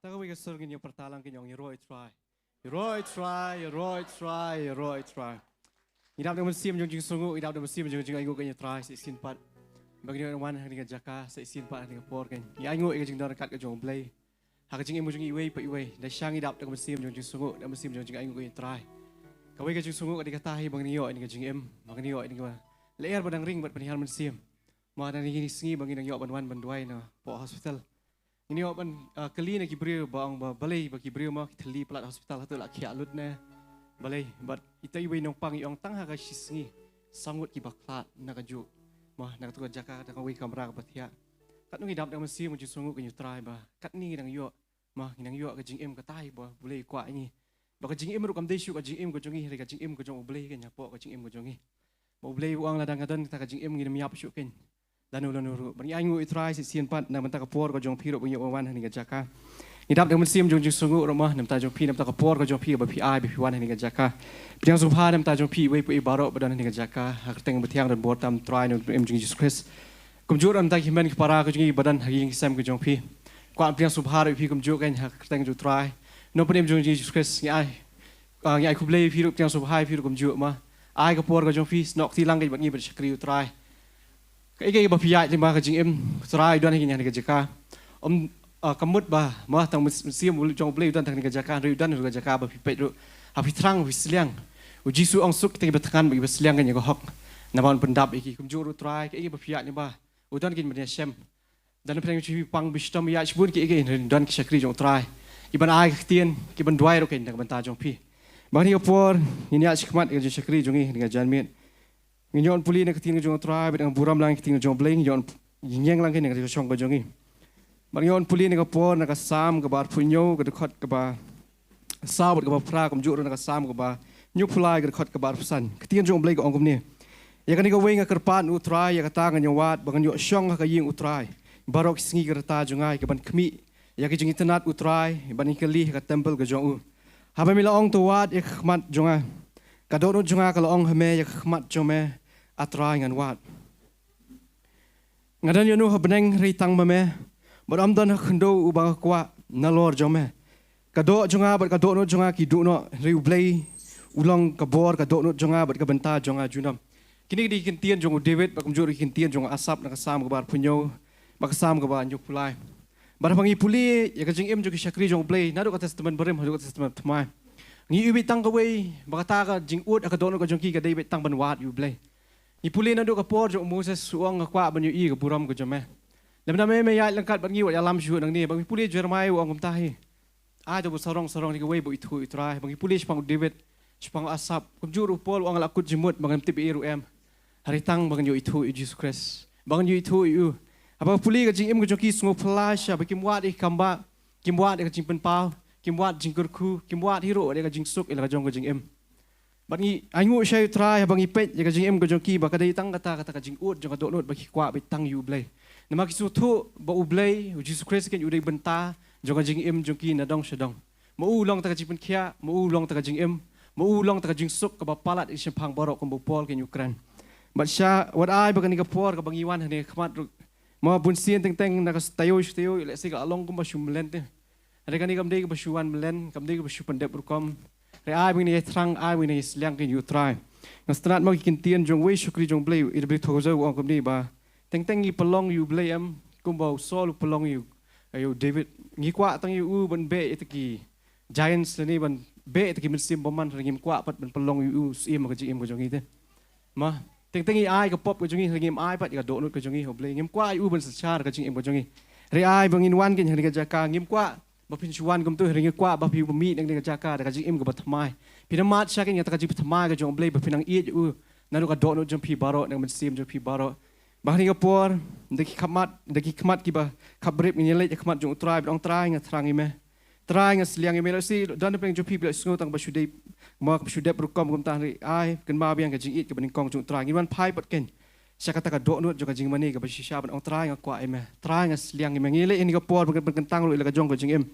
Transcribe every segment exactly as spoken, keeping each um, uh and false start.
Ta kawei ka sur ngin ïa pyrta lang, ngin ong, ïaroh ïa u Trai. Ïaroh ïa u Trai, ïaroh ïa u Trai, ïaroh ïa u Trai. Ngi dap da ka mynsiem jong jingsngewnguh, ngi dap da ka mynsiem jong jingaiñguh ïa u Trai sa shisien pat. Ba ngin ïoh wan ha kane ka jaka sa shisien pat ha kane ka por, kan ngi ainguh ïa ka jingdon ryngkat ka jong U Blei ha ka jingim ka jong ngi iwei pa iwei. Da shisha ngi dap da ka mynsiem jong jingsngewnguh, da ka mynsiem jong jingaiñguh ïa u Trai. Kawei ka jingsngewnguh ka dei kata hi ba ngin ïoh ïa ka jingim, ba ngin ïoh ïa ka lyer ba dang ring bad pynhiar mynsiem. Mo, ha kine ki sngi ba ngi dang ïoh ban wan ban duwai napoh hospital, ngin ïoh ban, ah, kylli na ki briew ba ong ba balei ba ki briew mo ki thylli palat hospital hato la khiah lut ne balei, bad ita iwei nongpang i ong tang ha ka shi sngi saw ngut kiba khlad na kajuh. Mo, na katu ka jaka, na kawei ka kamra kaba thiah. Katno ngi dap da ka mynsiem ka jingsngewnguh ïa u Trai ba katne ngi dang ïoh, mo, ngi dang ïoh ka jingim kata hi ba U Blei u kwah ïa ngi. Ba ka jingim ruh kam dei shuh ka jingim ka jong ngi, hynrei ka jingim ka jong U Blei, kan, hapoh ka jingim ka jong ngi. Ba U Blei u ong lada nga don kata ka jingim ngin ym ïap shuh, kan, lano lano ruh. Bad ngi ainguh ïa u Trai sa shisien pat na ka bynta ka por ka jong phi ruh ba ngi ïoh wan ha kane ka jaka. Ngi dap da ka mynsiem jong jingsngewnguh ruh, mo, na ka bynta jong phi, na ka bynta ka por ka jong phi ba phi ai ba phi wan ha kane ka jaka. Pdiang sngewbha na ka bynta jong phi iwei pa iwei baroh ba don ha kane ka jaka. Ha ka kyrteng ba thiang don bor tam, Trai, na u Trai jong ngi Jisu Khrist. Kumjuh ruh na ka bynta ki hynmen ki para ka jong ngi ba don ha ki ïing ki sem ka jong phi. Kwah pdiang sngewbha ruh ïa phi kumjuh, kan, ha ka kyrteng jong u Trai. Na u Trai jong ngi Jisu Khrist ngi ai, ah, ngi ai khublei ïa phi ruh, pdiang sngewbha ïa phi ruh kumjuh, mo. Ai ka por ka jong phi, snoh kti lang, kan, bad ngi ban shakri ïa u Trai. Kaei kaei ba phi ïaid lyngba ka jingim, u Trai u don ha kane ka jaka. Ym, ah, ka mut ba, mo, tang mynsiem jong U Blei u don ha kane ka jaka, hynrei u don ha ka jaka ba phi peit ruh. Ha phi thrang, phi sliang. U Jisu u ong suk kita kiba thngan bad kiba sliang, kan, ïa ka hok, naba un pyndap ïa ki. Kumjuh ruh u Trai, kaei kaei ba phi ïaid lyngba, u don, kan, ban ïashem. Don pyrshang shu pang ba shitom ïaid shibun kiei kiei, hynrei don ki shakri jong u Trai kiban ai ka ktien, kiban duwai ruh, kan, na ka bynta jong phi. Ba ha kane ka por ngin ïaid shakhmat ïa ka jingshakri jong ngi ha kane ka janmiet. Ngin ïoh pule na ka ktien ka jong u Trai, bad ngan burom lang ïa ka ktien ka jong U Blei, ngin ïoh, ngin ïeng lang, kan, na ka shong ka jong ngi. Bad ngan ïoh pule na ka por na ka Salm kaba arphew hynñiew, ka dkhot kaba saw bad kaba phra, kumjuh ruh na ka Salm kaba hynñiewphew lai, ka dkhot kaba arphew san. Ka ktien jong U Blei ka ong kumne: Ïa kane kawei nga kyrpad na u Trai, ïa kata ngan ïa wad, ba ngan ïoh shong ha ka ïing u Trai baroh ki sngi, ka rta jong nga ïa kaban khmih ïa ka jingitynnad u Trai, ban ïakylli ha ka temple ka jong u. Haba me la ong, to wad ïa ka khmat jong nga, ka dohnud jong nga ka la ong ha me, ïa ka khmat jong me, A Trai, ngan wad. Nga don ïano ha bneng hynrei tang ma me, bad ym don ha khyndew uba nga kwah nalor jong me. Ka doh jong nga bad ka dohnud jong nga ki duh noh, hynrei U Blei u long ka bor ka dohnud jong nga bad ka bynta jong nga junom. Kine ki dei ki kyntien jong u David, bad kumjuh ruh ki kyntien jong u Asaph, na ka Salm kaba arphew hynñiew bad ka Salm kaba hynñiewphew lai. Bad haba ngi pule ïa ka jingim jong ki shakri jong U Blei, naduh ka Testament Barim haduh ka Testament Thymmai, ngi ïohi beit tang kawei, ba kata ka jingud ha ka dohnud ka jong ki ka dei beit tang ban wad ïa U Blei. Ngi pule naduh ka por jong u Moses, u ong, nga kwah ban ïohi ïa ka burom ka jong me. Lymda me, me ïaid ryngkat bad ngi, wat ïalam shuh nangne. Bad ngi pule Jeremiah, u ong kumta hi. Ai to ba sarong sarong ïa kawei ba ithuh ïa u Trai. Bad ngi pule shaphang u David, shaphang u Asaph. Kumjuh ruh u Paul u ong, la kut jingmut ba ngam tip ei ruh em, hynrei tang ba ngan ïoh ithuh ïa u Jisu Khrist, ba ngan ïoh ithuh ïa u. Haba pule ka jingim ka jong ki, sngewphylla shisha ba kim wad ïa ki kambah, kim wad ïa ka jingpynpaw, kim wad jingkyrkhu, kim wad hi ruh ïa ka jingsuk ïa la ka jong ka jingim. Bad ngi ainguh sha ïa u Trai haba ngi peit ïa ka jingim ka jong ki, ba ka dei tang kata, kata ka jingud jong ka dohnud ba ki kwah beit tang ïa U Blei. Namar ki sngewthuh ba U Blei, u Jisu Khrist, kan, u dei bynta jong ka jingim jong ki nadong shadong. Ma u u long kata ka jingpynkhiah, ma u u long kata ka jingim, ma u u long kata ka jingsuk kaba palat ïa ki shemphang baroh, kumba u Paul, kan, u kren. Bad sha, wat ai ba kane ka por kaba ngi wan ha kane ka khmat ruh, ma bunsien teng teng na ka taïew sha taïew, lehse ka la long kumba shu mlien te. Hynrei kane kam dei kaba shu wan mlien, kam dei kaba shu pyndep rukom. Hynrei ai ba ngin ïa thrang, ai ba ngin ïa sliang, kan, ïa u Trai. Nga sngewtynnat mo ki kyntien jong uwei u shakri jong U Blei, u E W Tozer, u ong kumne ba teng teng ngi pynlong ïa U Blei em, kumba u Saul u pynlong ïa u, ïa u David. Ngi kwah tang ïa u ban beh ïa kita ki giants lane ban beh ïa kita ki mynsiem bymman, hynrei ngim kwah pat ban pynlong ïa u syiem ha ka jingim ka jong ngi te. Ma, teng teng ngi ai ka pop ka jong ngi, hynrei ngim ai pat ïa ka dohnud ka jong ngi ha U Blei. Ngim kwah ïa u ban synshar ha ka jingim ka jong ngi. Hynrei ai ba ngin wan, kan, ha kane ka jaka, ngim kwah ba phin shu wan kumto, hynrei ngi kwah ba phi ba mih na kane ka jaka da ka jingim kaba thymmai. Phin ym mad sha, kan, ïa kata ka jingpynthymmai ka jong U Blei, ba phin nang ïeit ïa u naduh ka dohnud jong phi baroh, na ka mynsiem jong phi baroh. Ba ha kane ka por, da ki khmat, da ki khmat kiba khapbrip, ngin ïaleit ha khmat jong u Trai bad ong, Trai, nga thrang ïa me. Trai, nga sliang ïa me. Lehse don na pdeng jong phi ba la sngew tang ba shu dep, ma, ba shu dep rukom kumta, hynrei ai, kynmaw biang ka jingïeit kaba nyngkong jong u Trai. Ngin wan phai pat, kan, sha kata ka dohnud jong ka jingmane kaba shisha, ban ong, Trai, nga kwah ïa me. Trai, nga sliang ïa me. Ngi leit ha kane ka por ban, ban kyntang ruh ïa la ka jong ka jingim.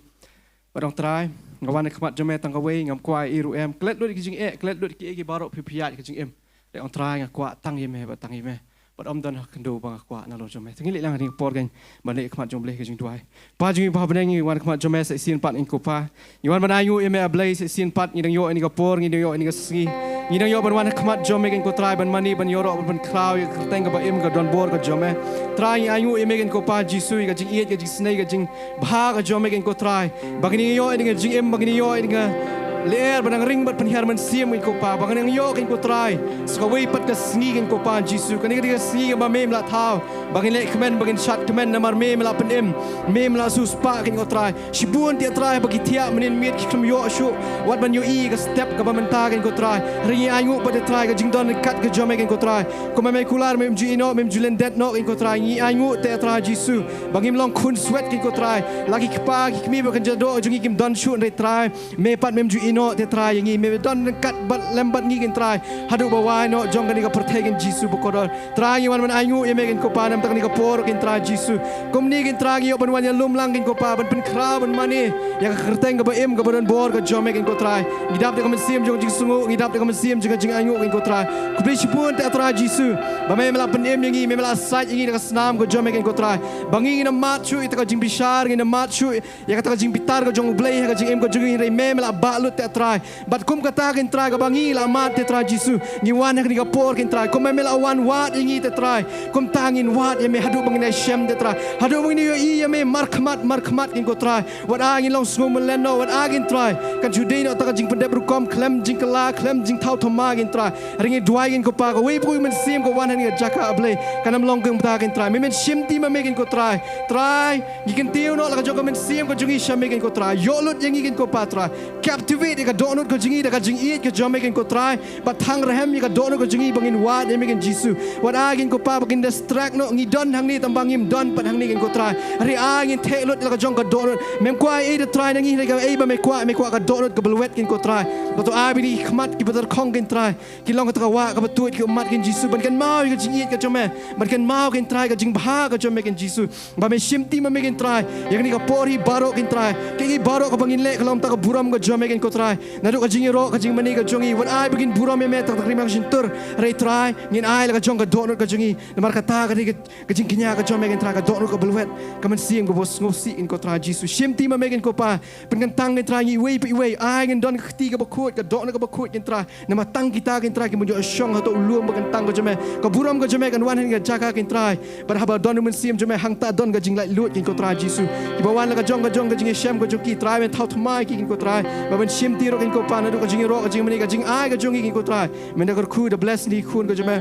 Bad ong, Trai, nga wan ha khmat jong me tang kawei, ngam kwah ei ruh em. Klet lut ïa ki jingeh, klet lut ïa kiei kiei baroh phi phi ïaid ha ka jingim. Hynrei ong, Trai, nga kwah tang ïa me, bad tang ïa me. Bad ym don ha khyndew ba nga kwah nalor jong me. Te ngin leit lang ha kane ka por keiñ ban leit ha khmat jong U Blei ha ka jingduwai. Kpa jong ngi ba ha bneng, ngi wan ha khmat jong me sa shisien pat, keiñ ko Pa. Ngi wan ban ainguh ïa me, A Blei, sa shisien pat. Ngi dang ïoh ïa kane ka por, ngi dang ïoh ïa kane ka sngi. Ngi dang ïoh ban wan ha khmat jong me, keiñ ko Trai, ban mane, ban ïaroh, ban pynkhraw ïa ka kyrteng kaba im, ka donbor ka jong me. Trai, ngi ainguh ïa me, keiñ ko Pa Jisu, ïa ka jingïeit, ka jingsnei, ka jingbha ka jong me, keiñ ko Trai. Ba ngin ïoh ïa kane ka jingim, ba ngin ïoh ïa kane ka lyer ba nang ring bad pynhiar mynsiem, keiñ ko Pa. Ba ngin ïoh, keiñ ko Trai, sa kawei pat ka sngi, keiñ ko Pa Jisu. Kane ka dei ka sngi kaba mem la thaw ba ngin leh kmen, ba ngin shad kmen, namar mem la pynim, mem la siewspah, keiñ ko Trai. Shibun te Trai ba ki thiah mynnin miet ki khlem ïoh shuh wat ban ïohi ïa ka step kaba mynta, keiñ ko Trai. Hynrei ngi ainguh pat te Trai, ka jingdon ryngkat ka jong me, keiñ ko Trai. Kumba me kular mem ju ïehnoh, mem ju lyndet noh, keiñ ko Trai. Ngi ainguh te Trai Jisu ba ngim long khunswet, keiñ ko Trai. La ki kpa ki kmie bad ki kynja doh jong ngi kim don shuh, hynrei Trai, me pat mem ju ïehnoh te Trai ïa ngi. Me don ryngkat bad lem bad ngi, keiñ Trai, haduh ba wai noh jong kane ka pyrthei, keiñ Jisu bakordor. Trai, ngi wan ban ainguh ïa me, keiñ ko Pa, namar kane ka por, keiñ Trai Jisu. Kumne, keiñ Trai, ngi ïoh ban wan ïalum lang, keiñ ko Pa, ban pynkhraw, ban mane ïa ka kyrteng kaba im, kaba donbor ka jong me, keiñ ko Trai. Ngi dap da ka mynsiem jong ka jingsngewnguh, ngi dap da ka mynsiem jong ka jingainguh, keiñ ko Trai. Khublei shibun te Trai Jisu ba me la pynim ïa ngi, me la sait ïa ngi da ka snam ka jong me, keiñ ko Trai. Ba ngi ngin ym mad shuh ïa ka jingbishar, ngin ym mad shuh ïa kata ka jingbitar ka jong U Blei ha ka jingim ka jong ngi, hynrei me la bah lut te Trai. Bad kum kata, keiñ Trai, kaba ngi la mad te Trai Jisu, ngi wan ha kane ka por, keiñ Trai, kumba me la wan wad ïa ngi te Trai, kumta ngin wad ïa me haduh ba ngin ïashem te Trai, haduh ba ngin ïohi ïa me markhmat markhmat, keiñ ko Trai. Wat ai ngin long sngewmlien noh, wat ai, keiñ Trai, kan shu dei noh kata ka jingpyndep rukom khlem jingkylla, khlem jingthaw thymmai, keiñ Trai. Hynrei ngi duwai, keiñ ko Pa, kawei pa kawei mynsiem ka wan ha kane ka jaka, A Blei, kan ym long kumta, keiñ Trai. Me men shimti ma me, keiñ ko Trai. Trai, ngi kyntiew noh la ka jong ka mynsiem ka jong ngi sha me, keiñ ko Trai. Ïoh lut ïa ngi, keiñ ko Pa Trai. Captivate ïa ka dohnud ka jong ngi da ka jingïeit ka jong me, keiñ ko Trai. Bad thang rhem ïa ka dohnud ka jong ngi ba ngin wad ïa me, keiñ Jisu. Wat ai, keiñ ko Pa, ba ngin distract noh, ngi don hangne tang ba ngim don pat hangne, keiñ ko Trai. Hynrei ai ngin theh lut la ka jong ka dohnud. Mem kwah ei ei te Trai na ngi, hynrei kaei ba me kwah, me kwah ka dohnud kaba lwet, keiñ ko Trai. Bad to ai ba kine ki khmat kiba tyrkhong, keiñ Trai, kin long kata ka wah kaba tuid, ki ummat, keiñ Jisu, ban kynmaw ïa ka jingïeit ka jong me, ban kynmaw, keiñ Trai, ka jingbha ka jong me, keiñ Jisu. Ba me shimti ma me, keiñ Trai, ïa kane ka por hi baroh, keiñ Trai. Kaei baroh kaba ngin leh ka long kata ka burom ka jong me, keiñ ko Trai. Naduh ka jingïaroh, ka jingmane ka jong ngi, wat ai ba ngin burom ïa me tang tang rim ha ka shyntur. Hynrei Trai, ngin ai la ka jong ka dohnud ka jong ngi. Namar kata ka dei ka, ka jingkñia ka jong me, keiñ Trai, ka dohnud kaba lwet, ka mynsiem kaba sngewsih, keiñ ko Trai Jisu. Shimti ma me, keiñ ko Pa. Pynkyntang, keiñ Trai, ngi iwei pa iwei. Ai ngin don ka kti kaba khuid, ka dohnud kaba khuid, keiñ Trai. Namar tang kita, keiñ Trai, ki ban ïoh shong ha uto u lum ba kyntang ka jong me. Ka burom ka jong me kan wan ha kane ka jaka, keiñ Trai. Bad haba don u Mynsiem jong me, hangta don ka jinglaitluid, keiñ ko Trai Jisu. Kiba wan la ka jong ka jong ka jingïashem ka jong ki, Trai, men thaw thymmai ki, keiñ ko Trai. Ba men shimti ruh, keiñ ko Pa, naduh ka jingïaroh, ka jingmane, ka jingai ka jong ngi, keiñ ko Trai. Men da kyrkhu da bless ïa kine ki khun ka jong me.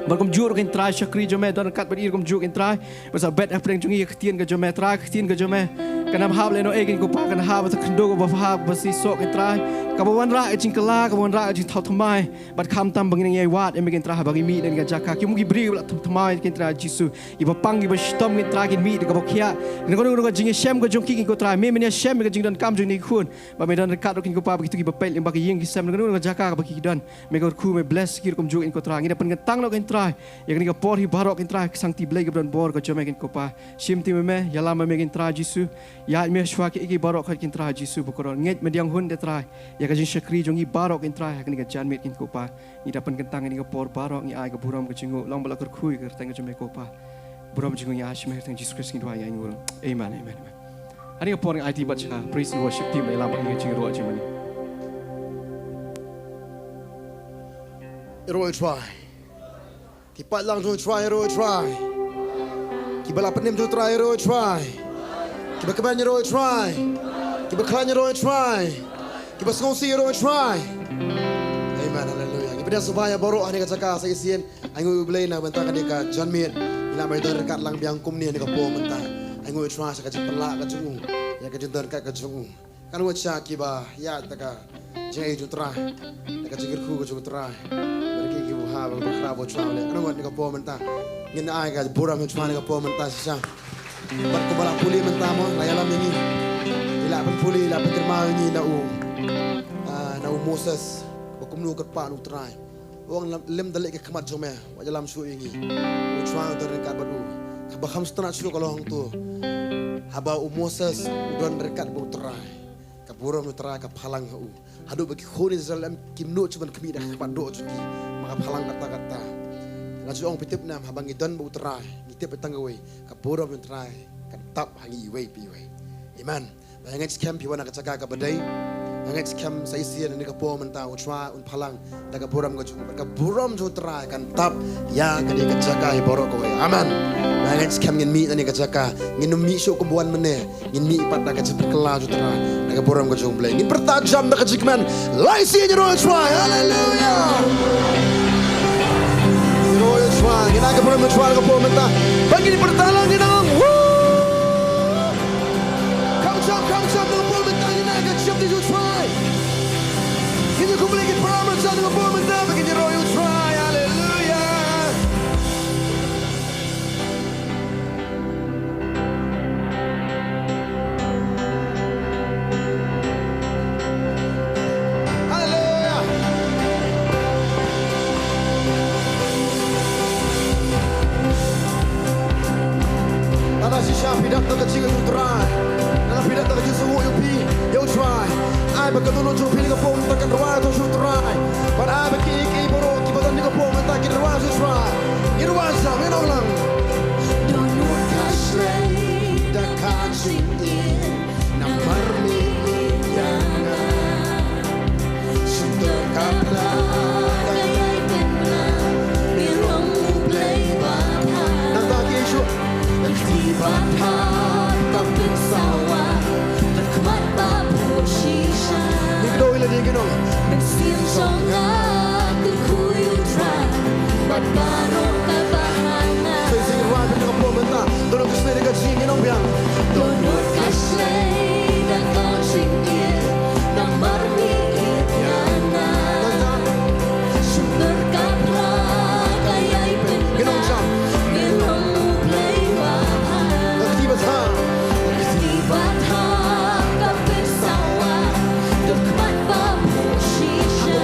Bad kumjuh ruh, keiñ Trai, shakri jong me don ryngkat bad i ruh kumjuh, keiñ Trai. Bad sa bet hapdeng jong ngi ïa ka ktien ka jong me, Trai, ka ktien ka jong me kan ym hap lehnohei, keiñ ko Pa, kan hap ha ka khyndew kaba hap, ba shisha, keiñ Trai. Kaba wanrah ka jingkylla, kaba wanrah ka jingthaw thymmai. Bad khamtam ba ngin nang ïai wad ïa me, keiñ Trai, haba ngi mih na kane ka jaka. Ki mut ki briew ba la thaw thymmai, keiñ Trai Jisu. Kiba pang, kiba shitom, keiñ Trai, kin mih da kaba khiah. Kano kano ka jingïashem ka jong ki, keiñ ko Trai, me men ïashem ïa ka jingdonkam jong kine ki khun. Ba me don ryngkat ruh, keiñ ko Pa, bad kito kiba peit lyngba ki ïing ki sem, kano kano ka jaka kaba ki don. Me kyrkhu, me bless ki ruh kumjuh, keiñ ko Trai. Ngi da pynkyntang noh, keiñ Trai, ïa kane ka por hi baroh, keiñ Trai, ka sangti Blei kaba don bor ka jong me, keiñ ko Pa. Shimti ma me, ïalam ma me, keiñ Trai Jisu. Ïaid me shuwa kiei kiei baroh, keiñ Trai Jisu bakordor. Ngeit me diang hun te Trai ïa ka jingshakri jong ngi baroh, keiñ Trai, ha kane ka janmiet, keiñ ko Pa. Ngi da pynkyntang ïa kane ka por baroh, ngi ai ka burom ka jingnguh, long ba la kyrkhu ïa ka kyrteng ka jong me ko Pa. Burom jong ngi ngi ai sha me, ha ka kyrteng Jisu Khrist ngi duwai, ngi ainguh. Amen, amen, amen. Ha kane ka por ngi aiti bad sha praise and worship team ba ïalam bad ngi ha ka jingïaroh jingmane. Ïaroh ïa u Trai. Ki paidlang jong u Trai, ïaroh ïa u Trai. Kiba la pynim jong u Trai, ïaroh ïa u Trai. Kiba kmen, ïaroh ïa u Trai. Kiba khlaiñ, ïaroh ïa u Trai. Kiba sngewsih, ïaroh ïa u Trai. Amen, haleluya. Ngi pdiang sngewbha ïa baroh ha kane ka jaka sa shisien. Ainguh ïa u Blei na ka bynta kane ka janmiet. Ngi lah ban ïadon ryngkat lang biang kumne ha kane ka por mynta. Ainguh ïa u Trai sha ka jingpynlah ka jong u, ïa ka jingdon ryngkat ka jong u. Kan wat sha kiba ïaid da ka jingai jong u Trai, da ka jingkyrkhu ka jong u Trai. Bad kiei kiei kiba bha, ba khraw, ba u Trai u leh. Kan wat ha kane ka por mynta ngin ai ka burom ïa u Trai ha kane ka por mynta shisha. Bad kumba la pule mynta mo, la ïalam ïa ngi. I la pynpule, i la pynkynmaw ïa ngi na u, ah, na u Moses ba kumno u kyrpad na u Trai. U ong, lem da leh ki khmat jong me, wat ïalam shuh ïa ngi. U Trai u don ryngkat bad u. Kaba kham sngewtynnat shuh ka long hangto, haba u Moses u don ryngkat bad u Trai, ka burom u Trai ka phalang ha u. Haduh ba ki khun Israel em kim nud shuh ban khmih da ka khmat doh jong ki, ma ka phalang katta katta. Nga ju ong, phi tip ne em, haba ngi don bad U Trai, ngi tip tang kawei, ka burom U Trai kan tap ha ngi iwei pa iwei. Amen. Nga ngeit skhem phi wan na ka jaka kaba dei. Nga ngeit skhem sa shisien ha kane ka por mynta U Trai un pynlong da ka burom ka jong u, ka burom jong U Trai kan tap ïa kane ka jaka hi baroh kawei. Amen. Nga ngeit skhem ngin mih na kane ka jaka, ngin ym mih shuh kumba wan mynne. Ngin mih pat da ka jingpyrkhat jong U Trai, da ka burom ka jong U Blei. Ngin pyrta jam da ka jingkmen. Lai sien ïaroh ïa U Trai. Haleluia. Ïaroh ïa U Trai. Ngin ai ka burom ïa U Trai ka por mynta. Ba ngin pyrta lang, ngin ong, woo. Kham jam, kham jam, ka por mynta ngin ai ka jingïaroh ïa U Trai. Ngin ïa khublei, ngin pyrta jam ka por mynta ba ngin ïaroh ïa U Trai. Haleluia. Haleluia. Lada shisha phi dap da ka jingïaroh ïa U Trai, lada phi dap da ka jingsngewnguh ïa phi ïa U Trai, ai ba ka dohnud jong phi ha kane ka por mynta kan rwai sha U Trai. Bad ai ba kiei kiei baroh kiba don ha kane ka por mynta kin rwai sha U Trai. Ngin rwai sa, ngin ong lang. Dohnud ka shlei da ka jingim, namar me ïeit ïa nga. Shyntur ka pla ka ïai pynbna, me long U Blei babha. Nangta ki ïa shu. Ka kti ba thap kam pynsawa, ka khmat ba bun shisha. Ngi kdew ïa lade, ngi ong. Mynsiem jong nga kyrkhu ïa U Trai bad baroh kaba ha nga. Sa shisien ngin rwai biang ha kane ka por mynta. Dohnud ka shlei da ka jingim, ngin ong biang. Dohnud ka shlei da ka jingim, namar me ïeit ïa nga. Nangta. Shyntur ka pla ka ïai pynbna, me long U Blei babha. Ka kti ba thap. Ka kti ba thap kam pynsawa, ka khmat ba bun shisha.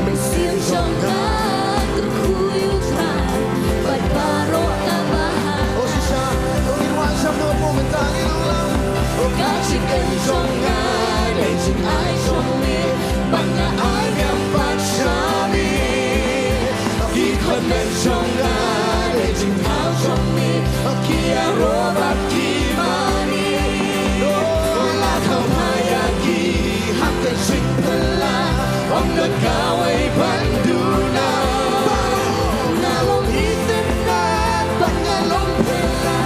Mynsiem jong nga kyrkhu ïa U Trai bad baroh kaba ha nga. O shisha, o ngi rwai jam na ka por mynta, ngi ong lang. O ka jingim jong nga dei jingai jong me, bad nga ai biang pat sha me. Ki khun jong nga dei jingthaw jong me, ki ïaroh bad ki mane. La thaw bha ïa ki ha ka jingphylla, ym don kawei ban duna. Nga long itynnad bad nga long phylla,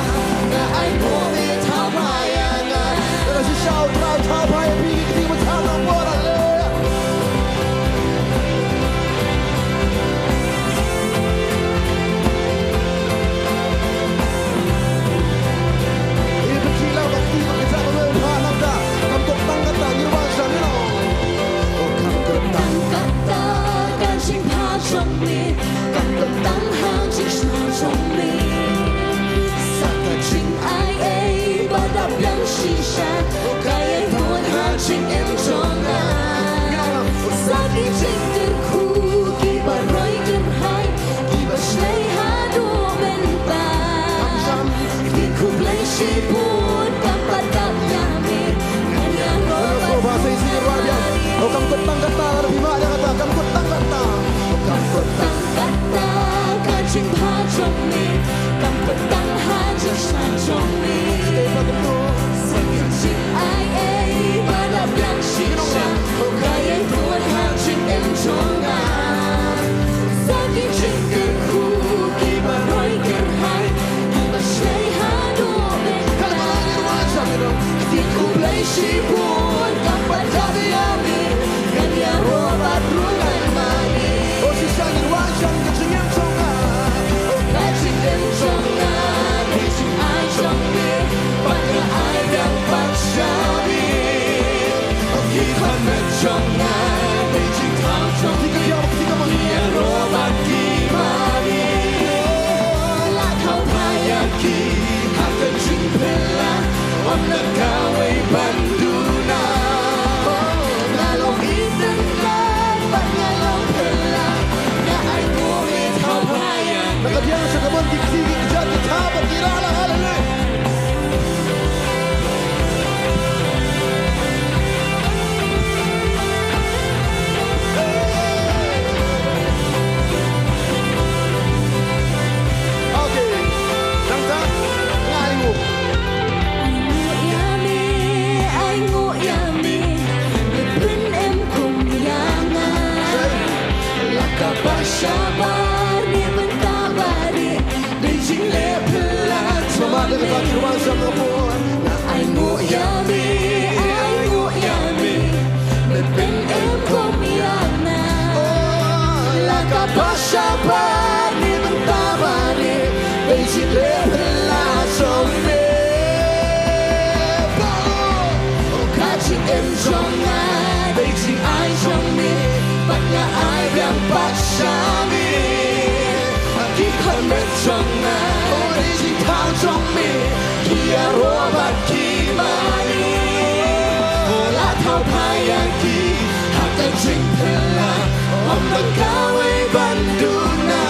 nga ai nguh, me thaw bha ïa nga. Lada shisha U Trai u thaw bha ïa phi, ki kti ba thap na ka por, haleluia. Ïa phi ki la ba kti ba ki thap ba me u thaw nangta. Kam kut tang kata, ngin rwai sa, ngin ong. O kam kut tang kata ka jingthaw jong me, kam kut tang ha jingshna jong me. Sa ka jingai ei ba da biang shisha, ka ïai bud ha jingim jong nga. Sa ki jingkyrkhu kiba roi kyrhai, kiba shlei haduh mynta. Ki khublei shibun kam pat dap ïa me. Ngan ïaroh bad O kam kut tang kata, lada phi mad ïa kata, kam kut tang kata. Kam kut tang kata ka jingbha jong me, kam kut tang ha jingshna jong me. Sa ka jingai ei ba da biang shisha, ka ïai bud ha jingim jong nga. Sa ki jingkyrkhu kiba roi kyrhai, kiba shlei haduh mynta. Ki khublei shibun kam pat dap ïa me. Ngan ïaroh bad ruh ngan mane. O shisha ngin rwai sha ka jingim jong nga. O ka jingim jong nga, ka jingai jong me, bad nga ai biang pat sha me. O ki khun met jong nga, ka jingthaw jong me, ki ïaroh bad ki mane. La thaw bha ïa ki ha ka jingphylla, ym don kawei ban duna. Nga long itynnad bad nga long phylla, nga ai nguh, me thaw bha ïa nga. Na ka biang sha ka mon ki kti ki kjat ki thaw bad ki rah lang, haleluia. Kata ki wan jam na pun. Nga ainguh ïa me, ainguh ïa me. Me pynïaid kum ïa nga. Oh, la ka bashah ba ne mynta ba ne. Dei jingleh phylla jong me. Baroh. Oh, ka jingim jong nga. Dei jingai jong me. Bad nga ai biang pat sha me. Ki khmat jong nga, oh, dei jingthaw jong me, ki ïaroh bad ki mane. Oh, la thaw phai ïa ki, ha ka jingphylla, ym don kawei ban duna.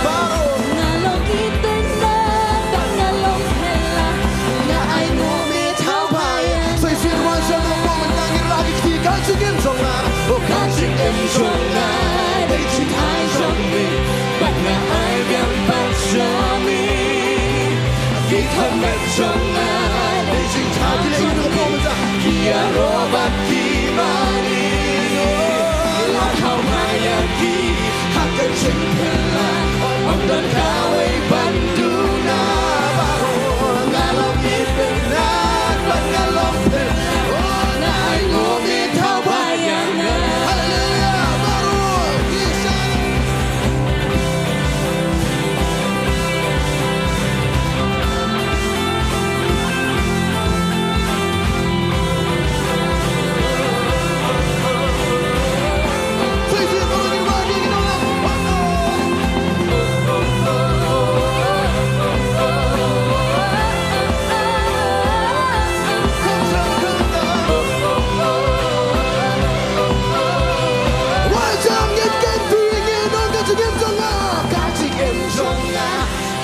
Baroh. Nga long itynnad, bad nga long phylla, nga ainguh me thaw phai ïa. Sa shisien wan sha nongpop mynta ngin rah ki kti ka jingim jong nga. Oh, ka jingim jong nga, dei jingthait jong me, bad nga ai biang pat sha me. Ki khmat jong nga, dei jingthaw jong me, ki ïaroh bad ki mane. La thaw phai ïa ki, ha ka jingphylla, ym don kawei ban duna. Baroh, nga long itynnad, bad nga long phylla, oh, nga ainguh me thaw phai ïa nga. Haleluia, baroh, ki sa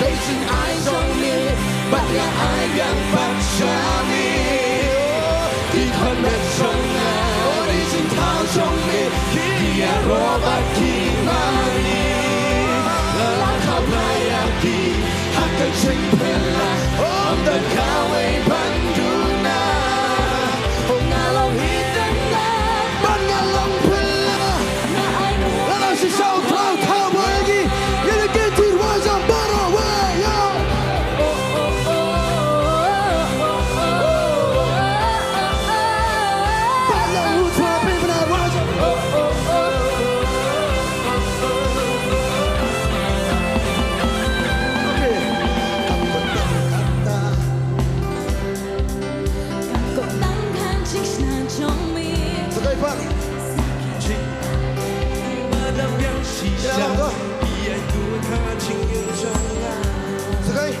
Dei jingai jong me, bad nga ai biang pat sha me. Ki khmat jong nga, oh, dei jingthaw jong me, ki ïaroh bad ki mane. La thaw phai ïa ki, ha ka jingphylla, ym don kawei ban duna. Oh, nga long itynnad, bad nga long phylla. Lada shisha u thaw, thaw bha ïa ngi. Ïa ngi ki tyrwa jam baroh, wa, ïa. Ba la u thaw phi bna wa jam. Okay. Kam ko tang kata. Kam ko tang khan jingshna jong me. Sa kai pat. Jing. Ba dap biang shisha. Ïa ko. Ïa tu ka jingim jong nga. Sa kai.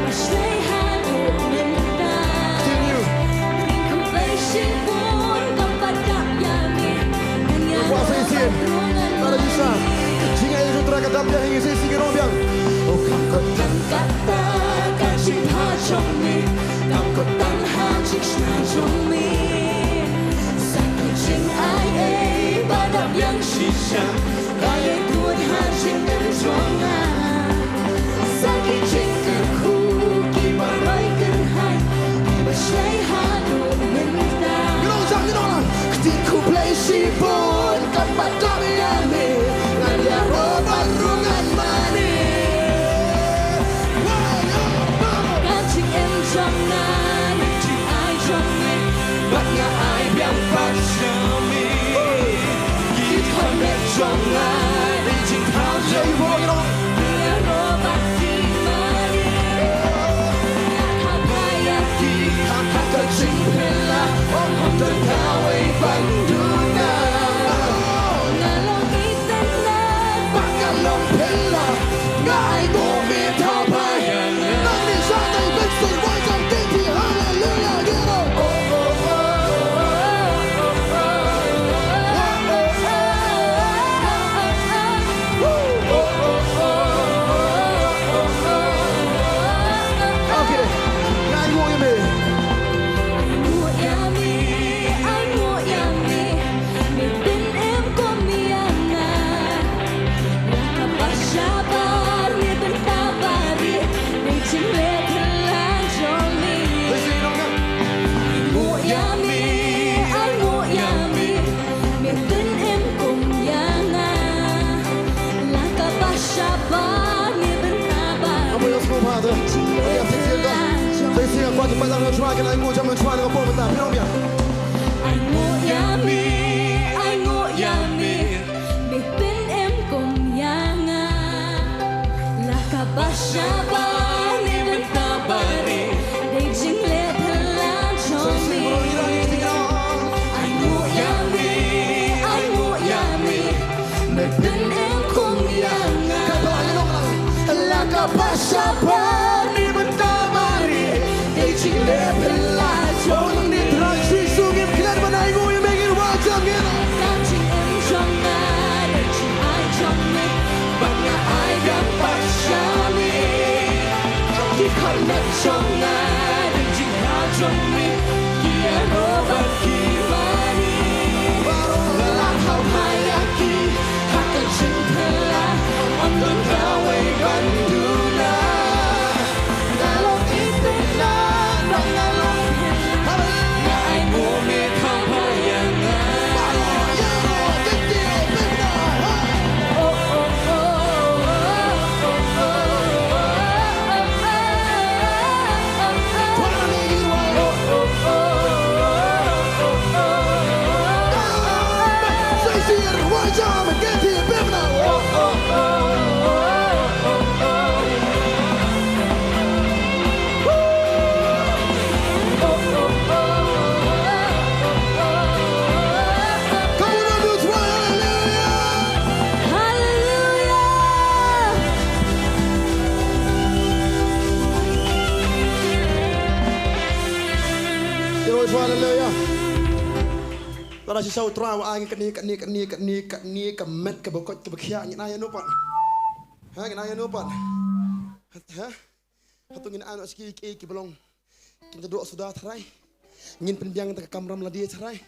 Ba shlei haduh mynta. Continue. Khublei shibun kam pat dap ïa me. Ngan ïa. Kwah sa shisien. Para jisa. Jingai jong Trai ka dap ïa ngi sa shisien ki rong biang. Oh, kam ko tang kata ka jingthaw jong me. Kam ko tang ha jingshna jong me. Sa ki jingai ei ba dap biang shisha. Ka ïai kut ha jingim jong nga. Sa ki jingkyrkhu kiba roi kyrhai, kiba shlei haduh mynta. Ngi long jam, ngi long lang. Kti khublei shibun kam pat dap ïa me. Ngan ïaroh bad ruh ngan mane. Ka jingim jong nga, ka jingai jong me, bad nga ai biang pat sha me. Ki khmat jong nga, ka jingthaw jong Amo ïa sngewbha te. Ïa te sngewbha. Te sngewbha kwah ban pynlong ïa u Trai, kan ai nguh ïa me u Trai na ka por mynta. Pynlong biang. Ai nguh ïa me, ai nguh ïa me. Me pynim kum ïa nga. La kaba shabar ne bynta ba ri. Dei jingleh phylla jong me. Ai nguh ïa me, ai nguh ïa me. Me pynim kum ïa nga. La kaba shabar ne bynta ba ri. Dei jingleh phylla jong me. Trai Jisu, ngim klet ban ai nguh ïa me, ngin wad jam ngin. Ka jingim jong nga, dei jingai jong me. Ba nga ai biang pat sha me. Ki khmat jong nga, dei jingkha jong me. Ki ïaroh bad ki mane. Baroh la thaw ha ïa ki. Ha ka jingphylla, ym don kawei ban duna. Nga long i phylla, ba nga long phylla. Nga ai nguh me thaw ha ïa nga. Baroh ïaroh, thank you, phylla. Oh, oh, oh, oh, oh, oh, oh. Hallelujah! Hallelujah! Lada shisha u Trai u ai ngi kane, kane, kane, kane, kane ka met kaba koit kaba khiah, ngin ai ïano pat? Ha, ngin ai ïano pat? Ha? Hato ngin ai noh sha ki, ki, kiba long kin da doh suda, Trai? Ngin pynbiang ïa ka kamram lade, Trai.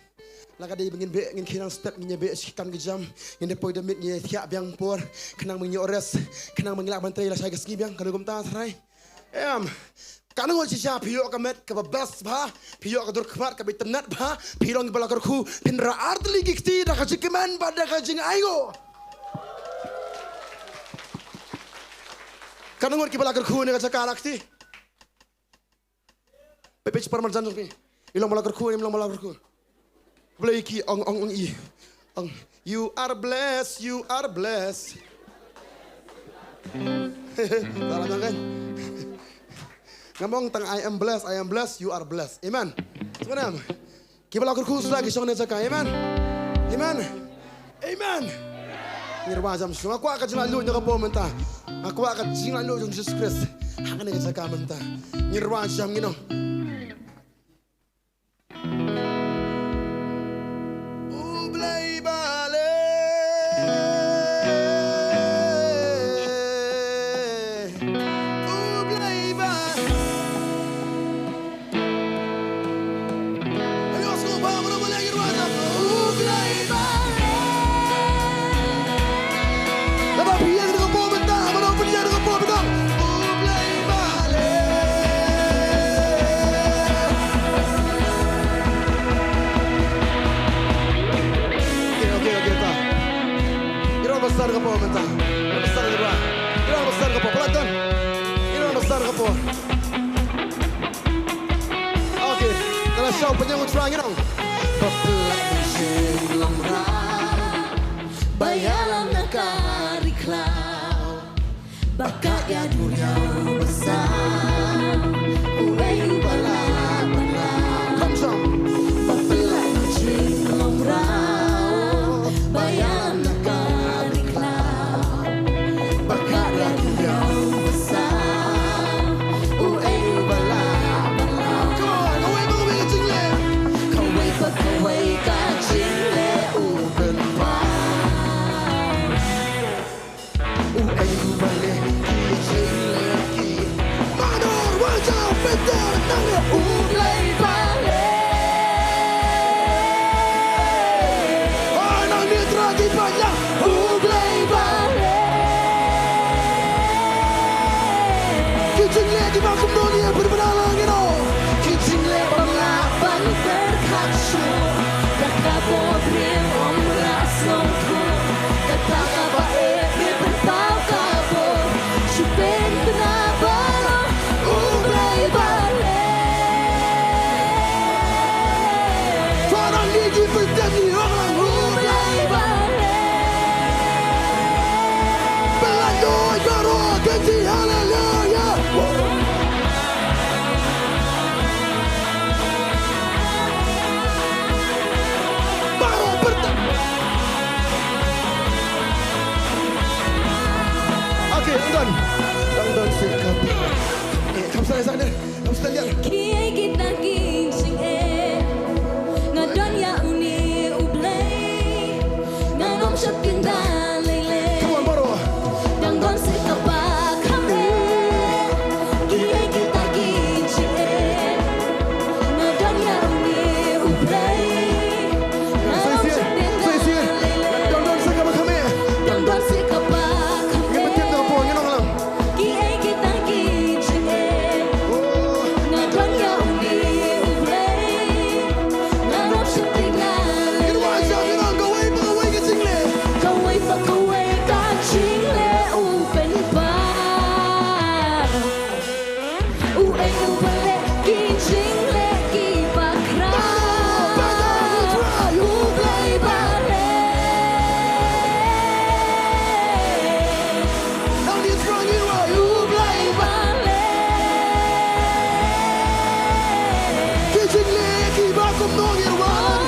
La ka dei ba ngin beh, ngin khie nang step, ngin ïa beh sha ki kam ki jam. Ngin da poi da miet, ngin ïa thiah biang por. Khnang ba ngin ïoh rest. Khnang ba ngin lah ban trei lashai ka sngi biang, kano kumta, Trai? Em. Katno ngut shisha phi ïoh ka met kaba best bha, phi ïoh ka dur khmat kaba itynnad bha, phi long kiba la kyrkhu, phin rah artylli ki kti da ka jingkmen bad da ka jingainguh. Katno ngut kiba la kyrkhu ïa kane ka jaka la kti? Peit, peit shaphang marjan jong phi. I long ba la kyrkhu, im long ba la kyrkhu. Blei ki ong, ong, ong i. Ong, "You are blessed, you are blessed." Salah jang kan? Ngam ong tang "I am blessed, I am blessed, you are blessed." Amen. Sngewbha em? Kiba la kyrkhu sla ki shong ne jaka. Amen. Amen. Amen. Ngin ïa rwai jam shuh. Nga kwah ka jinglaitluid na ka por mynta. Nga kwah ka jinglaitluid jong Jesus Christ ha kane ka jaka mynta. Ngin ïa rwai jam, ngin ong. U Blei ba leh. U Blei ba. Ayo, sngewbha, mano ba leh, ngin rwai jam. U Blei ba leh. Lada phi ïeng na ka por mynta, mano ba phi ïeng na ka por mynta. U Blei ba leh. Okay, okay, okay, ta. Ngin rwai ba sar ka por mynta. Ngin rwai ba sar ka por. Ngin rwai ba sar ka por. Palat don. Ngin rwai ba sar ka por. Okay, te la shu pynïeng u Trai, ngin ong. Ba pynlait na jinglong mraw, ba ïalam na ka ri khlaw, ba kat ïa duriaw ba saw, uei uba lah ban law. Kham shong. Ba pynlait na jinglong mraw, ba ïalam na ka ri khlaw. Ba kat ïa duriaw ba saw, uei uba lah ban law. Come on, kawei pa kawei ka jingleh. Kawei pa kawei ka jingleh u pynpaw. Uei uba leh ki jingleh ki. Mano, rwai jam, pyndonkam, U Blei ba leh. Ai, nang ne Trai ki paidlang. U Blei ba leh. Ki jingleh kiba kumno ngi ïa pynbna lang, you know. Ki jingleh bym lah ban pyrkhat shuh. Kata ka bor briew ym lah sngewthuh. Kata kaba eh ngi pynpaw ka bor. Dang don. Dang don seh kaba. Eh, kham sa, sa ne. Kham sa lian. Kiei kita ki jingeh. Nga don ïa une U Blei. Ngam shym kynda lei lei. Come on, baroh. Dang don seh kaba kham eh. Kiei kita ki jingeh. Nga don ïa une U Blei. Ngam shym kynda lei lei. Dang don seh kaba kham eh. Dang don seh kaba kham eh. Ngin pyntip da ka por, ngin ong lang. Kiei kita ki jingeh. Oh. Nga don ïa une U Blei. Ngam shym kynda lei lei. Ngin wad sha, ngin ong kawei pa kawei ka jingleh. Kawei pa kawei ka jingleh u pynpaw. U ei u ba leh ki jingleh kiba khraw. U Blei ba leh. Nang ni thrang i wa U Blei ba leh. Ki jingleh kiba kumno ngin wan.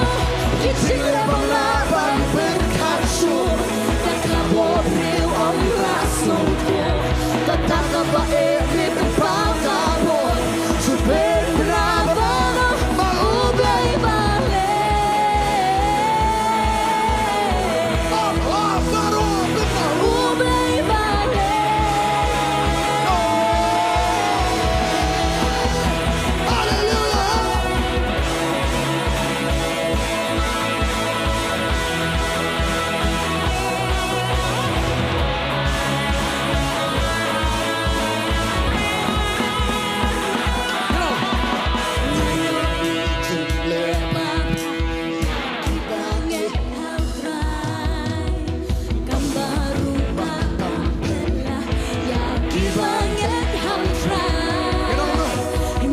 Ki jingleh ba la ban pyrkhat shuh. Kata ka bor briew ym lah sngewthuh. Kata kaba eh me pynpaw ka bor. Shu pynbna baroh ma U Blei ba leh. Up, up, baroh pynbna U Blei ba leh. Oh. Hallelujah.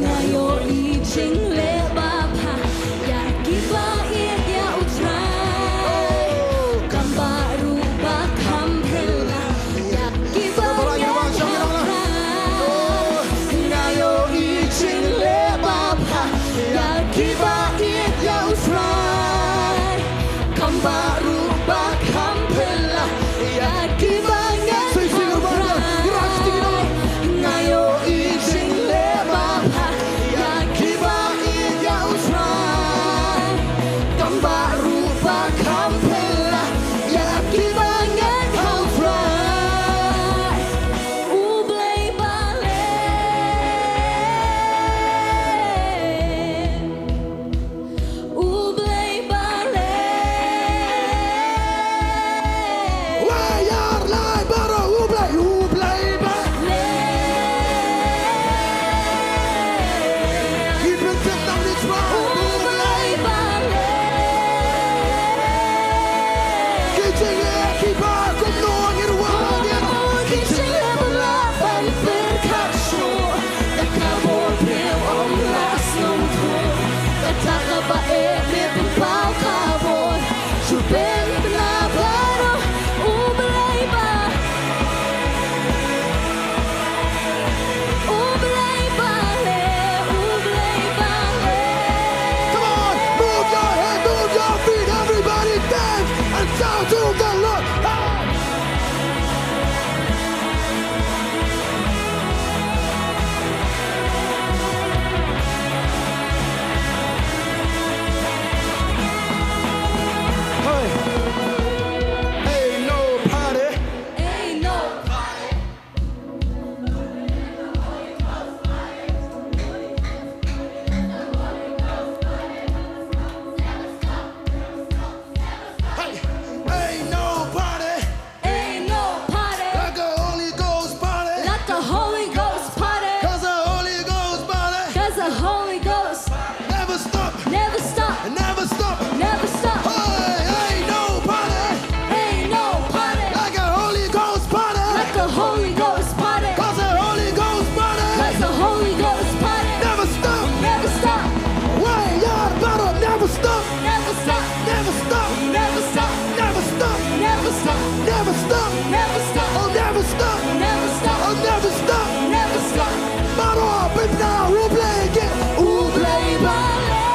Nga ïohi jingleh babha ïa kiba ïeit ïa U Trai. Kam bah ruh ba kham phylla ïa kiba ïeit ïa U Trai. Nga ïohi jingleh babha ïa kiba ïeit ïa U Trai. Kam bah ruh ba kham phylla ïa kiba ngeit ha U Trai. Nga ïohi jingleh babha ïa kiba ïeit ïa U Trai. Kam bah ruh ba kham phylla ïa kiba ngeit ha U Trai. U Blei ba leh. U Blei ba leh. Wei ïar lai baroh U Blei, U Blei ba leh. Ki pyntip nangne trai U Blei ba leh. Ki jingleh kiba kumno ngin wan. Ki jingleh ba lah ban pyrkhat shuh. Ka bor briew ym lah sngewthuh. Kata kaba eh me pynpaw ka bor. Shu pynbna baroh U Blei ba. U Blei ba leh, U Blei ba leh. Come on, move your head, move your feet, everybody dance and shout to the Lord. Hey! Hey. Ain't no party. Ain't no party. Hey, ain't no party. Ain't no party. Like a Holy Ghost party. Like a Holy Ghost party. 'Cause a Holy Ghost party. 'Cause a Holy Ghost. Never stop. Never stop. Never stop. Never stop. Hey, ain't no party. Ain't no party. Like a Holy Ghost party. Like a Holy Ghost party. 'Cause a Holy Ghost party. 'Cause a Holy Ghost party. Never stop. Never stop. Wei ïar baroh, never stop. Never stop. Never stop. Never stop. Never stop. Never stop. Never stop. Never stop. Oh, never stop. Never stop. Oh, never stop. Never stop. Baroh pynbna U Blei, U Blei ba leh.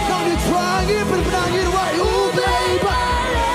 Nang ni trai ngi pynbna ngi wei U Blei ba leh.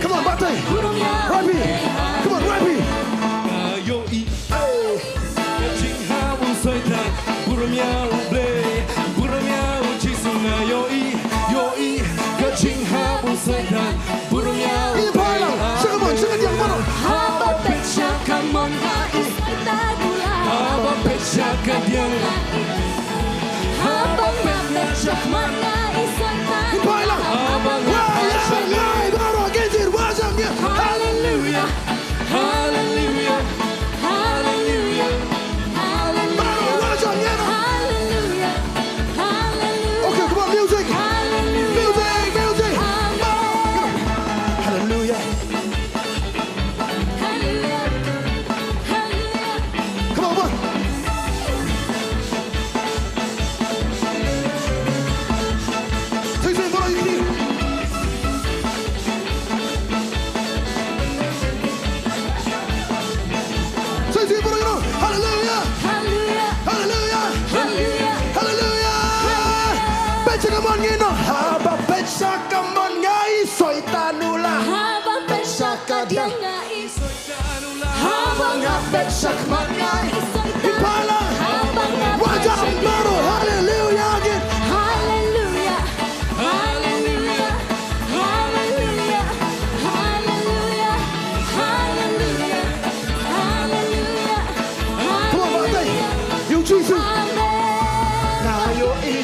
Come on, Bate. Rapi. Come on, Rapi. Burom ïa U Blei, burom ïa U Jisu, nga ïohi, ïohi ka jinghap u Soitan. Burom ïa U Blei. Ïa phalang, sha ka mon, sha ka diang baroh. Haba peit sha ka mon nga ïohi Soitan u la. Haba peit sha ka diang. Haba nga peit sha ka mon nga ïohi Soitan. Ïa phalang. Haba nga peit sha ka mon nga ïohi. Hallelujah. Hallelujah. Hallelujah. Hallelujah. Baroh wajan ïa. Hallelujah. Hallelujah. Okay, come on, music. Hallelujah. Music, music. Amen. Hallelujah. Hallelujah. Hallelujah. Come on, come on. Sing, sing, baroh ïa ki. Sing, sing, baroh ïa ki. Hallelujah. Hallelujah. Hallelujah. Hallelujah. Hallelujah. Peit sha ka mon ngi ong. Haba peit sha ka mon nga ïohi Soitan u la. Haba peit sha ka diang nga ïohi Soitan u la. Haba nga peit sha ka mon nga ïohi Soitan. Ïa phalang. Haba nga peit sha ka diang. Wajan baroh. Hallelujah again. Hallelujah. Hallelujah. Hallelujah. Hallelujah. Hallelujah. Hallelujah. Come on, Martha. Hallelujah. Ïa U Jisu. Amen. Nga ïohi.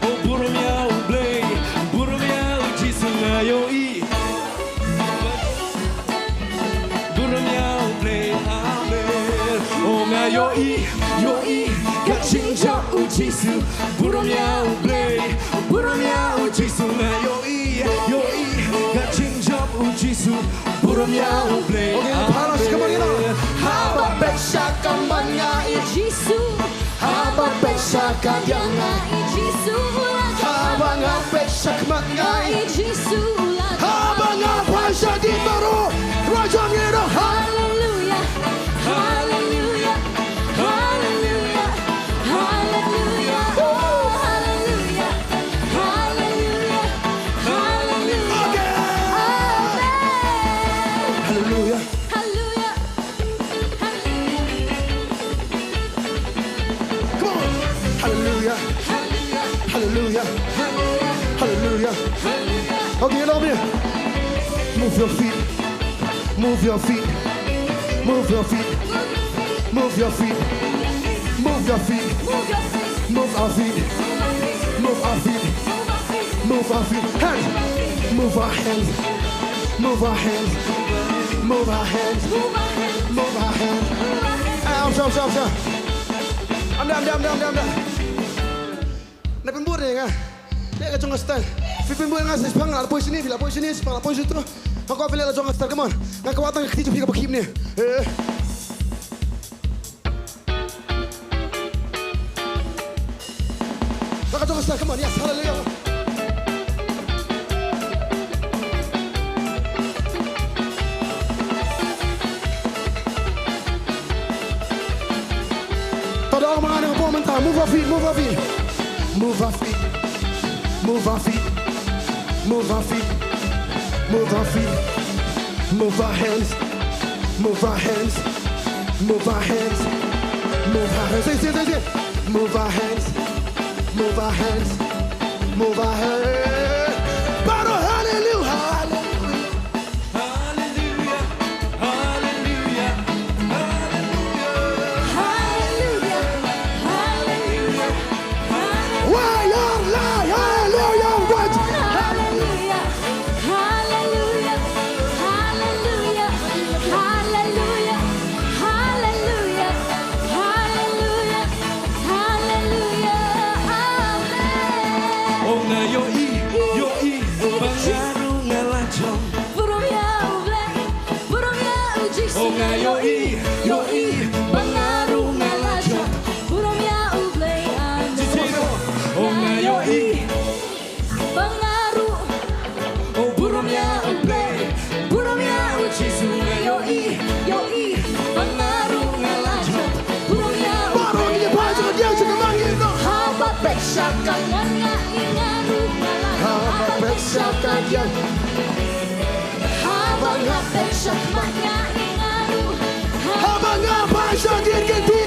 Oh, burom ïa U Blei, burom ïa U Jisu, nga ïohi. Burom ïa U Blei, amen. Oh, nga ïohi, ïohi ka jingjop U Jisu. Burom ïa U Blei, burom ïa U Jisu, nga ïohi, ïohi ka jingjop U Jisu. Burom ïa U Blei. Okay, amen. Para, come on, you know. Haba peit sha ka mon nga ïohi Jisu. Haba peit sha ka diang nga ïohi Jisu. Haba nga peit sha ka mon nga ïohi Jisu. Haba nga peit sha ka diang baroh. Raja ngi ong. Hallelujah. Hallelujah. Hallelujah. Hallelujah. Oh, hallelujah. Hallelujah. Hallelujah. Okay. Amen. Hallelujah. Hallelujah. Come on. Hallelujah. Hallelujah. Hallelujah. Okay, you know me. Move your feet. Move your feet. Move your feet. Move your feet. Move your feet. Move our feet. Move our feet. Move our feet. Hands. Move our hands. Move our hands. Move our hands. Move our hands. Ah, am sham, sham, sham, sham. Am dang, am dang, am dang, am dang, am dang. Na pynbor ïa nga. Leh ka jong nga style. Phi pynbor ïa nga sa shipang, la poi shane, phi la poi shane, shipang la poi shato. Nga kwah phi leh la jong nga style, come on. Nga kwah tang ka kti jong phi kaba khih ne. Eh. Leh ka jong nga style, come on, yes, hallelujah. To da ong ma nga, nga pom mynta, move our feet, move our feet. Move our feet. Move our feet. Move our feet. Move our feet. Move our hands. Move our hands. Move our hands. Move our hands. Say, say, say, say. Move our hands. Move our hands. Move our hands. Baroh hallelujah. Hallelujah. Hallelujah. Hallelujah. Hallelujah. Hallelujah. Hallelujah. Hallelujah. Hallelujah. Hallelujah. Hallelujah. Hallelujah. Hallelujah. Hallelujah. Amen. Oh, nga ïohi, ïohi, ba nga ruh nga la jop. Burom ïa U Blei, burom ïa U Jisu. Oh, nga ïohi, ïohi, ba nga ruh nga la jop. Burom ïa U Blei, amen. Oh, nga ïohi. Ba nga ruh. Oh, burom ïa U Blei, burom ïa U Jisu, nga ïohi, ïohi, ba nga ruh nga la jop. Burom ïa U Blei. Baroh ngi ïa phai sha ka diang sha ka mon ngi ong. Haba peit sha ka mon nga ïohi nga ruh nga la. Haba peit sha ka diang. Haba nga peit sha ka mon nga ïohi nga ruh. Haba nga phai sha ka diang.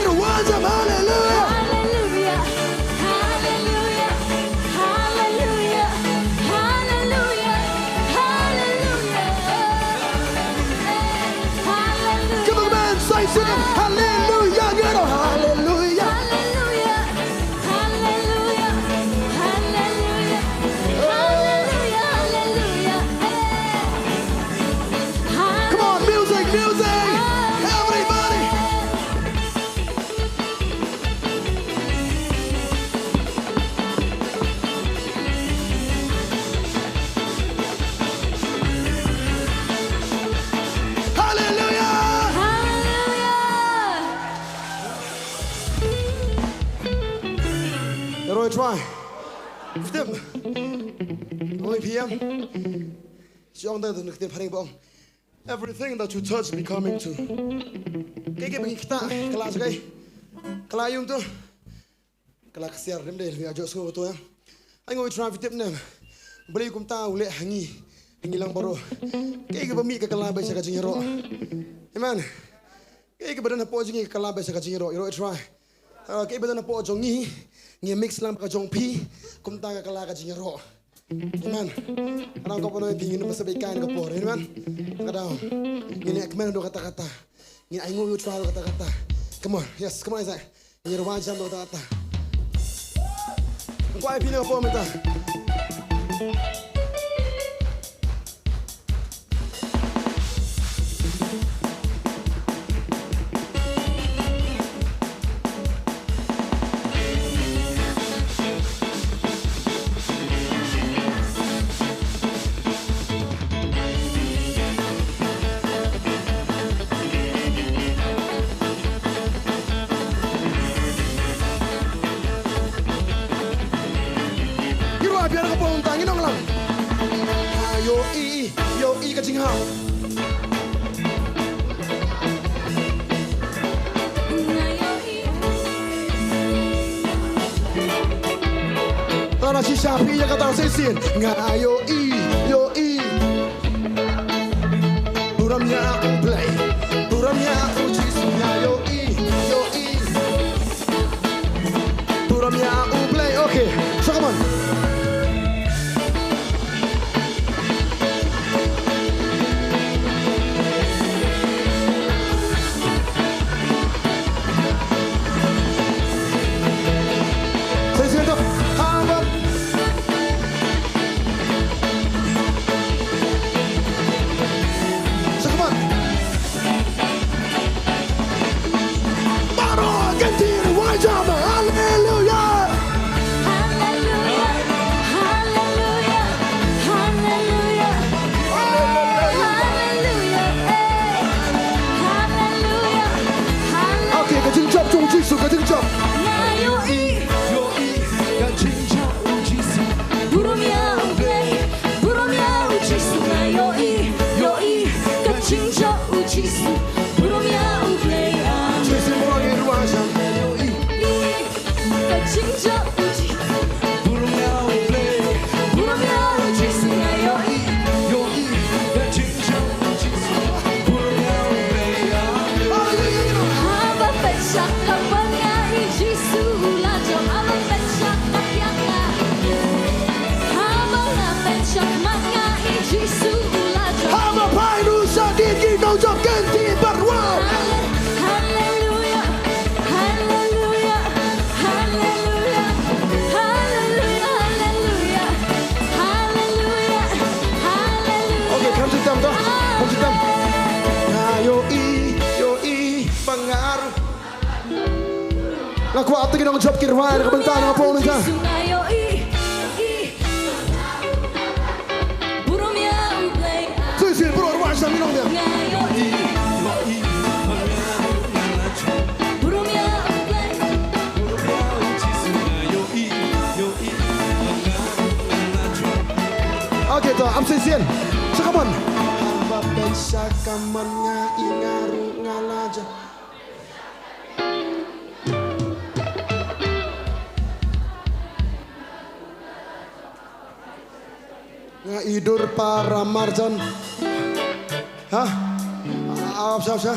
Sing it. Hallelujah, you know, hallelujah. Hallelujah. Hallelujah. Hallelujah. Hallelujah. Hallelujah. Hey. Come on, music, music. Everybody. Hallelujah! Hallelujah! Ïaroh, try. Step. Oi, P M. Jong da dun kte pharing bong. Everything that you touch becoming to. Kaei kaei ba ngi ktah, ka lah jong kaei? Ka lah ïa uto. Ka lah ka ksiar, ym dei lei, ïa jong sngew uto ïa. Ai, nga ïathuh ïa phi tip ne. Blei kumta u leh ha ngi, ha ngi lang baroh. Kaei kaba mih ka kylla beit sha ka jingïaroh. Amen. Kaei kaba don hapoh jong ngi ka kylla beit sha ka jingïaroh, ïaroh, try. Ah, kaei ba don hapoh jong ngi, ngi mix lang bad ka jong phi, kumta ka kylla ka jingïaroh. Amen. Ngan ong kumno ïa phi, ngin ym basa beit kai ha kane ka por, amen. Ka daw. Ngin ïa kmen haduh katta katta. Ngin ainguh ïa U Trai haduh katta katta. Come on, yes, come on, Isaac. Ngin ïa rwai jam haduh katta katta. Kwah ïa phi na ka por mynta. Ngi rwai biang ka pom tang, ngi nong lang. Ïohi, ïohi ka jinghap. Lada shisha phi ïa kata sa shisien. Nga ïohi, ïohi. Burom ïa U Blei, burom ïa U Jisu, nga ïohi, ïohi. Burom ïa U Blei. Okay, so come on. Sa shisien to. Haba. Sa come on. Baroh kynti rwai jam, haleluya. Haleluya, haleluya, haleluya, haleluya, eh. Haleluya, haleluya. Okay, ka jingjop jong U Jisu, ka jingjop. Nga ïohi, ïohi, ka jingjop U Jisu. Burom ïa U Blei, burom ïa U Jisu, nga ïohi, ïohi, ka jingjop U Jisu. Burom ïa U Blei, amen. Sa shisien baroh ngi rwai jam. Ka jingjop U Jisu. Burom ïa U Blei. Burom ïa U Jisu, nga ïohi, ïohi, ka jingjop U Jisu. Burom ïa U Blei, amen. Haba pynshah ka ban nga i Jisu u la jop, haba pynshah ka biang nga. Haba nga pynshah ka ban nga i Jisu u la jop. Haba phai ruh shadien ngi nongjop kynti baroh. Hale-, haleluya, haleluya, haleluya, haleluya, haleluya, haleluya, haleluya. Okay, kham jingtam to, kham jingtam. Nga ïohi, ïohi, ba nga ruh. Nga kwah te ki nongjop ki rwai na ka bynta na ka por mynta. Burom ïa U Blei. Sa shisien baroh rwai sa mi nong dia. Burom ïa U Blei. Okay, to, ap sa shisien. Sa come on. Haba pynshah ka ban nga i nga ruh nga la jop. Nga i dur para marjan. Ha? Ap sha, ap sha.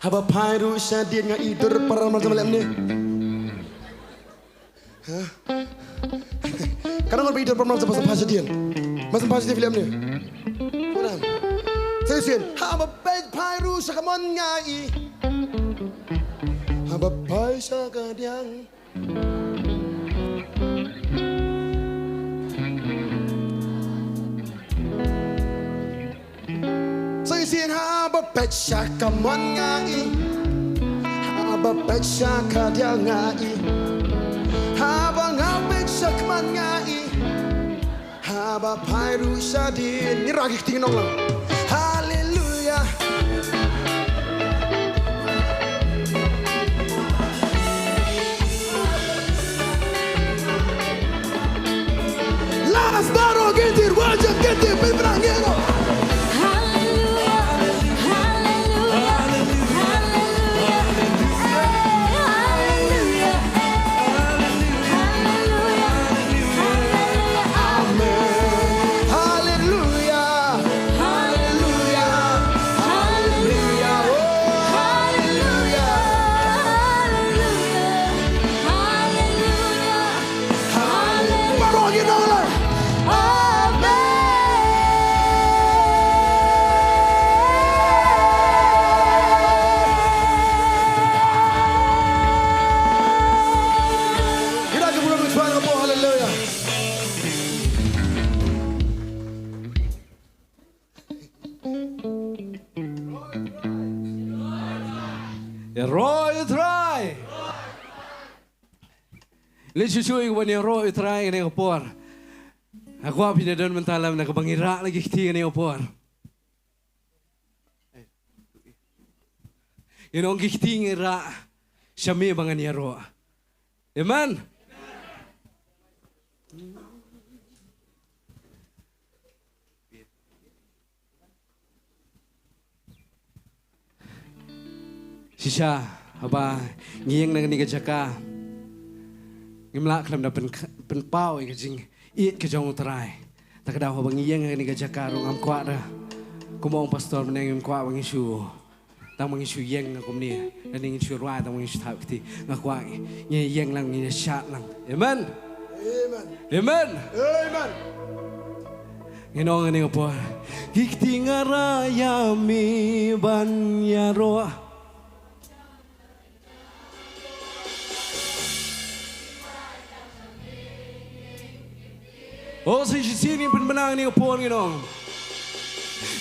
Haba phai ruh shadien nga i dur para marjan, leh mynne. Ha? Ka nang ba i dur para marjan ba sa phai shadien. Ba sa phai shadien, leh mynne. Sa shisien. Haba phai Phai ruh sha ka mon nga i. Haba phai sha ka diang. Sa shisien. Haba peit sha ka mon nga i. Haba peit sha ka diang nga i. Haba nga peit sha ka mon nga i. Haba phai ruh shadien. Ngi rah ki kti nonglang. Haleluya. Last baroh ki kti, worship ki kti, pynbna ngi ïa. Haleluya, haleluya, haleluya, eh, haleluya, eh, haleluya, haleluya, amen. Haleluya, haleluya, haleluya, oh, haleluya, haleluya, haleluya. Haleluya. Baroh ngi ong lang. Amen. Kita ke bulan mencuat apa? Haleluya. Ïaroh ïa u Trai. Leit shuh shuh ïa kaba ïaroh ïa u Trai kane ka por. Nga kwah phi da don mynta lem na kaba ngi rah la ki kti kane ka por. Ngin ong ki kti ngi rah, sha me ba ngan ïaroh. Amen. Shisha, haba ngi ïeng na kane ka jaka, ngim lah khlem da pyn-, pynpaw ïa ka jingïeit ka jong u Trai. Ta ka daw haba ngi ïeng na kane ka jaka ruh ngam kwah da, kum ong pastor mynne, ngim kwah ba ngi shu, tang ba ngi shu ïeng na kumne, lane ngi shu rwai tang ba ngi shu thap kti. Nga kwah ngi ïeng lang, ngi shad lang. Amen. Amen. Amen. Amen. Ngin ong ha kane ka por. Ki kti nga rah ïa me ban ïaroh. Oh, sa shisien ngin pynbna ha kane ka por ngin ong.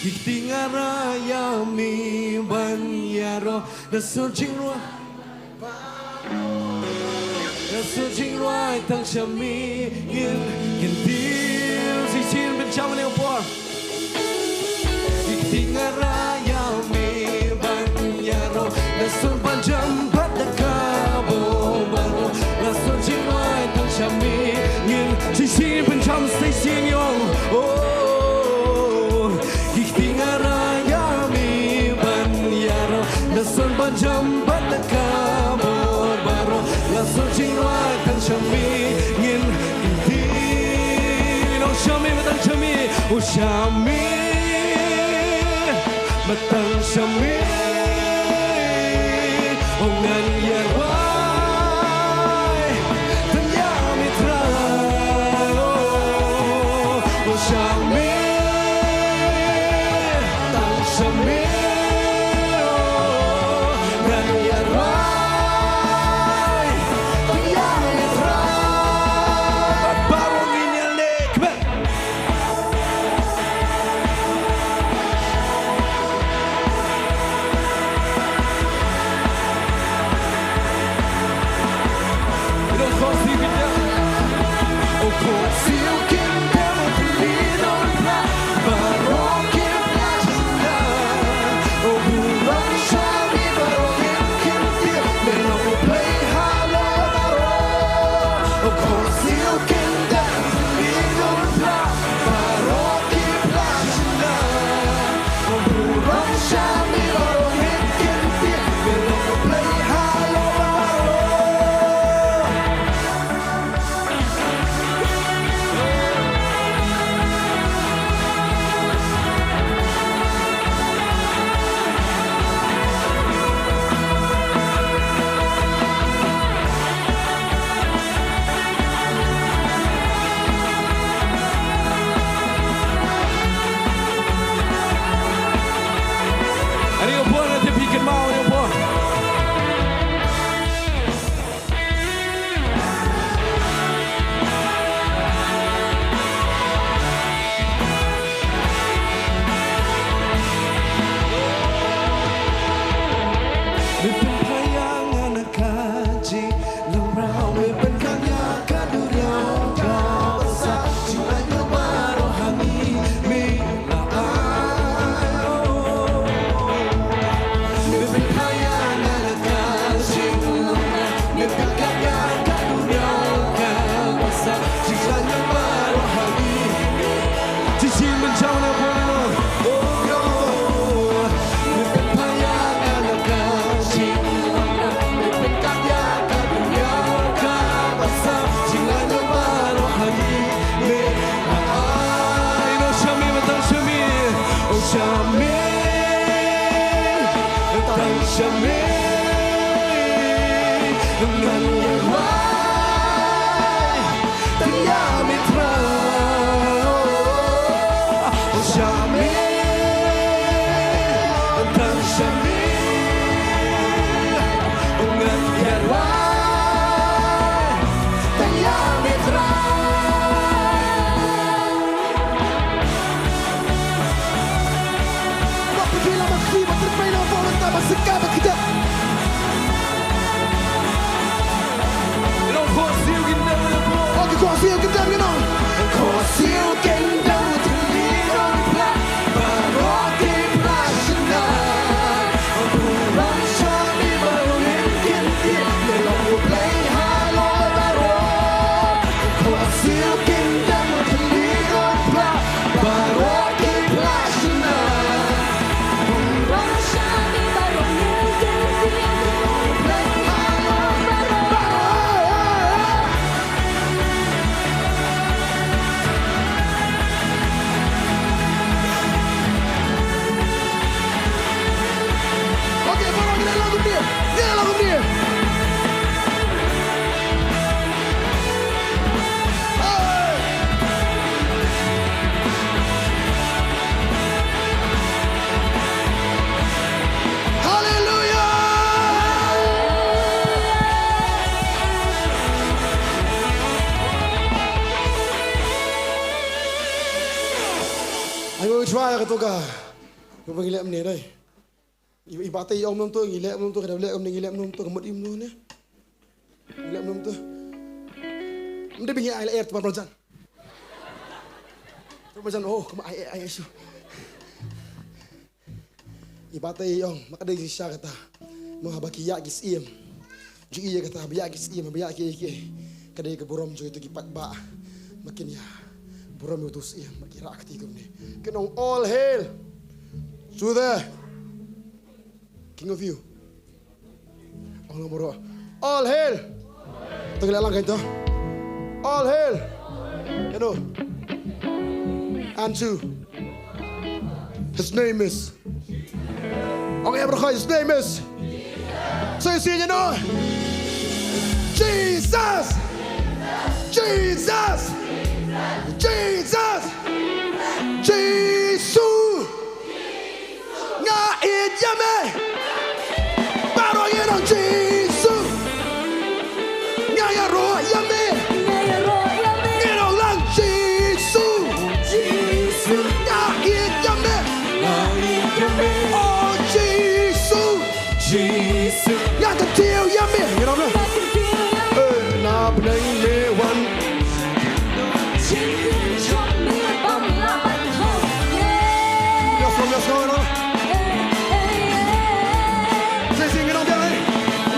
Ki kti nga rah ïa me ban ïaroh. Da sur jingrwai. Da sur jingrwai tang sha me ngin, ngin dil. Shisien pynshai ha kane ka por. Ki kti nga rah ïa me ban ïaroh. Da sur ban jam bad da ka bor baroh. Da sur jingrwai tang sha me ngin. Shisien pynshai, shisien ïong. Oh. Ki kti nga rah ïa me ban ïaroh. Da sur ban jam bad da ka bor baroh. Da sur jingrwai tang sha me ngin, ngin dil. Oh sha me, ba tang sha me. Oh sha me, ba tang sha me. Oh ngan ïarwai tang ïa me Trai. Oh sha me, tang sha me. Oh ngan ïarwai tang ïa me Trai. Baroh ngin ïaleh kmen. Kynmaw ïa u por. Ai, oi, chwa ya ka toka. Ko ba ngi leh mynne dei. I, i ba te i ong mynno to, ngi leh mynno to, ka dei leh mynne, ngi leh mynno to, ka mut i mynno ne. Ngi leh mynno to. Mynde ba ngi ai leh er te ban marjan. Te ban marjan, oh, ka ma ai, ai, ai, shu. I ba te i ong, ma ka dei shisha kata. Mo haba ki ïa ki syiem. Ju ïa kata, ba ïa ki syiem, ba ïa ki, ki. Ka dei ka burom jong kito ki paidbah. Ma kin ïa burom ïa uto u syiem, ma ki rah kti kumne. Kin ong all hail to the King of you. Ong lang baroh. All hail. To ngi leh lang kein to. All hail. You know. And to. His name is. Ong ïa baroh, his name is. Say, say, you know. Jesus. Jesus. Jesus. Jisu. Nga ïeit ïa me. Baroh ngin ong Jisu. Nga ïaroh ïa me. Nga ïaroh ïa me. Ngin ong lang Jisu. Jisu. Nga ïeit ïa me. Nga ïeit ïa me. Oh Jisu. Jisu. Nga kyntiew ïa me. Ngin ong lang. Nga kyntiew ïa me. Eh, na bneng me wan. Jingim jong me bym lah ban thew. Yeah. Yes, yes, yes, yes. Sing, sing, you know, Billy.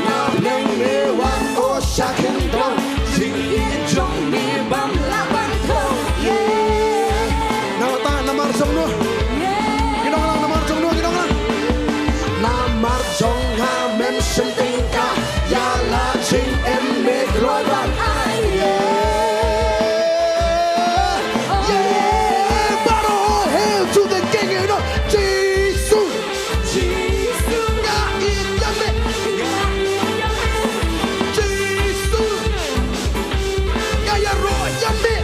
Na bneng me wan, oh, sha kyndong. Jingim jong me bym lah ban thew. Yeah. Namar ta, namar jong no. Yeah. Ki dong lang, namar jong no, ki dong lang. Namar jong nga men shim tyngka. Ïa la jingim me kloi ban ai. Yeah. Yeah. Baroh hail to the King, you know. Jisu. Jisu. Nga ïeit ïa me. Jisu. Nga ïaroh ïa me.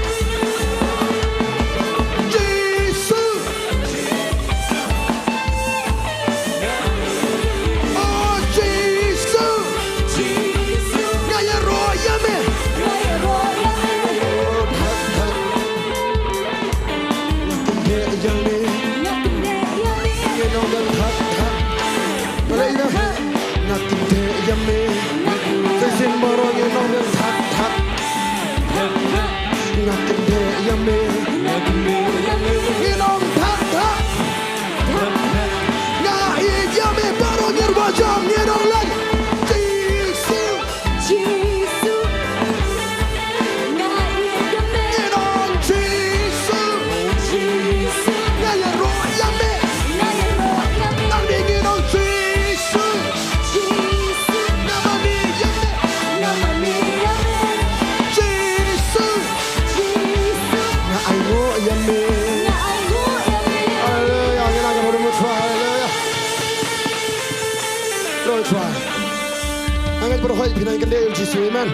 Jisu. Nga kynthei ïa me. Shisien baroh ngin ong thak thak. Nga kynthei ïa me. Ngin ong thak thak. Nga ïeit ïa me, baroh ngin ong lang. Jisu. Jisu. Nga ïeit ïa me. Ngin ong Jisu. Jisu. Nga ïaroh ïa me. Nga ïaroh ïa me. Nangta ngin ong Jisu. Jisu. Nga mane ïa me. Nga mane ïa me. Jisu. Jisu. Nga ainguh ïa me. Nga ainguh ïa me. Haleluya. Ngin ong ka bor mut, haleluya. Praise God. Nga ngeit baroh phi nang kyndit ïa u Jisu, amen.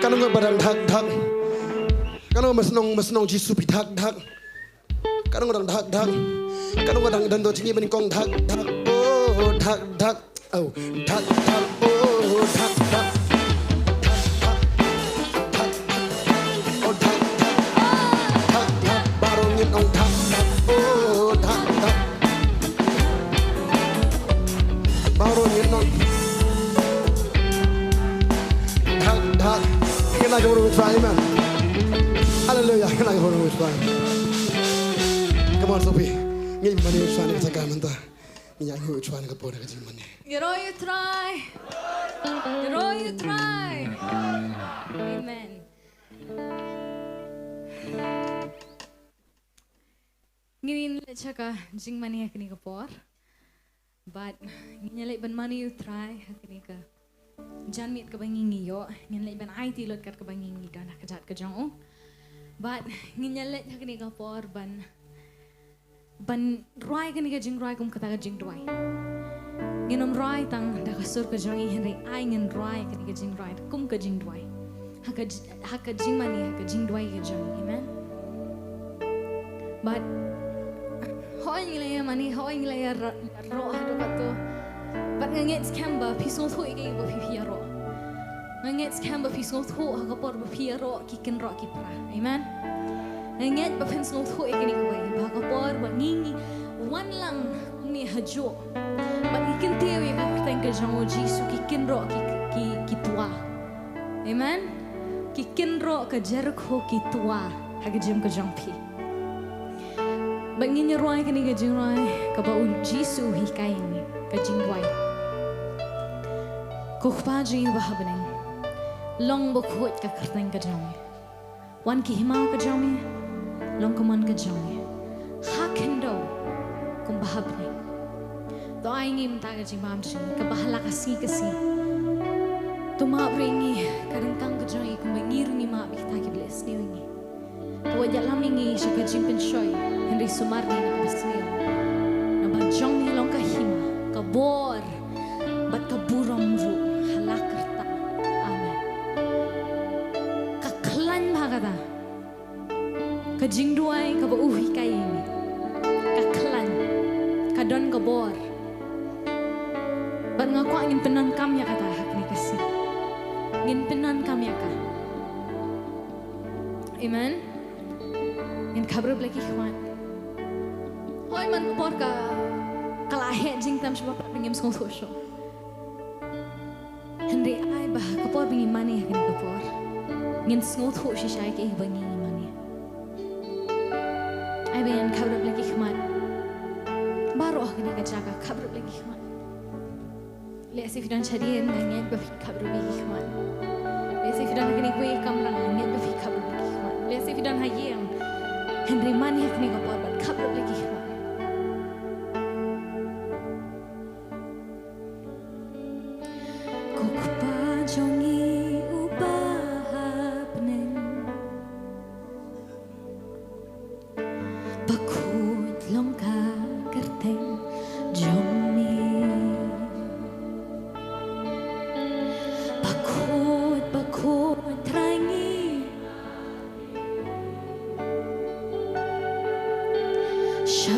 Katno ngut ba dang thak thak. Katno ngut ba shnong, ba shnong Jisu phi thak thak. Katno ngut dang thak thak. Katno ngut dang don to jingim ba nyngkong thak thak. Oh, thak thak. Oh, thak thak. Oh, thak thak. Thak thak. Thak thak. Oh, thak thak. Thak thak. Baroh ngin ong thak thak. Oh, thak thak. Baroh ngin ong thak thak. Ngin ai ka burom u Trai, amen. Haleluya. Ngin ai ka burom u Trai. Come on, Sophie. Ngin mane u Trai na ka jaka mynta. Ngin ai u Trai na ka por ka jingmane. Ïaroh ïa u Trai. Ïaroh ïa u Trai. Amen. Ngin leit sha ka jingmane ha kane ka por. Bad ngin ïa leit ban mane ïa u Trai ha kane ka janmiet kaba ngi ngi ïoh. Ngin leit ban aiti lut kat kaba ngi ngi don ha ka jaka ka jong u. Bad ngin ïa leit ha kane ka por ban, ban rwai kane ka jingrwai kum kata ka jingduwai. Ngin ym rwai tang da ka sur ka jong ngi, hynrei ai ngin rwai kane ka jingrwai kum ka jingduwai. Ha ka ji-, ha ka jingmane, ha ka jingduwai ka jong ngi. Amen. Bad hooid ngi la ïa mane, hooid ngi la ïa ro-, roh haduh kato. Bad nga ngeit skhem ba phi sngewthuh ïa kaei ba phi, phi ïaroh. Nga ngeit skhem ba phi sngewthuh ha ka por ba phi ïaroh ki kynroh ki pra. Amen. Nga ngeit ba phin sngewthuh ïa kane kawei, ba ha ka por ba ngi ngi wan lang kumne hajuh, bad ngi kyntiew ïa ka kyrteng ka jong u Jisu, ki kynroh ki, ki, ki twa. Amen. Ki kynroh ka Jerikho ki twa ha ka jingim ka jong phi. Bad ngin ïa rwai kane ka jingrwai kaba u Jisu u hikai ïa ngi, ka jingrwai. Ko Kpa jong ngi ba ha bneng, long bakhuid ka kyrteng ka jong me. Wan ki hima ka jong me, long ka mon ka jong me ha khyndew kumba ha bneng. To ai ngi mynta ka jingbam jong ngi kaba ha la ka sngi ka sngi. To map ruh ïa ngi ka ryngkang ka jong ngi kumba ngi ruh ngi map ïa kita kiba leh sniew ïa ngi. To wat ïalam ïa ngi sha ka jingpynshoi, hynrei sumar ngi na kaba sniew. Naba jong me long ka hima, ka bor bad ka burom ruh ha la karta. Amen. Ka khlaiñ bha kata ka jingduwai kaba u hikai ïa ngi. Ka khlaiñ, ka don ka bor. Bad nga kwah ngin pyndonkam ïa kata ha kane ka sngi. Ngin pyndonkam ïa ka. Amen. Ngin khaprup la ki khmat. Hooid man ka por ka, ka la heh jingtem shuh ba ngim sngewthuh shuh. Hynrei ai ba ha ka por ba ngi mane ha kane ka por, ngin sngewthuh shisha ïa kaei ba ngi mane. Ai ba ngin khaprup la ki khmat. Baroh ha kane ka jaka khaprup la ki khmat. Lehse phi don shadien, nga ngeit ba phi khaprup ïa ki khmat. Lehse phi don ha kane kawei ka kamra, nga ngeit ba phi khaprup ïa ki khmat. Lehse phi don ha ïing, hynrei mane ha kane ka por bad khaprup ïa ki khmat. Ko Kpa jong ngi uba ha bneng, bakhuid long ka kyrteng jong me. Bakhuid, bakhuid Trai ngi. Sha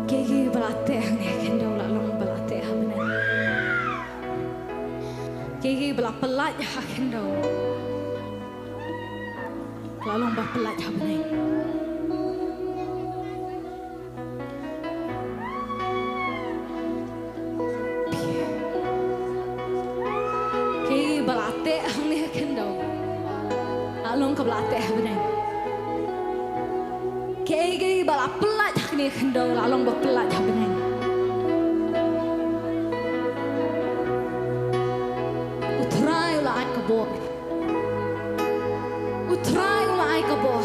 Kiei kiei ba la teh hangne ha khyndew la long ba la teh ha bneng. Kiei kiei ba la pyllait ha khyndew la long ba pyllait ha bneng. Kiei kiei ba la teh hangne ha khyndew la long kaba la teh ha bneng. Kiei kiei ba la pyllait hangne ha khyndew la long ba pyllait ha bneng. U Trai u la ai ka bor. U Trai u la ai ka bor.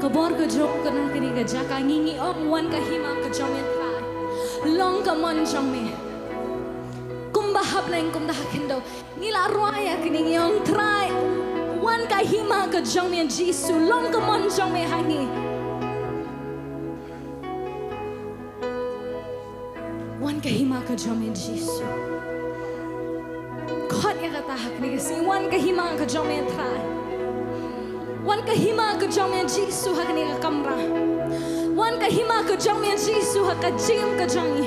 Ka bor ka jong ka na kane ka jaka ngi ngi ong wan ka hima ka jong me Trai. Long ka mon jong me. Kumba ha bneng kumba ha khyndew. Ngi la rwai ïa kane ngi ong Trai. Wan ka hima ka jong me Jisu. Long ka mon jong me ha ngi. Wan ka hima ka jong me Jisu. Khot ïa kata ha kane ka sngi wan ka hima ka jong me Trai. Wan ka hima ka jong me Jisu ha kane ka kamra. Wan ka hima ka jong me Jisu ha ka jingim ka jong ngi.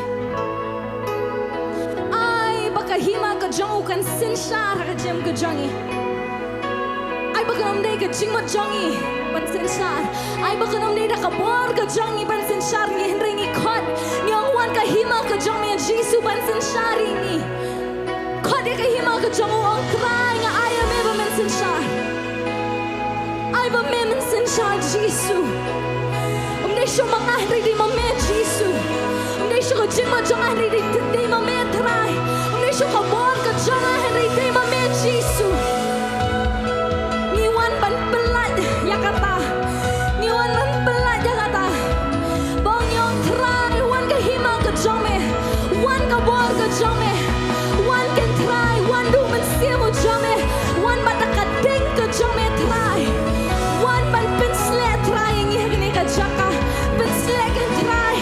Ai ba ka hima ka jong u kan synshar ha ka jingim ka jong ngi. Ai ba kan ym dei ka jingmut jong ngi ban synshar. Ai ba kan ym dei da ka bor ka jong ngi ban synshar ngi hynrei ngi khot. Ngi ong wan ka hima ka jong me Jisu ban synshar ïa ngi. Khot ïa ka hima ka jong u ong Trai nga ai ïa me ba men synshar. Ai ba me men synshar Jisu. Ym dei shuh ma nga hynrei dei ma me Jisu. Ym dei shuh ka jingmut jong nga hynrei dei, dei ma me Trai. Ym dei shuh ka bor ka jong nga hynrei dei ma me Jisu. Ngi wan ban pyllait ïa kata. Ngi wan ban pyllait ïa kata. Ba ngi ong Trai wan ka hima ka jong me. Wan ka bor ka jong me. Wan ken Trai wan da u Mynsiem u jong me. Wan bad da ka ding ka jong me Trai. Wan ban pynshlur Trai ïa ngi ha kane ka jaka. Pynshlur ken Trai.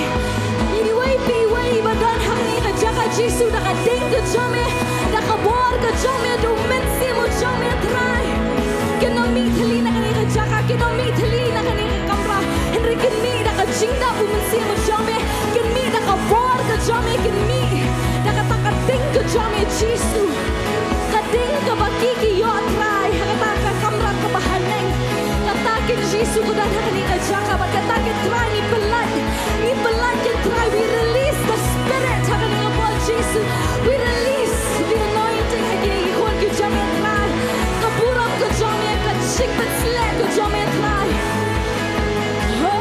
Iwei pa iwei ba don ha kane ka jaka Jisu da ka ding ka jong me. Da ka bor ka jong me da u Mynsiem u jong me Trai. Kin ym mih thylli na kane ka jaka, kin ym mih thylli na kane ka kamra. Hynrei kin mih da ka jingdap u Mynsiem u jong me. Kin mih da ka bor ka jong me, kin mih da kata ka ding ka jong me Jisu. Ka ding kaba ki ki ïoh Trai ha kata ka kamra kaba haneng. Kata kin Jisu ka don ha kane ka jaka bad kata kin Trai ngi pyllait. Ngi pyllait kin Trai, we release the Spirit ha kane ka por Jisu. We release the anointing ha ki ki khun ki jong me Trai. Ka burom ka jong me, ka jingpynshlur ka jong me Trai. Oh.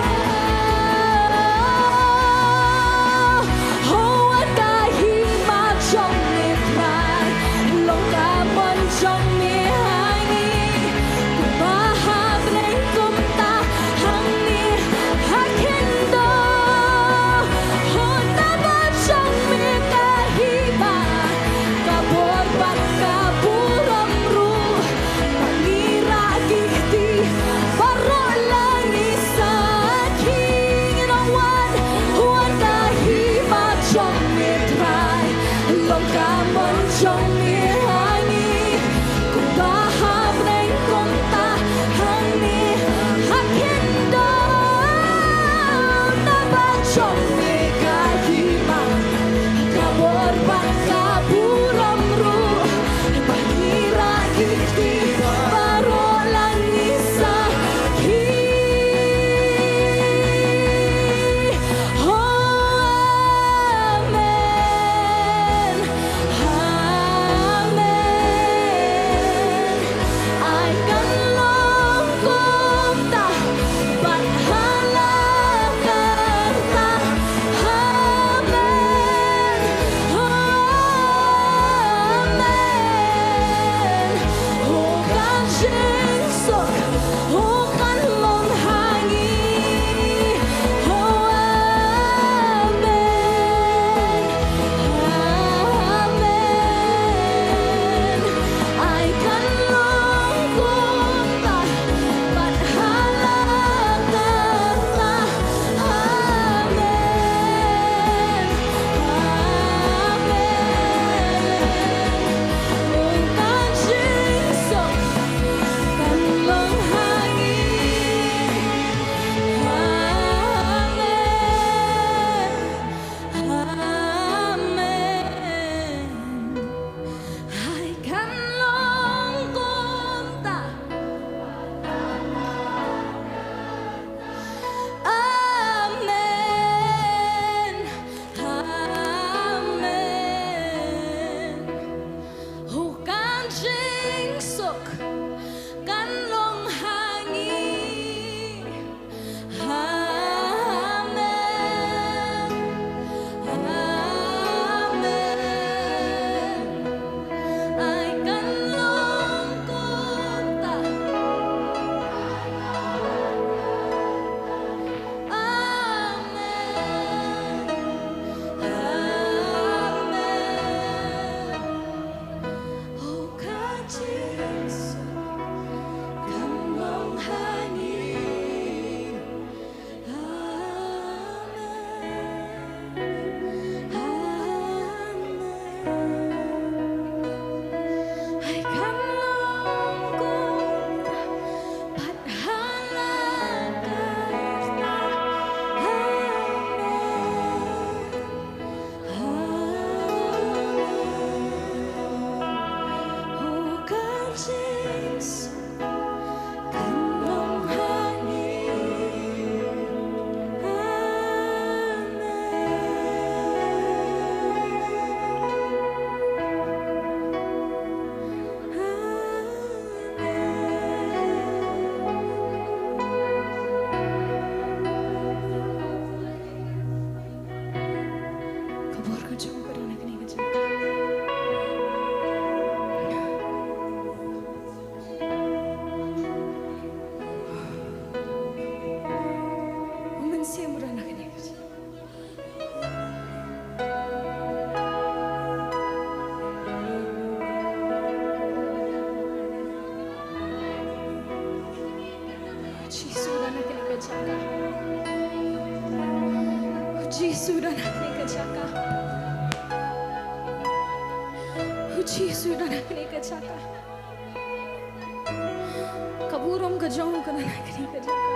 Jisu, don ha kane ka jaka. Jisu, don ha kane ka jaka. Jisu, don ha kane ka jaka. Ka burom ka jong u ka don ha kane ka jaka.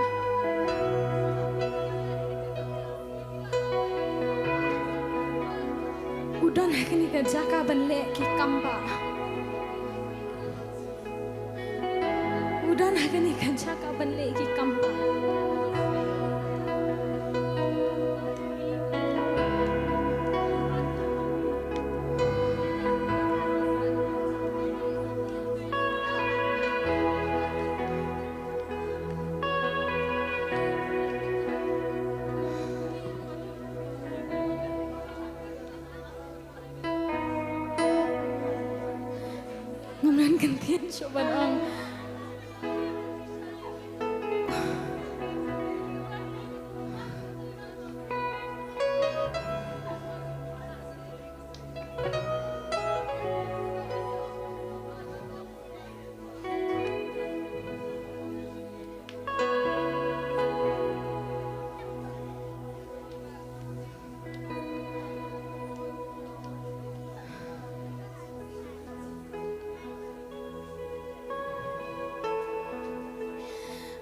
U don ha kane ka jaka ban leh ki kam ba. U don ha kane ka jaka ban leh ki kam ba. Ngam nang kyntien shuh ban ong.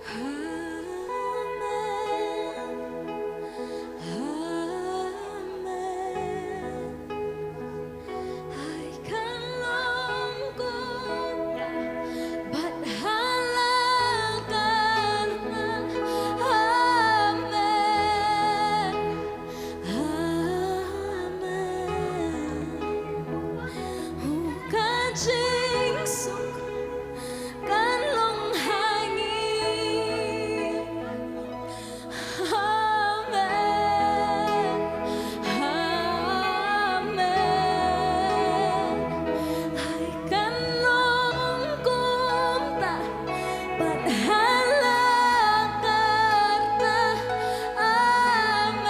Amen. Amen. Ai kan long kumta bad ha la ka kyrteng. Amen. Amen. Ka jingsuk kan long ha ngi. Amen. Amen. Ai kan long kumta bad ha la ka kyrteng. Amen.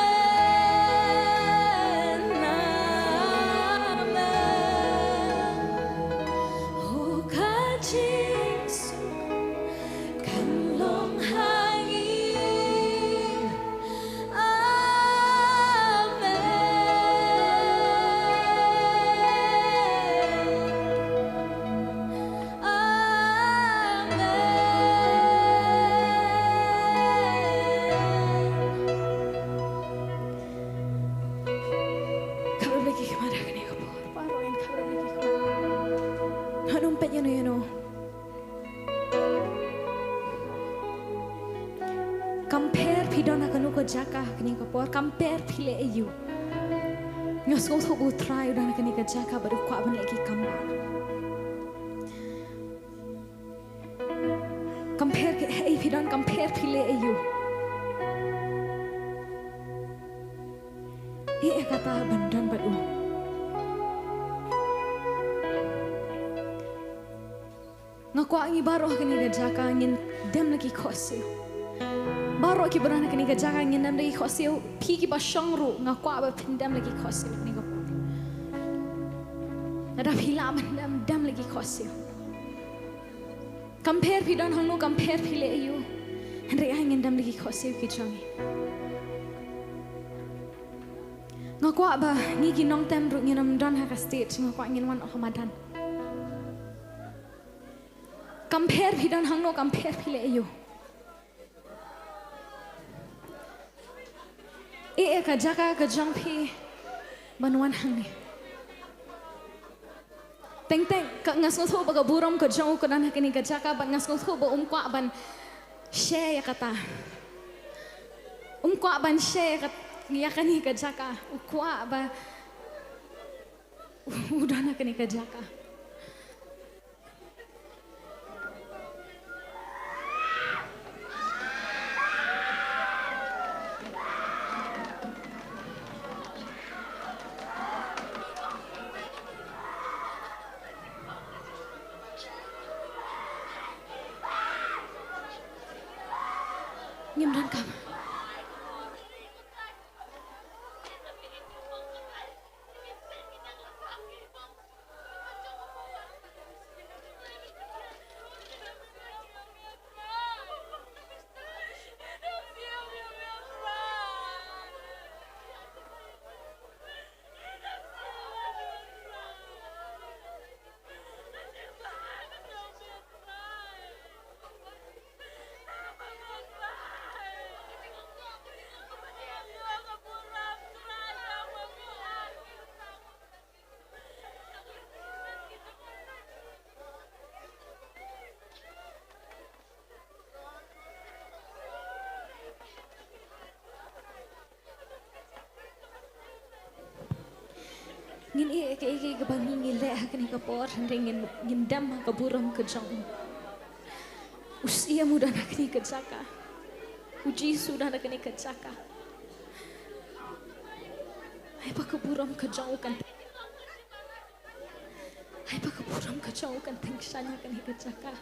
Amen. Oh, ka jingsuk kan long ha ngi. Amen. Amen. Khapra bad ki khmat ha kane ka por. Baroh ngin khapra bad ki khmat. Haduh peit ïano ïano. Kam pher phi don ha kano ka jaka ha kane ka por, kam pher phi leh aïu. Nga sngewthuh ba U Trai u don ha kane ka jaka bad u kwah ban leh ki kam. Kam pher phi, haei phi don, kam pher phi leh aïu. Ïeh ïa kata ban don bad u. Nga kwah ngi baroh ha kane ka jaka ngin dem la ki khohsiew. Baroh kiba don ha kane ka jaka ngin dem la ki khohsiew. Phi kiba shong ruh nga kwah ba phin dem la ki khohsiew ha kane ka por. Lada phi lah ban dem, dem la ki khohsiew. Kam pher phi don hangno, kam pher phi leh aïu. Hynrei ai ngin dem la ki khohsiew ki jong ngi. Nga kwah ba ngi ki nongtem ruh ngin ym don ha ka stage, nga kwah ngin wan ha madan. Kam pher phi don hangno, kam pher phi leh aïu. Ïeh ïa ka jaka ka jong phi ban wan hangne. Teng teng ka, nga sngewthuh ba ka burom ka jong u ka don ha kane ka jaka bad nga sngewthuh ba um kwah ban share ïa kata. Um kwah ban share ïa kat-, ïa kane ka jaka. U kwah ba u don ha kane ka jaka. Ngim donkam. Ngin ïeh ïa kaei kaei kaba ngi ngi leh ha kane ka por, hynrei ngin, ngin dem ha ka burom ka jong u. U Siem u don ha kane ka jaka. U Jisu u don ha kane ka jaka. Haba ka burom ka jong u kan, haba ka burom ka jong u kan teng shane ha kane ka jaka.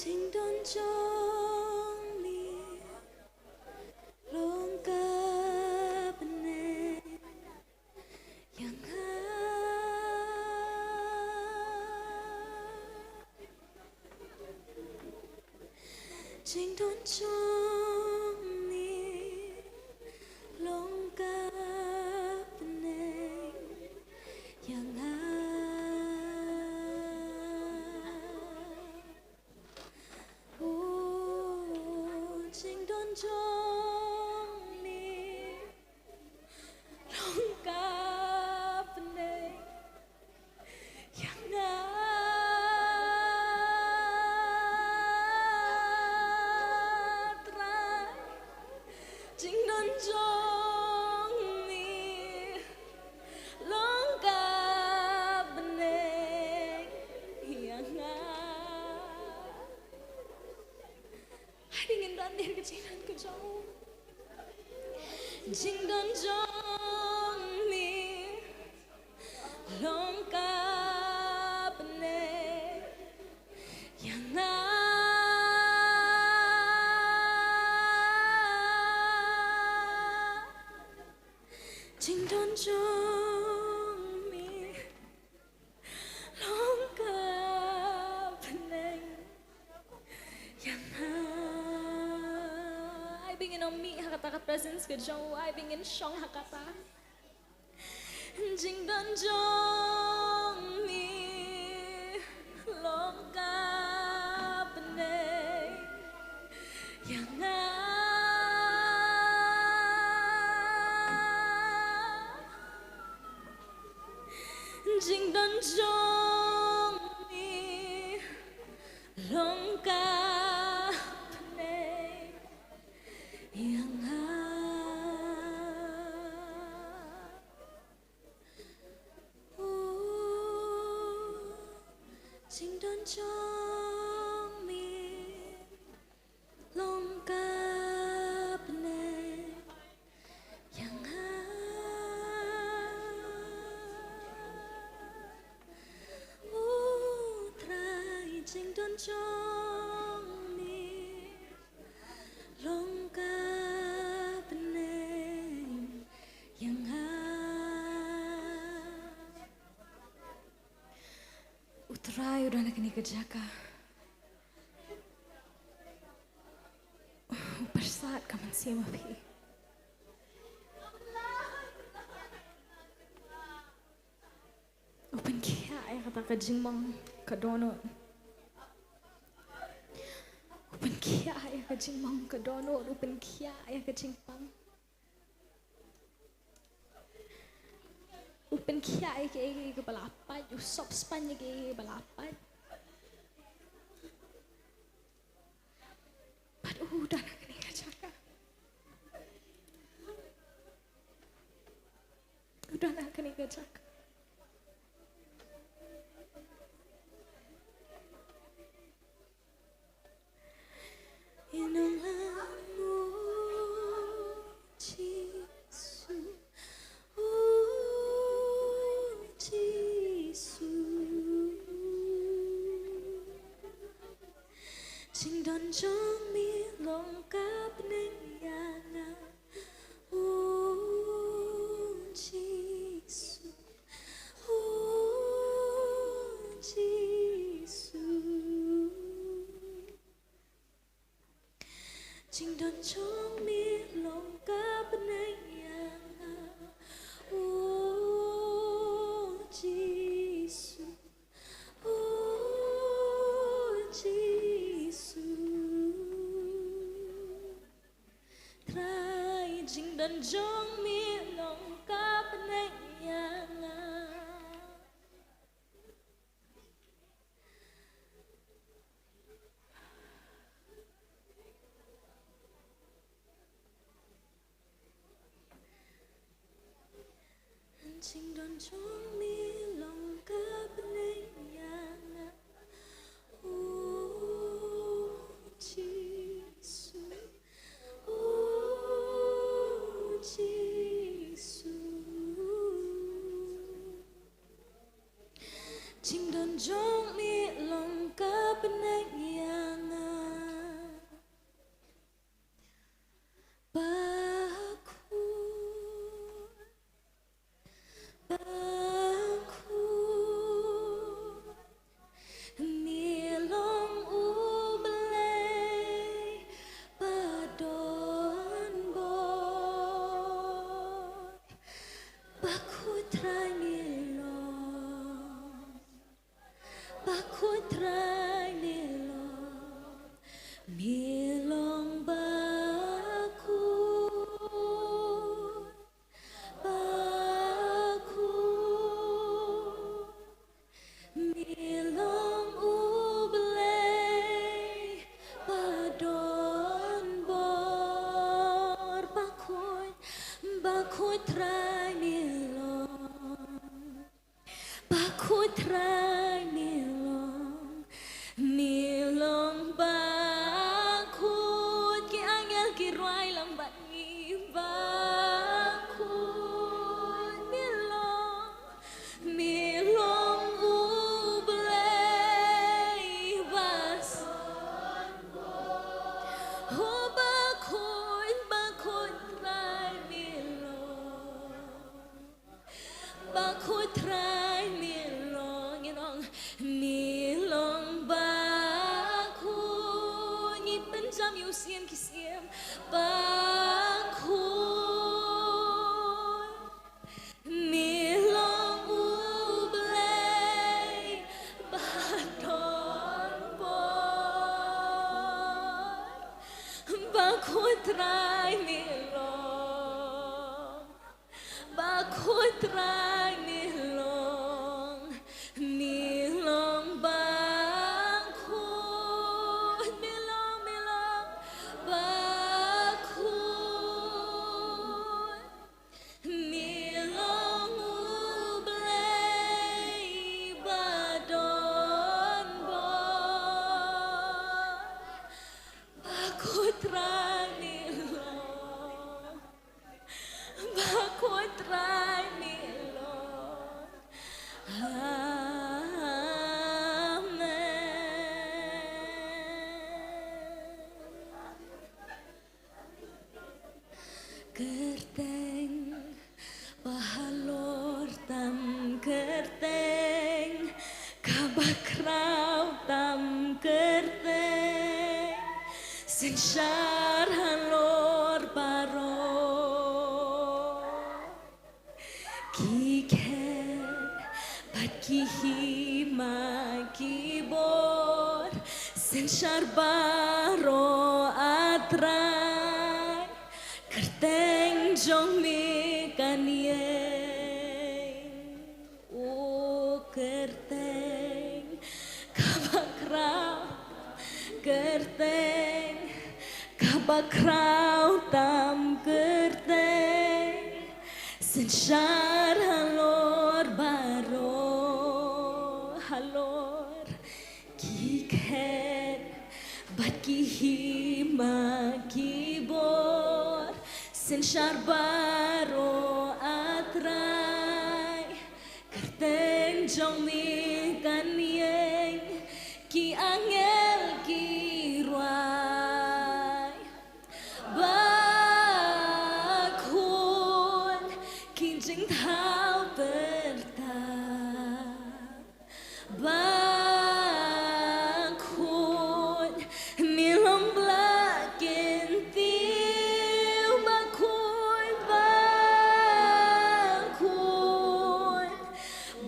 Jingdon jong me long ka bneng ïa nga. Jingdon jong me long ka bneng ïa nga. Oh, jingdon jong me long ka bneng ïa nga. Trai, jingdon jong me long ka bneng ïa nga. Ai, ngin don ïa ka jingdon ka jong u. Jingdon jong me long ka bneng ïa nga. Jingdon jong me long ka bneng ïa nga. Ai, ba ngin ym mih ha kata ka presence ka jong u, ai, ba ngin shong ha kata. Jingdon jong me long ka bneng ïa nga. Jingdon jong me long ka bneng ïa nga. O Trai, jingdon jong me long ka bneng ïa nga. U Trai u don ha kane ka jaka. U pyrsad ka mynsiem ma phi. U pynkhiah ïa kata ka jingmong ka dohnud. U pynkhiah ïa ka jingmong ka dohnud, u pynkhiah ïa ka jingpang. U pynkhiah ïa kiei kiei kiba la pait, u sop spah ïa kiei kiei kiba la pait. Bad u don ha kane ka jaka. U don ha kane ka jaka. Ïa nong lang, o Jisu, o Jisu. Jingdon jong me long ka bneng ïa nga, o Jisu, o Jisu. Jingdon jong me long ka bneng ïa nga, o Jisu, o Jisu. Trai, jingdon jong me long ka bneng ïa nga. Jingdon jong me long ka bneng ïa nga, o Jisu, o Jisu. Jingdon jong me long ka bneng ïa nga. Bakhuid, bakhuid, me long U Blei ba don bor. Bakhuid Trai me long. Bakhuid Trai me long, me long bakhuid, bakhuid, me long U Blei ba don bor. Bakhuid, bakhuid Trai me long. Bakhuid Trai me long, me long bakhuid. Ki angel ki rwai lang bad ngi. Bakhuid me long, me long U Blei ba don bor. Ho bakhuid, bakhuid Trai me long. Bakhuid Trai me long, me long, me long bakhuid. Ngi pynjam ïa u siem ki siem. Bakhuid me long U Blei ba don bor. Bakhuid Trai me long. Bakhuid Trai me long, me long bakhuid, me long, me long bakhuid, me long U Blei ba don Trai mi long. Bakhuid Trai mi long. Amen. Kyrteng ba halor tam, kyrteng kaba khraw tam, kyrteng synshar halor baroh. Ki khet bad ki hima, ki bor synshar baroh, A Trai. Kyrteng jong me kan ïeng. O kyrteng kaba khraw, kyrteng kaba khraw tam, kyrteng synshar halor baroh, halor ki khet bad ki hima, ki bor synshar baroh, A Trai. Kyrteng jong me kan ïeng, ki angel ki rwai. Bakhuid ki jingthaw pyrta. Bakhuid me long Blei kyntiew, bakhuid, bakhuid,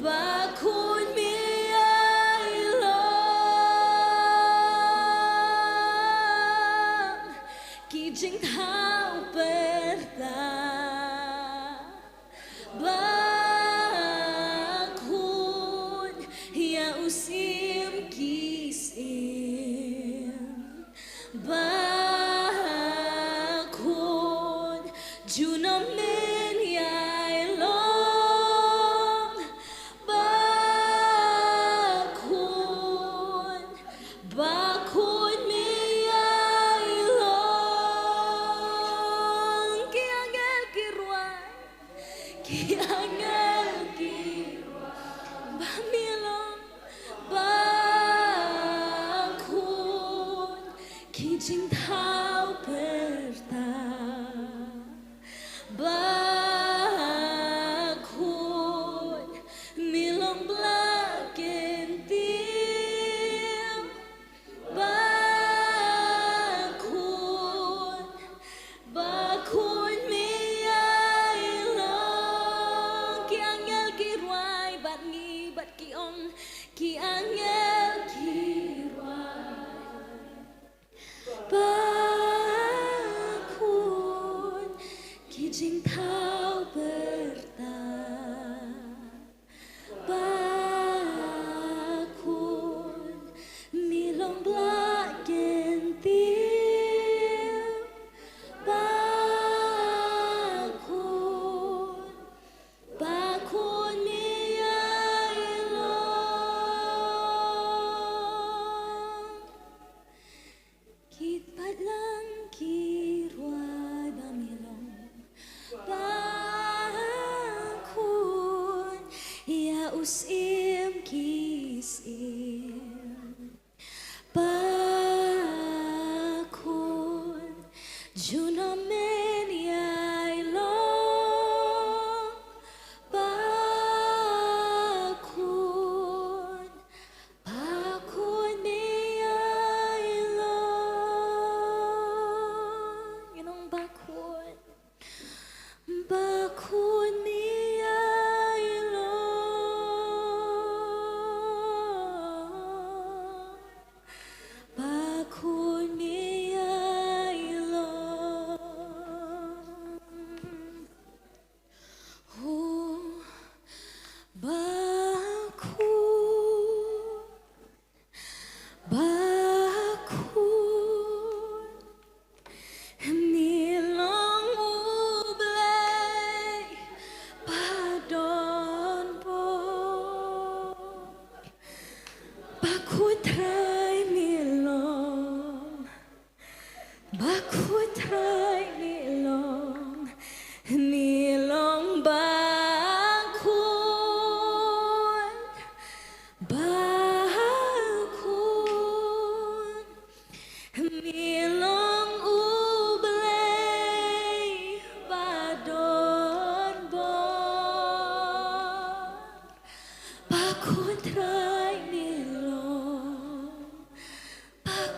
bakhuid me ïai long. Ki jingthaw pyrta. Bakhuid ïa u syiem ki syiem. Bakhuid junom men ïai long. Bakhuid, bakhuid me ïai long.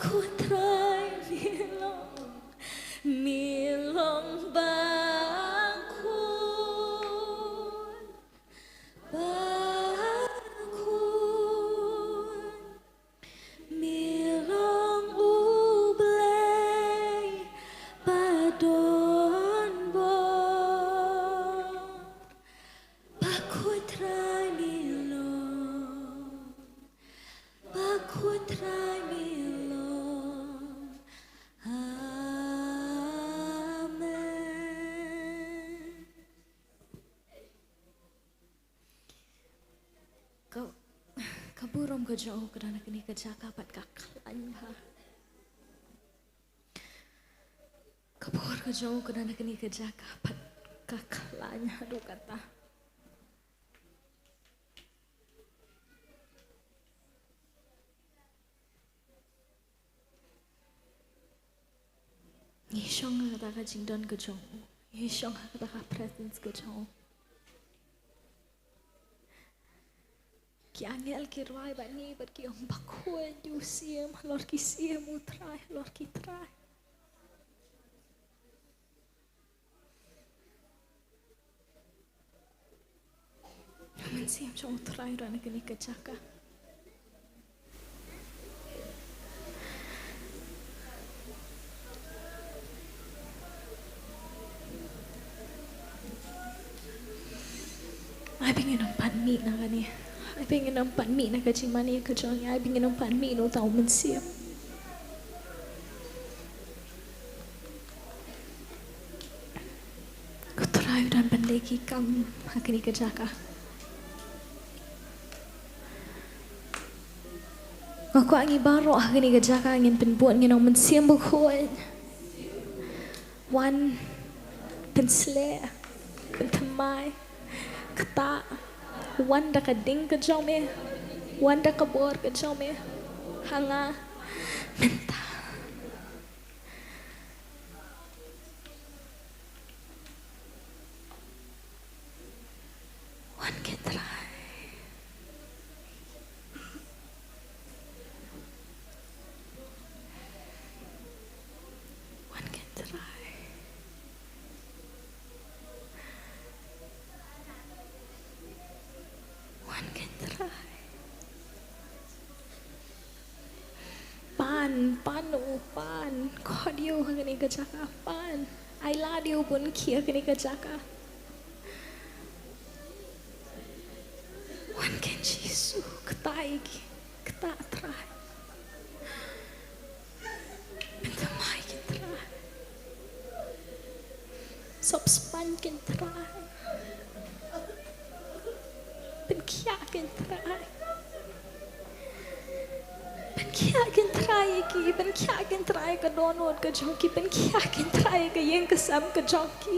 Ko Trai, mi long, mi long ba khuid, ba khuid. Mi long U Blei ba don bor. Ba khuid Trai mi long. Ba khuid Trai mi long. Amen. Ka, ka burom ka jong u ka don ha kane ka jaka pat ka khlaiñ bha. Ka bor ka jong u ka don ha kane ka jaka pat ka khlaiñ haduh katta. Ngi shong ha kata ka jingdon ka jong u. Ngi shong ha kata ka presence ka jong u. Ki angel ki rwai bad ngi bad ki ong ba khuid u Syiem halor ki syiem, u Trai halor ki trai. Mynsiem jong u Trai ruh na kane ka jaka. Ai ba ngin ym pat mih na kane. Ai ba ngin ym pat mih na ka jingmane ka jong ngi. Ai ba ngin ym pat mih na uta u mynsiem. Ko Trai u don ban leh ki kam ha kane ka jaka. Nga kwah ngi baroh ha kane ka jaka ngin pynbud, ngin ong Mynsiem Bakhuid. Wan pynsleh, pynthymmai, ktah, wan da ka ding ka jong me, wan da ka bor ka jong me ha nga mynta. Wan ko Trai. Wan ko Trai. Wan ko Trai. Pan, pan, oh, pan. Khot ïa u ha kane ka jaka, pan. Ai lad ïa u bun khie ha kane ka jaka. Wan ko Jisu, ktah ïa ki, ktah Trai. Pynthymmai ko Trai. Sop spaiñ ko Trai. Pynkhiah ko Trai. Pynkhiah ko Trai ïa ki, pynkhiah ko Trai ka dohnud ka jong ki, pynkhiah ko Trai ka ïing ka sem ka jong ki.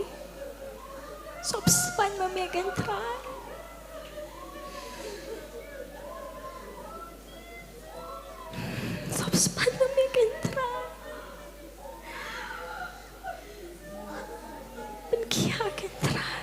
Sop spaiñ ma me ko Trai. Sop spaiñ ma me ko Trai. Pynkhiah ko Trai.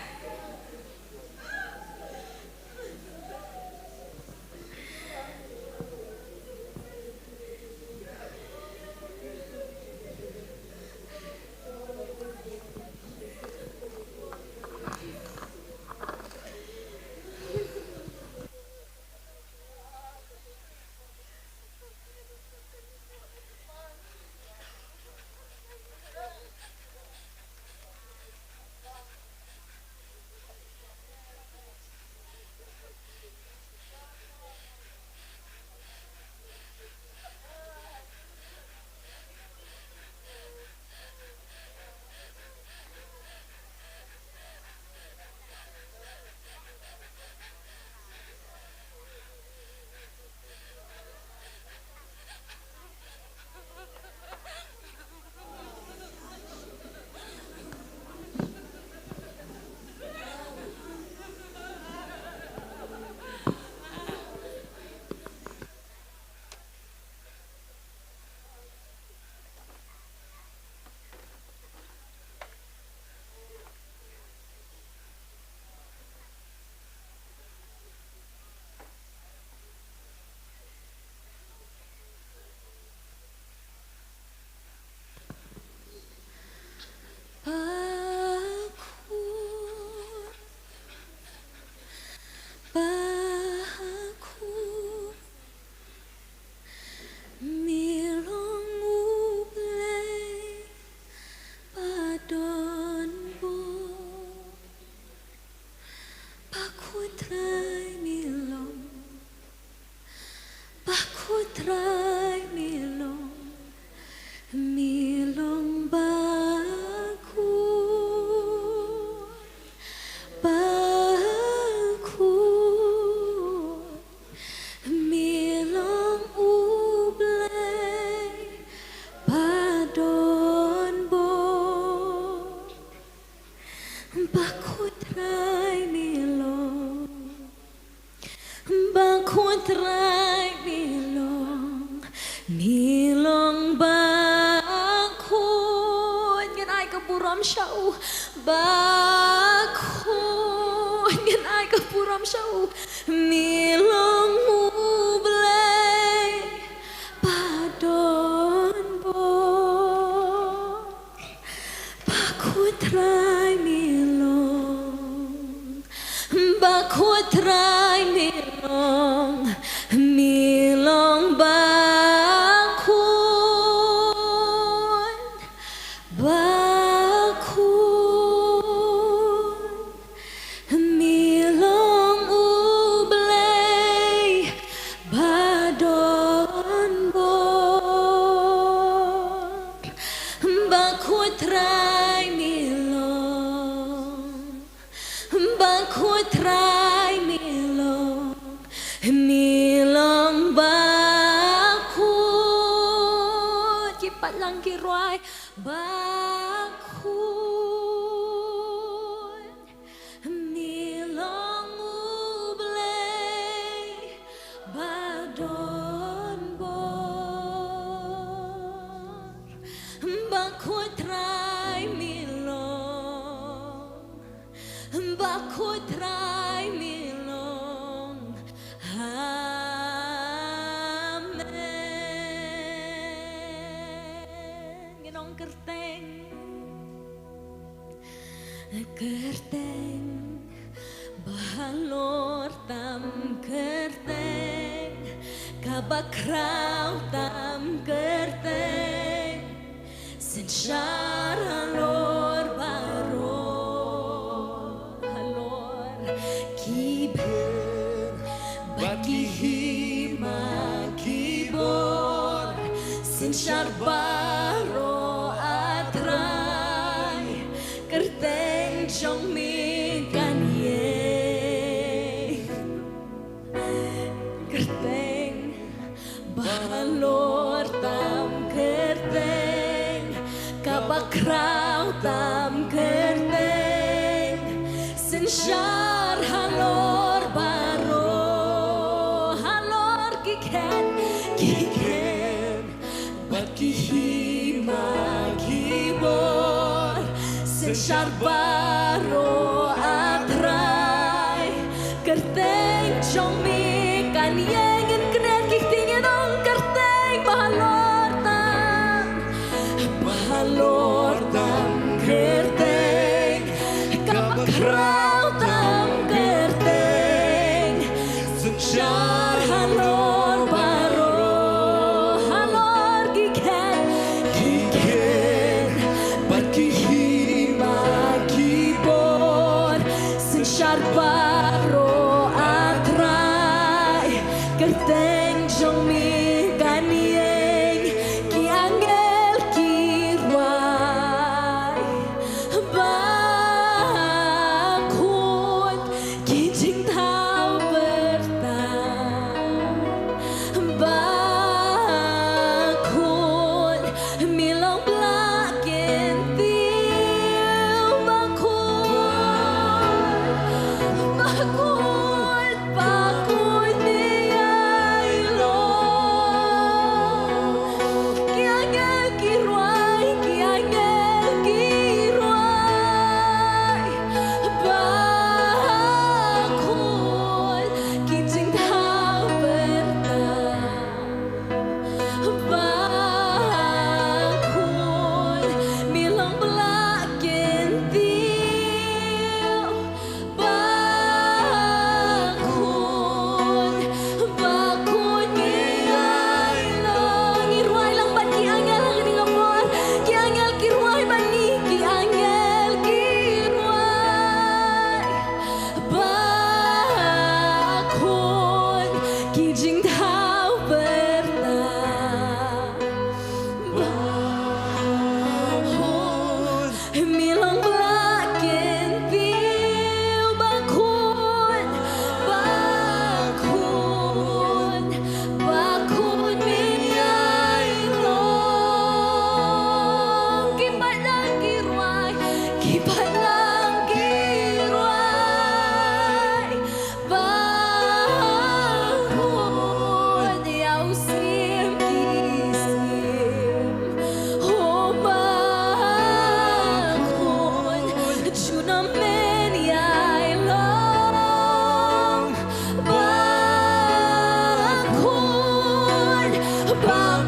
Mi long bakhuid, ngan ai ka burom sha u. Bakhuid, ngan ai ka burom sha u. Mi long U Blei ba don bor. Bakhuid Trai mi long, bakhuid Trai mi long, mi long bakhuid, bakhuid. Mi long U Blei ba don bor. Bakhuid Trai mi long, bakhuid Trai mi long, mi long bakhuid. Ki pat lang ki rwai. Bakhuid, mi long U Blei ba don bor. Bakhuid Trai mi long, bakhuid Trai mi long. Amen. Ngan ong kyrteng. Kyrteng ba halor tam, kyrteng kaba khraw tam, kyrteng synshar halor baroh. Halor ki bor bad ki hima ki bor, synshar baroh, A Trai, kyrteng jong me kan ïeng. Kyrteng ba halor tam, kyrteng kaba khraw tam, kyrteng synshar halor baroh. Halor ki khet, ki khet bad ki hima ki bor, synshar baroh, A Trai, kyrteng jong me kan ïeng. Ngin kner ki kti, ngin ong kyrteng ba halor tam, ba halor tam, kyrteng kaba khraw tam, kyrteng synshar halor baroh. Halor ki khet, ki khet bad ki hima ki bor, synshar baroh, A Trai, kyrteng jong me kan ïeng. Ki angel ki rwai ba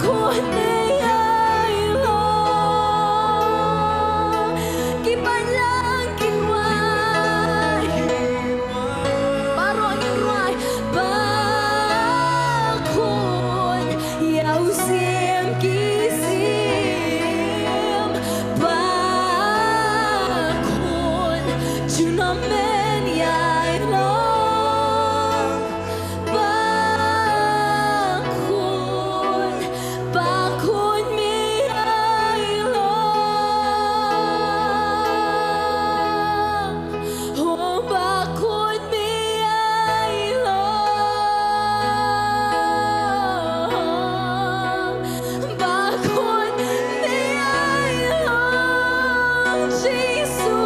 Khun ïa i long. Ki paidlang kin wai. Baroh ngin wai. Ba khun ïa u sim ki sim. Ba khun junom men ïa i long. Ba khun, ba khun me ïa i long. Oh, ba khun me ïa i long. Ba khun me ïa i long. Jisu,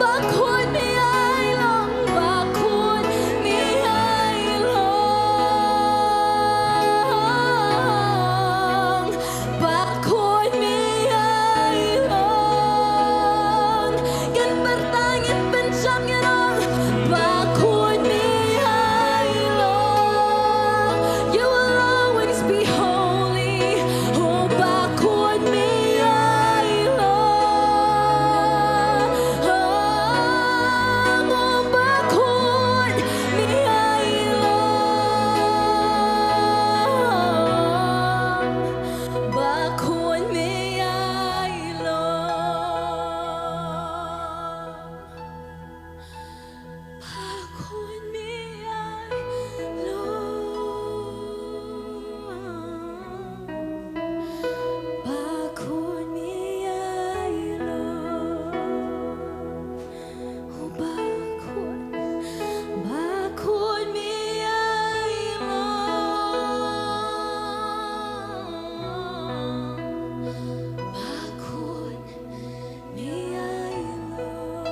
ba khun me ïa i long. Ba khun me ïa i long. Ba khun me ïa i long. Ngin pyrta, ngin pynjah, ngin ong. Ba khun me ïa i long. You will always be holy. Oh, ba khun me ïa i long. Oh, ba khun me ïa i long. Ba khun me ïa i long. Ba khun me ïa i long. Ba khun me ïa i long. Oh, ba khun, ba khun me ïa i long. Ba khun me ïa i long.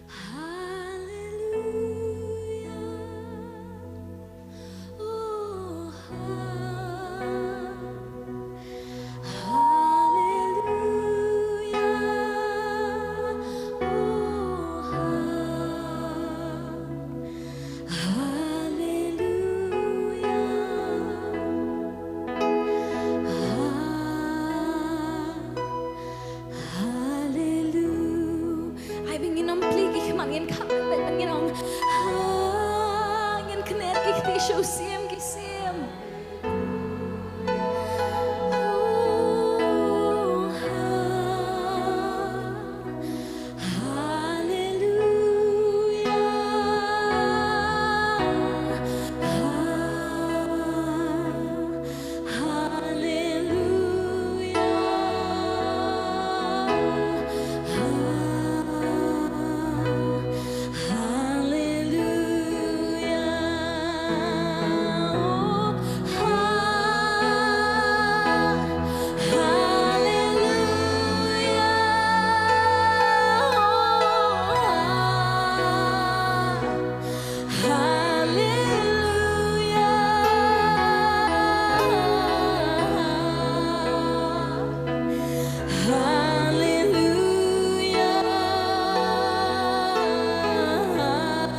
Hallelujah. Oh, ha-, hallelujah. Oh, ha-, hallelujah. Ha-, hallelujah. Ai ba ngin ym plie ki khmat, ngin khap bad ngin ong. Ha, ngin kner ki kti sha u Syiem ki syiem. Oh, ha. Hallelujah. Ha-, hallelujah. Ha-, hallelujah. Oh, ha-, hallelujah. Oh, ha-, hallelujah. Hallelujah. Hallelujah. Hallelujah.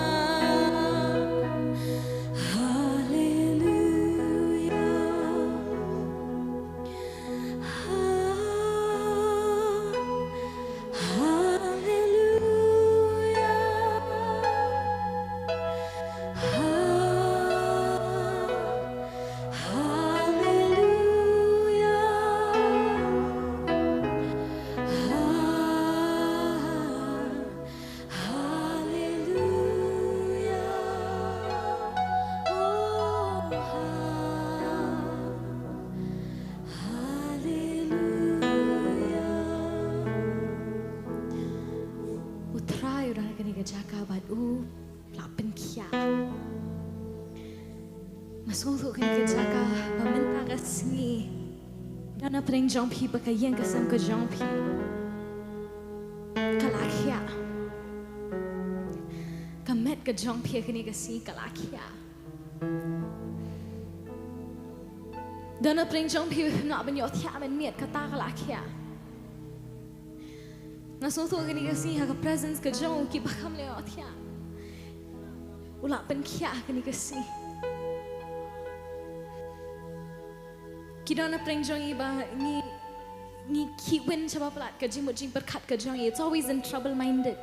Hallelujah. Hallelujah. Oh, ha-, hallelujah. U Trai u don ha kane ka jaka bad u la pynkhiah. Nga sngewthuh kane ka jaka ba mynta ka sngi don na pdeng jong phi ba ka ïing ka sem ka jong phi ka la khiah. Ka met ka jong phi ha kane ka sngi ka la khiah. Don na pdeng jong phi ba phim lah ban ïoh thiah mynmiet, kata ka la khiah. Nga sngewthuh kane ka sngi ha ka presence ka jong u kiba kham leh ïohthiah u la pynkhiah ha kane ka sngi. Ki don na pdeng jong i ba ngi ngi khih win shaba palat ka jingmut jingpyrkhat ka jong i. It's always in trouble minded.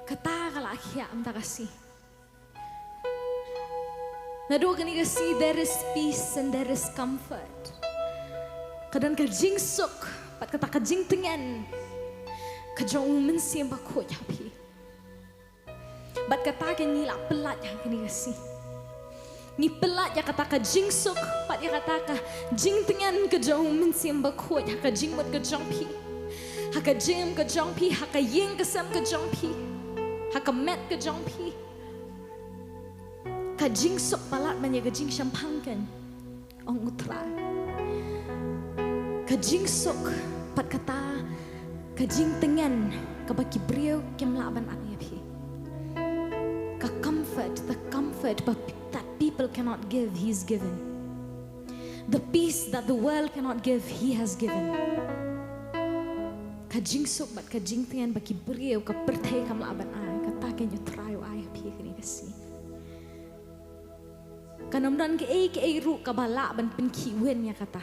Kata ka la khiah mynta ka sngi. Naduh kane ka sngi there is peace and there is comfort. Ka don ka jingsuk bad kata ka jingtngen ka jong u Mynsiem Bakhuid ha phi. Bad kata ka ngi la pyllait ha kane ka sngi. Ngi pyllait ïa kata ka jingsuk bad ïa kata ka jingtngen ka jong u Mynsiem Bakhuid ha ka jingmut ka jong phi, ha ka jingim ka jong phi, ha ka ïing ka sem ka jong phi, ha ka met ka jong phi. Ka jingsuk palat man ïa ka jingshemphang kan, ong U Trai. Ka jingsuk bad kata ka jingtngen kaba ki briew kim lah ban ai ïa phi. Ka comfort, the comfort that people cannot give, he's given. The peace that the world cannot give, he has given. Ka jingsuk bad ka jingtngen ba ki briew, ka pyrthei kam lah ban ai, kata kan U Trai u ai ha phi kane ka sngi. Kan ym don kaei kaei ruh kaba lah ban pynkhih win ïa kata.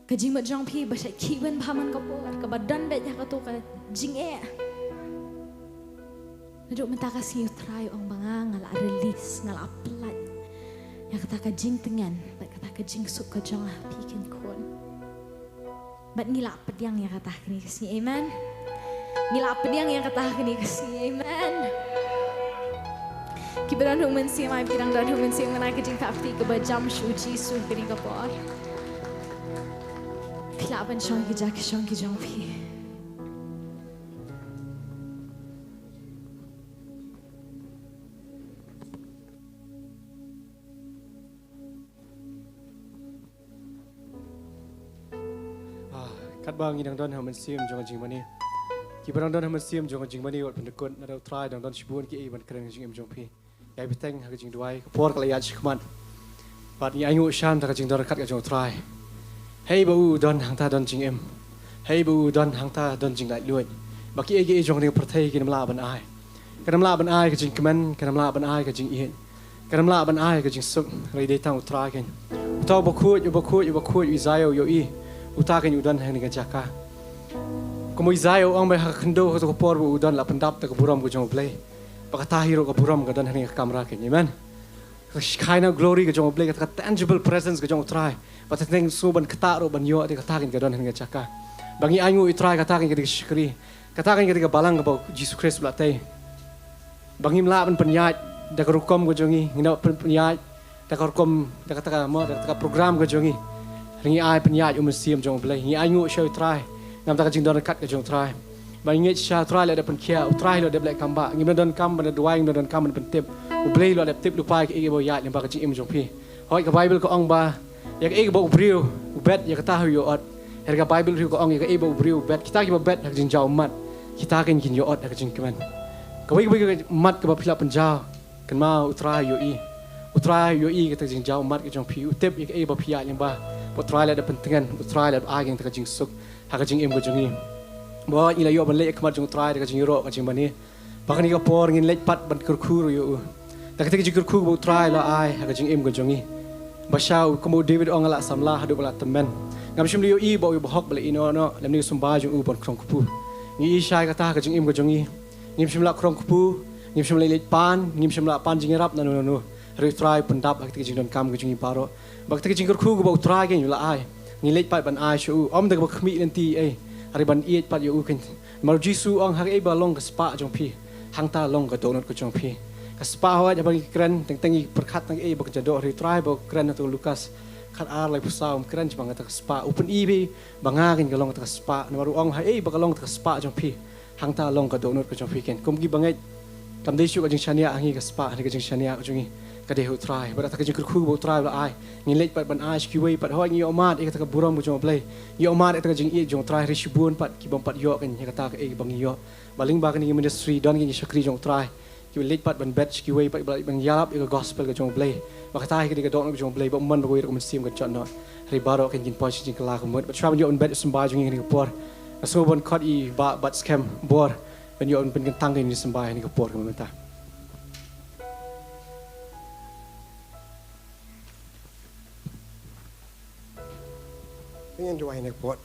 Ka jingmut jong phi ba shait khih win bha man ka por, kaba don beit ïa kato ka jingeh. Naduh mynta ka sngi U Trai u ong ba nga, nga la release, nga la pyllait ïa kata ka jingtngen bad kata ka jingsuk ka jong nga ha phi ki khun. Bad ngi la pdiang ïa kata ha kane ka sngi. Amen. Ngi la pdiang ïa kata ha kane ka sngi. Amen. Kiba don ha u Mynsiem, ai, ki dang don ha u Mynsiem, ngan ai ka jingthap kti kaba jam sha u Jisu ha kane ka por. Phi lah ban shong ki jaka shong ki jong phi. Ah, katba ngi dang don ha u Mynsiem jong ka jingmane. Kiba dang don ha u Mynsiem jong ka jingmane, wat pyndykut, naduh U Trai dang don shibun kiei ban kren ha ka jingim jong phi. Ïai bteng ha ka jingduwai, ka por ka la ïaid shakhmat. Bad ngi ainguh sha ka jingdon ryngkat ka jong U Trai. Hei ba u don hangta don jingim. Hei ba u don hangta don jinglaitluid. Ba kiei kiei jong kane ka pyrthei kin ym lah ban ai. Kan ym lah ban ai ka jingkmen, kan ym lah ban ai ka jingïeit. Kan ym lah ban ai ka jingsuk, hynrei dei tang U Trai kan. Uta uba khuid, uba khuid, uba khuid, u Isaiah u ïohi. Uta kan u don ha kane ka jaka. Kum u Isaiah u ong ba ha ka khyndew ha kato ka por ba u don la pyndap da ka burom ka jong U Blei. Ba kata hi ruh ka burom ka don ha kane ka kamra kan. Amen. Ka Shekinah glory ka jong U Blei, kata ka tangible presence ka jong U Trai. Ba teng teng shu ban ktah ruh ban ïoh, te kata kan ka don ha kane ka jaka. Ba ngi ainguh ïa U Trai, kata kan ka dei ka shakri. Kata kan ka dei ka balang kaba u Jisu Khrist u la tei. Ba ngim lah ban pynïaid da ka rukom ka jong ngi, ngim lah ban pynïaid da ka rukom, da kata ka, mo, da kata ka program ka jong ngi. Hynrei ngi ai pynïaid u Mynsiem jong U Blei. Ngi ainguh sha U Trai. Namar kata ka jingdon ryngkat ka jong U Trai. Ba ngi ngeit sha U Trai u la dep pynkhiah, U Trai u la dep leh kam ba. Ngim donkam ban duwai, ngim donkam ban pyntip. U Blei u la dep tip lypa ïa kaei kaba ïaid lyngba ka jingim jong phi. Hooid, ka Baibl ka ong ba ïa kaei kaba u briew u bet, ïa kata u ïoh ot. Hynrei ka Baibl ruh ka ong ïa kaei ba u briew u bet, kita kiba bet ha ka jingjaw ummat, kita kan kin ïoh ot ha ka jingkmen. Kawei kawei ka mat kaba phi la pynjaw, kynmaw U Trai u ïohi. U Trai u ïohi kata ka jingjaw ummat ka jong phi, u tip ïa kaei ba phi ïaid lyngba. Ba U Trai u la dep pyntngen, U Trai u la dep ai kata ka jingsuk ha ka jingim ka jong ngi. Ba ngi la ïoh ban leit ha khmat jong U Trai da ka jingïaroh, ka jingmane. Ba kane ka por ngin leit pat ban kyrkhu ruh ïa u. Da kata ka jingkyrkhu kaba U Trai u la ai ha ka jingim ka jong ngi. Ba sha u, kum u David u ong, nga la samla haduh ba la tymmen. Ngam shym la ïohi ba u ïa u bahok ba la ïehnoh noh lymne u symbai jong u ban krong kpu. Ngi ïohi shai kata ha ka jingim ka jong ngi. Ngim shym la krong kpu, ngim shym la leit pan, ngim shym la pan jingïarap nano nano. Hynrei U Trai u pyndap ha kata ka jingdonkam ka jong ngi baroh. Ba kata ka jingkyrkhu kaba U Trai kan u la ai, ngin leit pat ban ai sha u. Ym da kaba khmih lynti ei, hynrei ban ïeit pat ïa u kan. Namar u Jisu u ong, ha kaei ba long ka spah jong phi, hangta long ka dohnud ka jong phi. Ka spah, hooid, haba ngi kren, teng teng ngi pyrkhat tang kaei ba ka jadon, hynrei U Trai ba u kren ha uto u Lukas khatar laiphew saw, um kren shaphang kata ka spah. U pyni ba nga kan ka long kata ka spah. Namar u ong, ha kaei ba ka long kata ka spah jong phi, hangta long ka dohnud ka jong phi kan. Kum ki bangeit, kam dei shuh ka jingshaniah ha ngi ka spah, hynrei ka jingshaniah ka jong ngi ka dei ha U Trai. Bad kata ka jingkyrkhu kaba U Trai u la ai, ngin leit pat ban ai sha kiwei pat. Hooid, ngi ïohmad ïa kata ka burom ka jong U Blei, ngi ïohmad ïa kata ka jingïeit jong U Trai, hynrei shibun pat ki bym pat ïoh kan ïa kata kaei kaba ngi ïoh. Ba lyngba kane ka ministry don kan ki shakri jong U Trai leit pat ban bet sha kiwei pat, ban ïarap ïa ka gospel ka jong U Blei. Ba kata hi ka dei ka dohnud ka jong U Blei, ba ym don ba kawei ruh ka mynsiem kan jot noh. Hynrei baroh kan kin poi sha ka jingkylla ka mut. Bad shuwa ban ïoh ban bet symbai jong ngi ha kane ka por, nga sngewbha ban khot ïa i Bah Batskhem Bor ban ïoh ban pynkyntang ïa kane ka symbai ha kane ka por ka mynta. Ngin duwai ha kane ka por.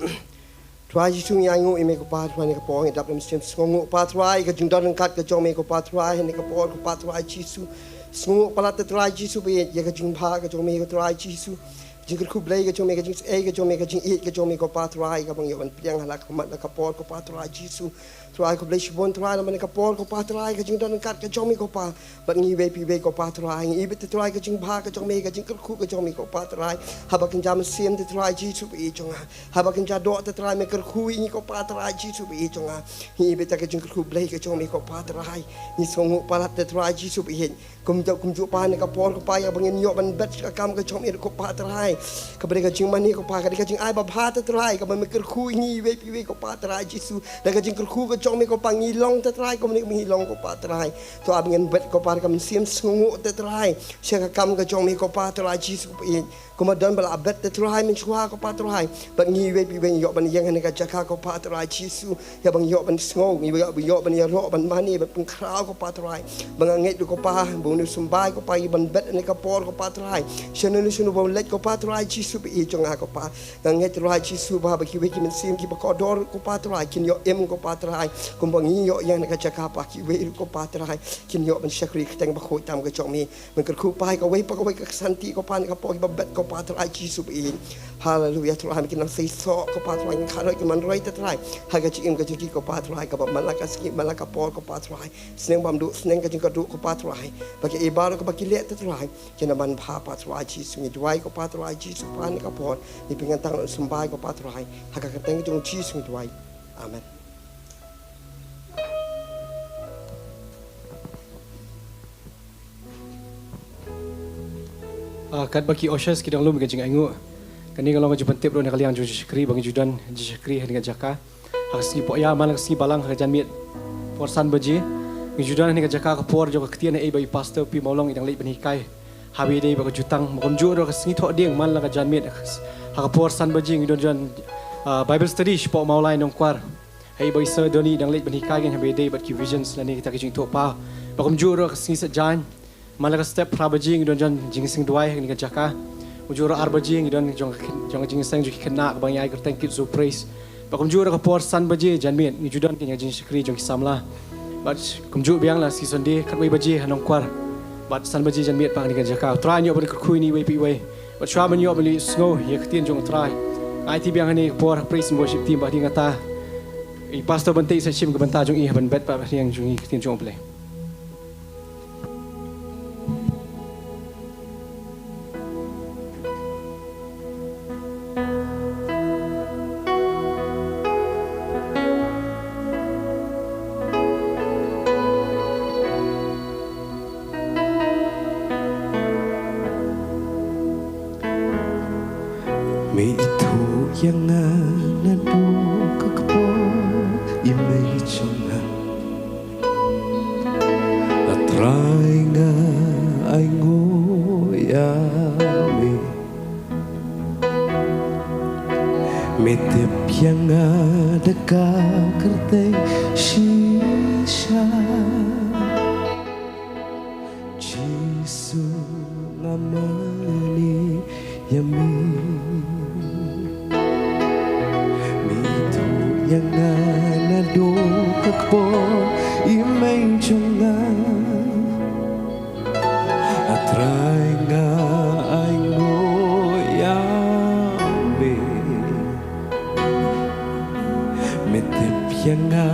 Trai Jisu, ngi ainguh ïa me ko Pa Trai ha kane ka por, ngi dap da mynsiem sngewnguh ko Pa Trai ïa ka jingdon ryngkat ka jong me ko Pa Trai ha kane ka por ko Pa Trai Jisu. Sngewnguh palat te Trai Jisu ba ïeit ïa ka jingbha ka jong me ko Trai Jisu. Jingkyrkhu Blei ka jong me, ka jingaiei ka jong me, ka jingïeit ka jong me ko Pa Trai, kaba ngi ïoh ban pdiang ha la ka mat la ka por ko Pa Trai Jisu. Trai khublei shibun Trai namar ha kane ka por ko Pa Trai ka jingdon ryngkat ka jong me ko Pa bad ngi iwei pa iwei ko Pa Trai. Ngi ibit te Trai ka jingbha ka jong me, ka jingkyrkhu ka jong me ko Pa Trai. Haba kynja mynsiem te Trai Jisu ba ïeit jong nga, haba kynja doh te Trai me kyrkhu ïa ngi ko Pa Trai Jisu ba ïeit jong nga. Ngi ibit te ka jingkyrkhu Blei ka jong me ko Pa Trai. Ngi sngewnguh palat te Trai Jisu ba ïeit. Kumjuh kumjuh Pa ha kane ka por ko Pa, ïa ba ngin ïoh ban bet sha ka kam ka jong me ko Pa Trai. Kaba dei ka jingmane ko Pa, ka dei ka jingai babha te Trai, kaba me kyrkhu ïa ngi iwei pa iwei ko Pa Trai Jisu. Da ka jingkyrkhu ka jong me ko Pa ngi long te Trai, kumne ngi long ko Pa Trai. To haba ngin bet ko Pa da ka mynsiem sngewnguh te Trai sha ka kam ka jong me ko Pa Trai Jisu ba ïeit. Kumba don ba la bet te Trai mynshuwa ko Pa Trai, bad ngi iwei pa iwei ngi ïoh ban ïeng ha kane ka jaka ko Pa Trai Jisu. Ïa ba ngi ïoh ban sngew, ngi ïoh, ïoh ban ïaroh, ban mane, ban pynkhraw ko Pa Trai. Ba nga ngeit ruh ko Pa ba une u symbai ko Pa, ïa ban bet ha kane ka por ko Pa Trai, shano ne shano ba u leit ko Pa Trai Jisu ba ïeit jong nga ko Pa, nga ngeit Trai Jisu ba, ba kiwei ki mynsiem kiba kordor ko Pa Trai kin ïoh im ko Pa Trai. Kumba ngi ïoh ïeng ha kane ka jaka Pa, kiwei ruh ko Pa Trai kin ïoh ban shakri kyrteng bakhuid tam ka jong me. Me kyrkhu Pa ïa kawei pa kawei ka ksanti ko Pa ha kane ka por kiba bet ko Pa Trai Jisu ba ïeit. Haleluya Trai, me kin nang seisoh ko Pa Trai, ngin kynroi, kin wanroi te Trai ha ka jingim ka jong ki ko Pa Trai, kaba man la ka sngi man la ka por ko Pa Trai, sneng bym duh sneng ka jingkyrduh ko Pa Trai, ba kiei baroh kaba ki leh te Trai kin da manbha Pa Trai Jisu. Ngi duwai ko Pa Trai Jisu Pa ha kane ka por, ngi pynkyntang ïa u symbai ko Pa Trai, ha ka kyrteng jong u Jisu ngi duwai. Amen. Ah, katba ki ushers ki dang lum ïa ka jingainguh, kane ka long ka jingpyntip ruh na ka liang jong u jingshakri ba ngi ju don jingshakri ha kane ka jaka ha ka sngi pohïa man la ka sngi balang ha ka janmiet por san baje. Ngi ju don ha kane ka jaka ka por jong ka ktien ha ïa ba i Pastor P Mawlong i dang leit ban hikai ha ba ïadei bad ka jutang. Ba kumjuh ruh ha ka sngi thohdieng man la ka janmiet ha ka por san baje ngi don jan, ah, Bible study shapoh Mawlai Nongkwar. Ha ïa ba i Sir Donny i dang leit ban hikai ngi ha ba ïadei bad ki visions lane kita ki jingthoh paw. Ba kumjuh ruh ha ka sngi Saitjaiñ man la ka step phra baje ngi don jan jingïaseng duwai ha kane ka jaka. Kumjuh ruh ar baje ngi don jong ka kyn-, jong ka jingïaseng jong ki khynnah kaba ngi ai kyrteng Kids Who Praise. Ba kumjuh ruh ka por san baje janmiet ngi ju don kane ka jingshakri jong ki samla. Bad kumjuh biang la sngi Sunday khatwei baje ha Nongkwar. Bad san baje janmiet pat ha kane ka jaka. U Trai un ïoh ban kyrkhu ïa ngi iwei pa iwei. Bad shuwa ban ïoh ban leit sngew ïa ka ktien jong u Trai, nga aiti biang ha kane ka por ha praise and worship team ba hadien kata i Pastor Bynta sa shim ka bynta jong i ha ban bet pat ha ka liang jong ngi ka ktien jong U Blei. Me ithuh ïa nga naduh ka kpor i mei jong nga. A Trai nga ainguh ïa me. Me tip ïa nga da ka kyrteng shisha. Jisu nga mane ïa me. Me ithuh ïa nga naduh ka kpor i mei jong nga. A Trai nga ainguh ïa me. Me tip ïa nga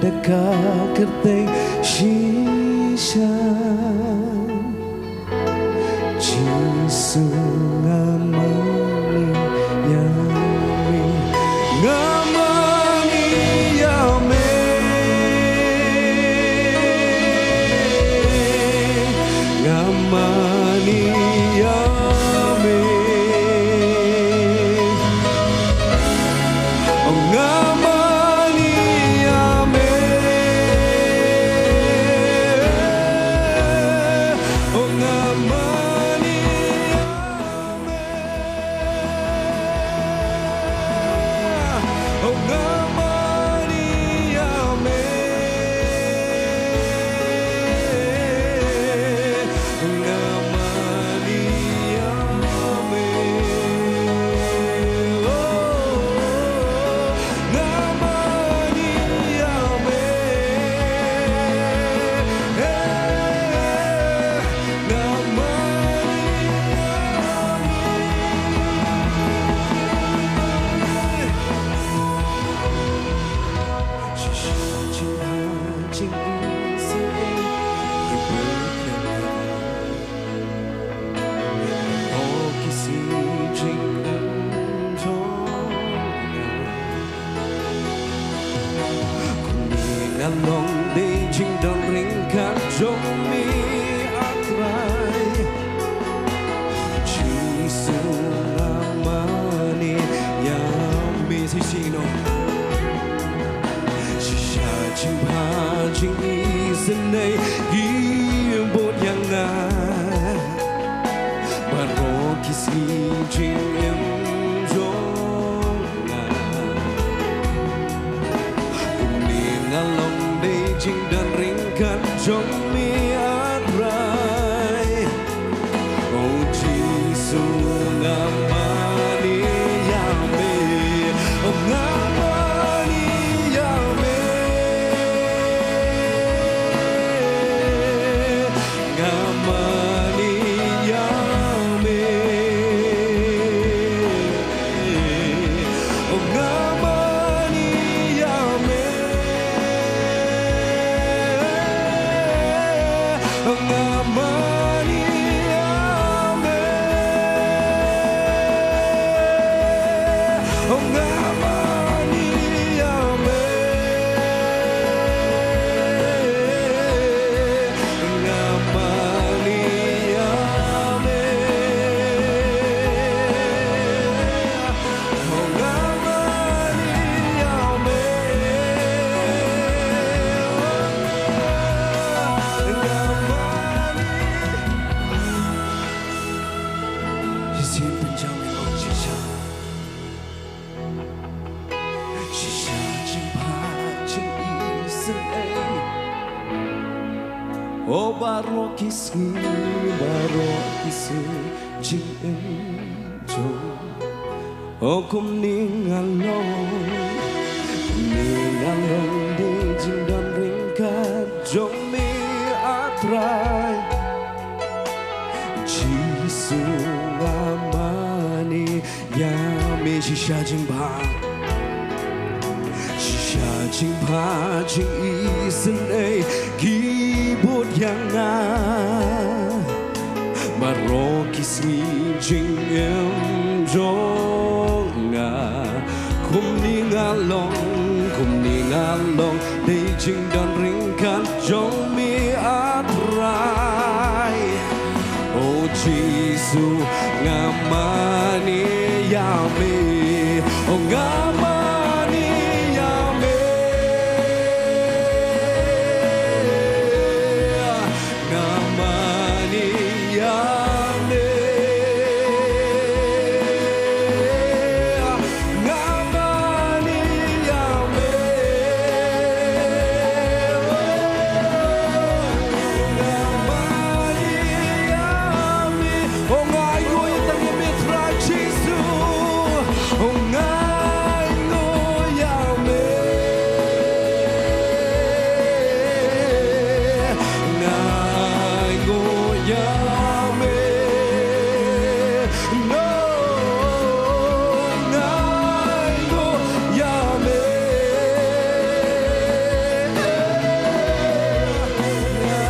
da ka kyrteng shisha. Jisu nga mane ïa me. Nga mane ïa me. Nga mane ïa me. Nga mane ïa me. Oh, nga mane ïa me. Nga mane ïa me. Oh, nga mane ïa me. Nga mane ïa me. Shisha jingpha jingïeit, oh ki sngi jingim jong nga. Kumne nga long dei jingdon ryngkat jong me, A Trai. Jisu, nga mane ïa me. Shisha noh. Shisha jingpha jingisynei ki bud ïa nga. Baroh ki sngi jingim jong nga. Kumne nga long dei jingdon ryngkat jong me, A Trai. Oh Jisu, nga mane ïa me. Oh, nga mane ïa me. Nga mane ïa me. Oh, nga mane ïa me. Oh, nga mane ïa me. Oh, nga mane ïa me. Nga mane ïa me. Oh, nga mane ïa me. Nga mane. Shisien pynjam ïa u Jisu. Shisha jingpha jingisynei. Oh, baroh ki sngi, baroh ki sngi jingim jong. Oh, kumne nga long, kumne nga long dei jingdon ryngkat jong me, A Trai. Jisu, nga mane ïa me. Shisha jingpha, shisha jingpha jingisynei ki bud ïa nga. Baroh ki sngi jingim jong nga. Kumne nga long, kumne nga long dei jingdon ryngkat jong me, A Trai. Oh Jisu, nga mane ïa me. Oh, nga mane ïa me. Nga mane ïa me. Nga mane ïa me. Nga mane ïa me. Oh, nga ainguh ïa tang ïa me Trai Jisu. Oh, nga ainguh ïa me. Nga ainguh ïa me. No, nga ainguh ïa me. Nga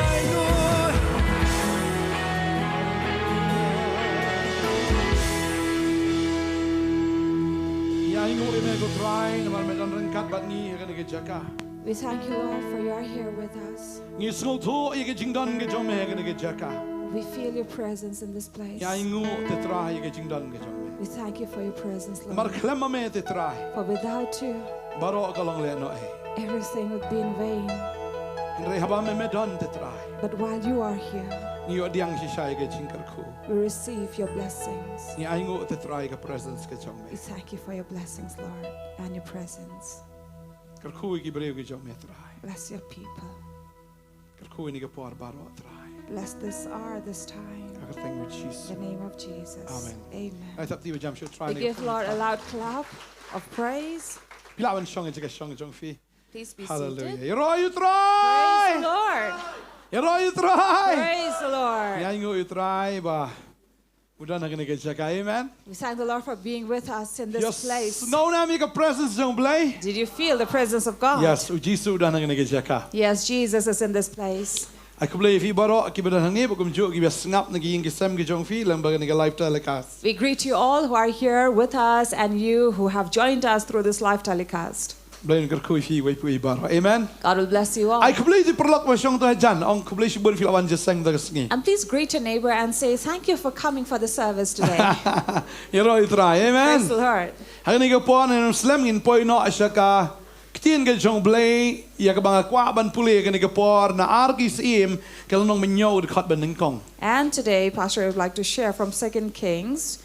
ainguh. Ngi ainguh ïa me ko Trai namar me don ryngkat bad ngi ha kane ka jaka. We thank you, Lord, for you are here with us. Ngi sngewthuh ïa ka jingdon ka jong me ha kane ka jaka. We feel your presence in this place. Ngi ainguh te Trai ïa ka jingdon ka jong me. We thank you for your presence, Lord. Namar khlem ma me te Trai, for without you, baroh ka long lehnohei. Everything would be in vain. Hynrei haba me me don te Trai, But while you are here, ngi ïoh pdiang shisha ïa ka jingkyrkhu. we receive your blessings. Ngi ainguh te Trai ka presence ka jong me. We thank you for your blessings, Lord, and your presence. Kyrkhu ïa ki briew ki jong me Trai. Bless your people. Kyrkhu ïa kane ka por baroh Trai. Bless this hour, this time. Ha ka kyrteng u Jisu. In the name of Jesus. Amen. Amen. Ai thap ti ba jam shu Trai. We give Lord a loud clap of praise. Phi lah ban shong ïa ka shong jong phi. Please be Hallelujah. Seated. Ïaroh ïa u Trai. Praise the Lord. Ïaroh ïa u Trai. Praise the Lord. Ïa ainguh ïa u Trai ba u don ha kane ka jaka. Amen. We thank the Lord for being with us in this Yes. Place. Sngewbha ïa ka presence jong u Blei. Did you feel the presence of God? Yes, u Jisu u don ha kane ka jaka. Yes, Jesus is in this place. Ai khublei ïa phi baroh kiba don hangne bad kumjuh kiba sngap na ki ïing ki sem ki jong phi lyngba kane ka live telecast. We greet you all who are here with us and you who have joined us through this live telecast. Blei un kyrkhu ïa phi wei phi baroh. Amen. God will bless you all. Ai khublei ïa ki paralok ba shong tu hajan, ong khublei shibun phi la wan jingïaseng da ka sngi. And please greet your neighbor and say, "Thank you for coming for the service today." Ïaroh ïa u Trai. Amen. Praise the Lord. Ha kane ka por ngin ym slem ngin poi noh sha ka ktien ka jong u Blei ïa kaba nga kwah ban pule ha kane ka por na Ar ki Syiem ka lynnong ba hynñiew dkhot ba nyngkong. And today, Pastor, I would like to share from Second Kings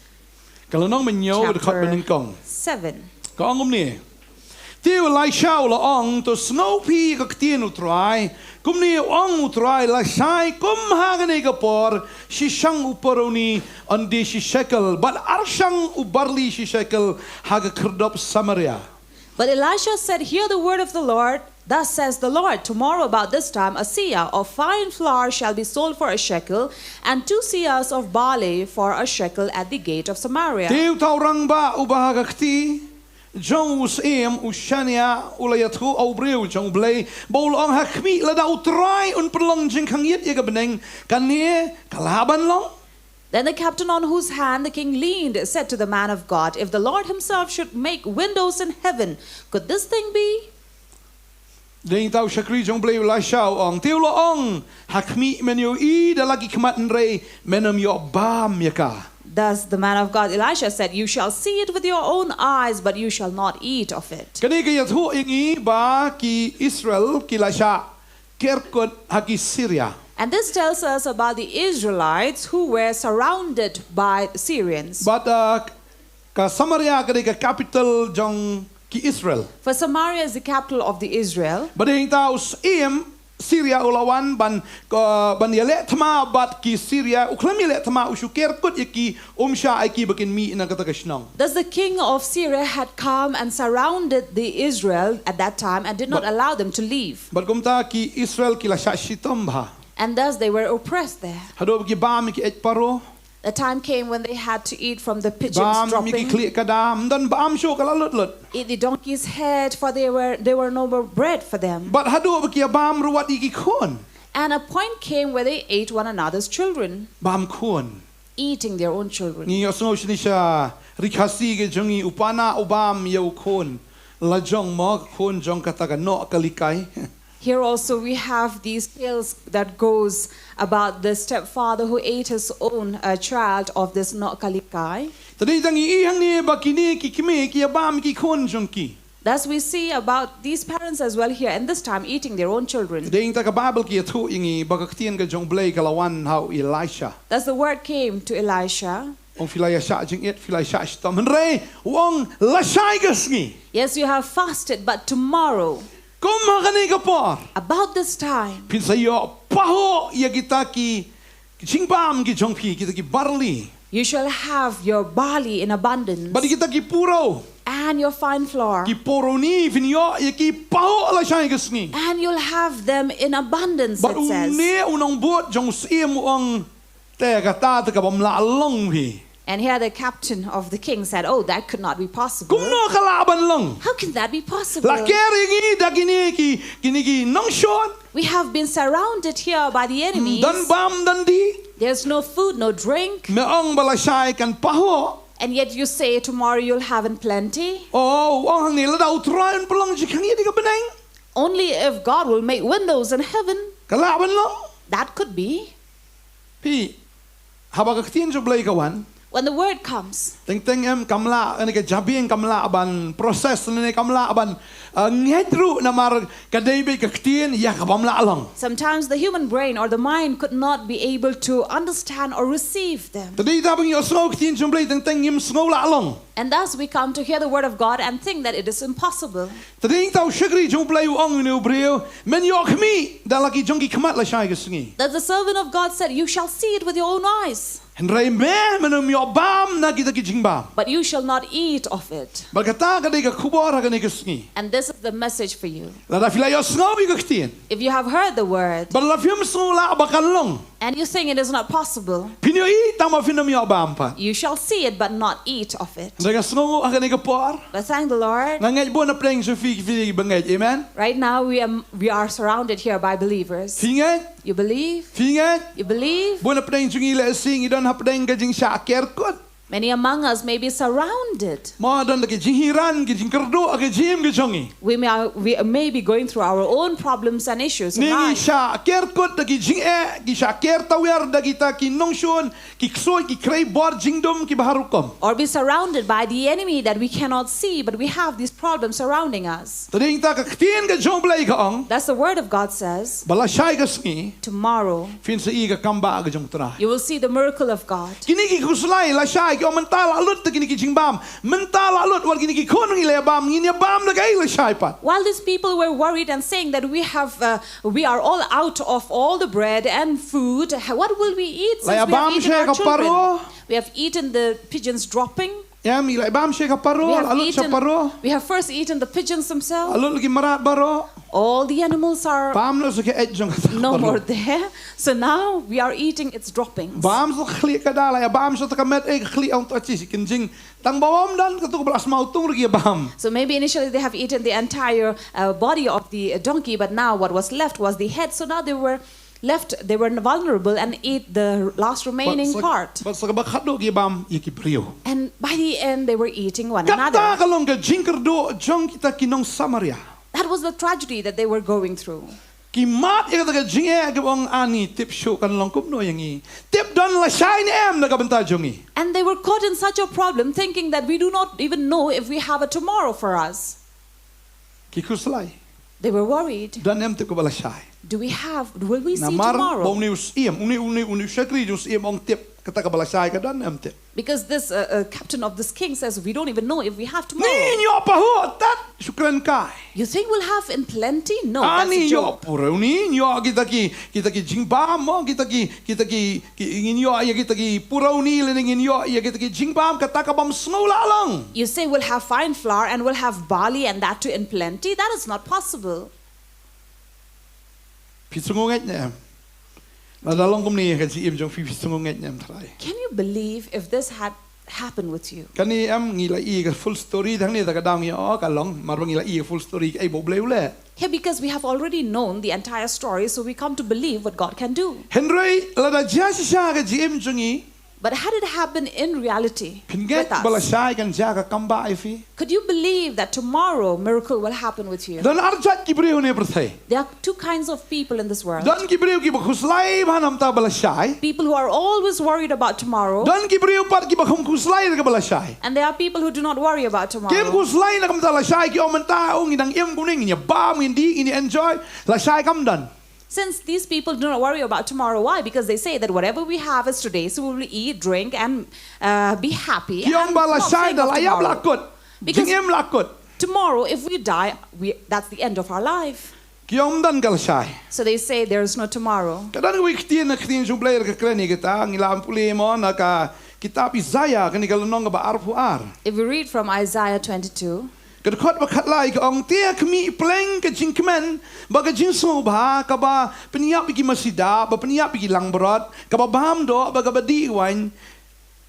Ka lynnong ba hynñiew dkhot ba nyngkong. Seven. Ka ong kumne. Te u Elisha u la ong, to sngew phi ka ktien u Trai. Kumne u ong u Trai, lashai kum ha kane ka por, shi shang u porouni yn die shi shekel, bad ar shang u barli shi shekel ha ka khyrdop Samaria. But Elisha said, "Hear the word of the Lord. Thus says the Lord, tomorrow about this time a seah of fine flour shall be sold for a shekel, and two seahs of barley for a shekel at the gate of Samaria." Te uta u rangbah uba ha ka kti jong u syiem u shaniah u la ïathuh ïa u briew jong u Blei, bad u la ong, ha khmih, lada u Trai un pynlong jingkhang ïit ïa ka bneng, kane ka lah ban long? Then the captain on whose hand the king leaned said to the man of God, "If the Lord himself should make windows in heaven, could this thing be?" Dei tang u shakri jong u Blei u Elisha u ong, te u la ong, ha khmih, men ïohi da la ki khmat, hynrei men ym ïoh bam ïa ka. Thus the man of God Elisha said, "You shall see it with your own eyes, but you shall not eat of it." Kane ka ïathuh ïa ngi ba ki Israel ki la shah kerkut ha ki Syria. And this tells us about the Israelites who were surrounded by Syrians. Bad uh, ka Samaria ka dei ka capital jong ki Israel. For Samaria is the capital of the Israel. Bad dei tang u syiem Syria u la wan ban ka, ban ïaleh thma bad ki Syria, u khlem ïaleh thma, u shu kerkut ïa ki, um shah ai ki ba kin mih na kata ka shnong. Thus the king of Syria had come and surrounded the Israel at that time and did not allow them to leave. Bad kumta ki Israel ki la shah shitom bha. And thus they were oppressed there. Haduh ba ki bam ïa ki eit paro. The time came when they had to eat from the pigeons Bam ïa ki dropping. khlieh kada, ym don bam shuh, ka la lut lut. Eat the donkey's head, for they were there were no more bread for them. Bad haduh ba ki bam ruh wat ïa ki khun. And a point came where they ate one another's children, Bam khun. Eating their own children. Ngi ïohsngew shane sha ri Khasi ka jong ngi, u pana u bam ïa u khun la jong mo, khun jong kata ka noh ka likai. Here also we have these tales that goes about the stepfather who ate his own uh, child of this noh ka likai. Te dei tang ngi i hangne ba kine ki kmie ki bam ki khun jong ki. Thus we see about these parents as well here, and this time eating their own children. Dei tang ka Bible ka ïathuh ïa ngi ba ka ktien ka jong u Blei ka la wan ha u Elisha. Thus the word came to Elisha. Ong phi la ïa shah jingit, phi la ïa shah shitom. Hynrei u ong lashai ka sngi. Yes, you have fasted, but tomorrow, Kum ha kane ka por. About this time, Phin sa ïoh pahuh ïa kita ki jingbam ki jong phi, kita ki barli. You shall have your barley in abundance. Bad kita ki puro. And your fine flour. Ki puro ni phin ïoh ïa ki pahuh lashai ka sngi. And you'll have them in abundance, Bad it says. Une u nongbud jong u syiem u ong te kata te kaba ym lah long hi. And here the captain of the king said, "Oh, that could not be possible." Kumno ka lah ban long? How can that be possible? La ker ïa ngi da kine ki, kine ki nongshun. We have been surrounded here by the enemies. Don bam don dih. There's no food, no drink. Me ong ba lashai kan pahuh. And yet you say tomorrow you'll have in plenty. Oh, u ong hangne lada u Trai un pynlong jingkhang ïit ïa ka bneng. Only if God will make windows in heaven. Ka lah ban long. That could be. Phi, haba ka ktien jong u Blei ka wan. When the word comes, Teng teng em kam lah, ne ka jabieng kam lah ban process, ne kam lah ban uh, ngeit ruh, namar ka dei beit ka ktien ïa ka bym lah long. Sometimes the human brain or the mind could not be able to understand or receive them. Te dei da ba ngi ïohsngew ka ktien jong U Blei, teng teng ngim sngew lah long. And thus we come to hear the word of God and think that it is impossible. Te dei da u shakri jong U Blei u ong ïa une u briew, men ïoh khmih da la ki jong ki khmat lashai ka sngi. That the servant of God said, "You shall see it with your own eyes." Hynrei me, men ym ïoh bam na kita ki jingbam. But you shall not eat of it. Bad kata ka dei ka khubor ha kane ka sngi. And this is the message for you. Lada phi la ïohsngew ïa ka ktien, If you have heard the word bad lada phim sngew lah ba kan long, and you think it is not possible, phin ïohi tang ba phin ym ïoh bam pat. You shall see it but not eat of it. Hynrei nga sngew ha kane ka por, But thank the Lord. nga ngeit bun hapdeng jong phi, phi bangeit. Amen. Right now we are we are surrounded here by believers. Phi ngeit? You believe? Phi ngeit? You believe? Bun hapdeng jong ngi lehse ngi don hapdeng ka jingshah ker kut. Many among us may be surrounded. Mo don da ki jinghiran, ki jingkyrduh, ki jingim ki jong ngi. We may, we may be going through our own problems and issues in Ngi ngi life. shah ker kut da ki jingeh, ki shah ker tawiar da kita ki nongshun, ki ksuid, ki khrei bor jingdum, ki baharukom. Or be surrounded by the enemy that we cannot see, but we have these problems surrounding us. Te dei da ka ktien ka jong U Blei ka ong, That's the word of God says. ba lashai ka sngi, Tomorrow, phin sa ïohi ka kam ba ka jong U Trai. You will see the miracle of God. Kine ki khuslai lashai ki ong mynta la lut te kine ki jingbam. Mynta la lut, wat kine ki khun ngi la bam, ngin ïa bam da kaei lashai pat. While these people were worried and saying that we have, uh, we are all out of all the bread and food, ha- what will we eat La since ïa we have bam eaten sha our ka children? paro. We have eaten the pigeons dropping. Em, i la bam sha ka paro, We la have, lut sha paro. Eaten, we have first eaten the pigeons La themselves. lut ki mrad baroh. All the animals are Bam noh sa ka eit jong ka no paro. More there. So now we are eating its droppings. Bam sa ka khlieh ka da, la ïa bam sa ka met, eh, ka khlieh ong to chi si kin jing. Tang ba ym don ka tu ka blas mau tung ri bam. So maybe initially they have eaten the entire uh, body of the uh, donkey, but now what was left was the head. So now they were left, they were vulnerable and ate the last remaining Bad sa- part. Bad sa kaba khadduh ki bam ïa ki briew. And by the end, they were eating one Kata another. Ka long ka jingkyrduh jong kita ki nong Samaria. That was the tragedy that they were going through. Ki mad ïa kata ka jingeh, ki ong, ani, tip shuh kan long kumno ïa ngi. Tip don lashai ne em na ka bynta jong ngi. And they were caught in such a problem, thinking that we do not even know if we have a tomorrow for us. Ki khuslai. They were worried. Don em tip kaba lashai. Do we have, will we see Namar tomorrow? Ba une u syiem, une, une, une u shakri jong u syiem ong tip kata kaba lashai ka don em tip. Because this uh, uh, captain of this king says, "We don't even know if we have tomorrow." Ni nyo pahu tat shukran kai. You think we'll have in plenty? No, Ah, that's a ni nyo joke. pura ni nyo kita ki, kita ki jingbam mo, kita ki, kita ki, ki ngin ïoh ïa kita ki pura ni le ngin ïoh ïa kita ki jingbam kata ka bam sngew la long. You say we'll have fine flour and we'll have barley and that too in plenty. That is not possible. Phi sngewbha ne em. Lada long kumne ka jingim jong phi, phi sngewbha ne em trai. Can you believe if this had happened with you? Kane em ngi la i ka full story dang ne da ka dang ïa o ka long mar ba ngi la i ka full story ka ai bo bleu le. Here, because we have already known the entire story, so we come to believe what God can do. Hynrei lada jia shisha ka jingim jong ngi. But had it happened in reality Phin with ngeit ba la us, shai kan jia ka kam ba ai phi. Could you believe that tomorrow miracle will happen with you? Don ar jait ki briew ne pyrthei. There are two kinds of people in this world. Don ki briew ki ba khuslai ba namta ba la shai. People who are always worried about tomorrow. Don ki briew pat ki ba khum khuslai da ka ba la shai. And there are people who do not worry about tomorrow. Kim khuslai na ka bynta la shai ki ong mynta ong ngi dang im kumne ngi bam ngi di ngi enjoy la shai kam don. Since these people do not worry about tomorrow, why? Because they say that whatever we have is today, so we will eat, drink, and uh, be happy. Ki ong And ba la not shai think da of la ïap tomorrow. La kut. Because Jingim la kut. Tomorrow, if we die, we, that's the end of our life. Ki ong don ka la shai. So they say there is no tomorrow. Ka don ka wei ka ktien na ka ktien jong U Blei ka kren ïa kata ngi la pule mo na ka kitab Isaiah kane ka lynnong kaba arphew ar. If we read from Isaiah twenty-two, Ka dkhot ba khatlai ka ong te khmih pleng ka jingkmen ba ka jingsngewbha kaba pynïap ïa ki masi da ba pynïap ïa ki langbrot kaba bam doh ba kaba dih waiñ.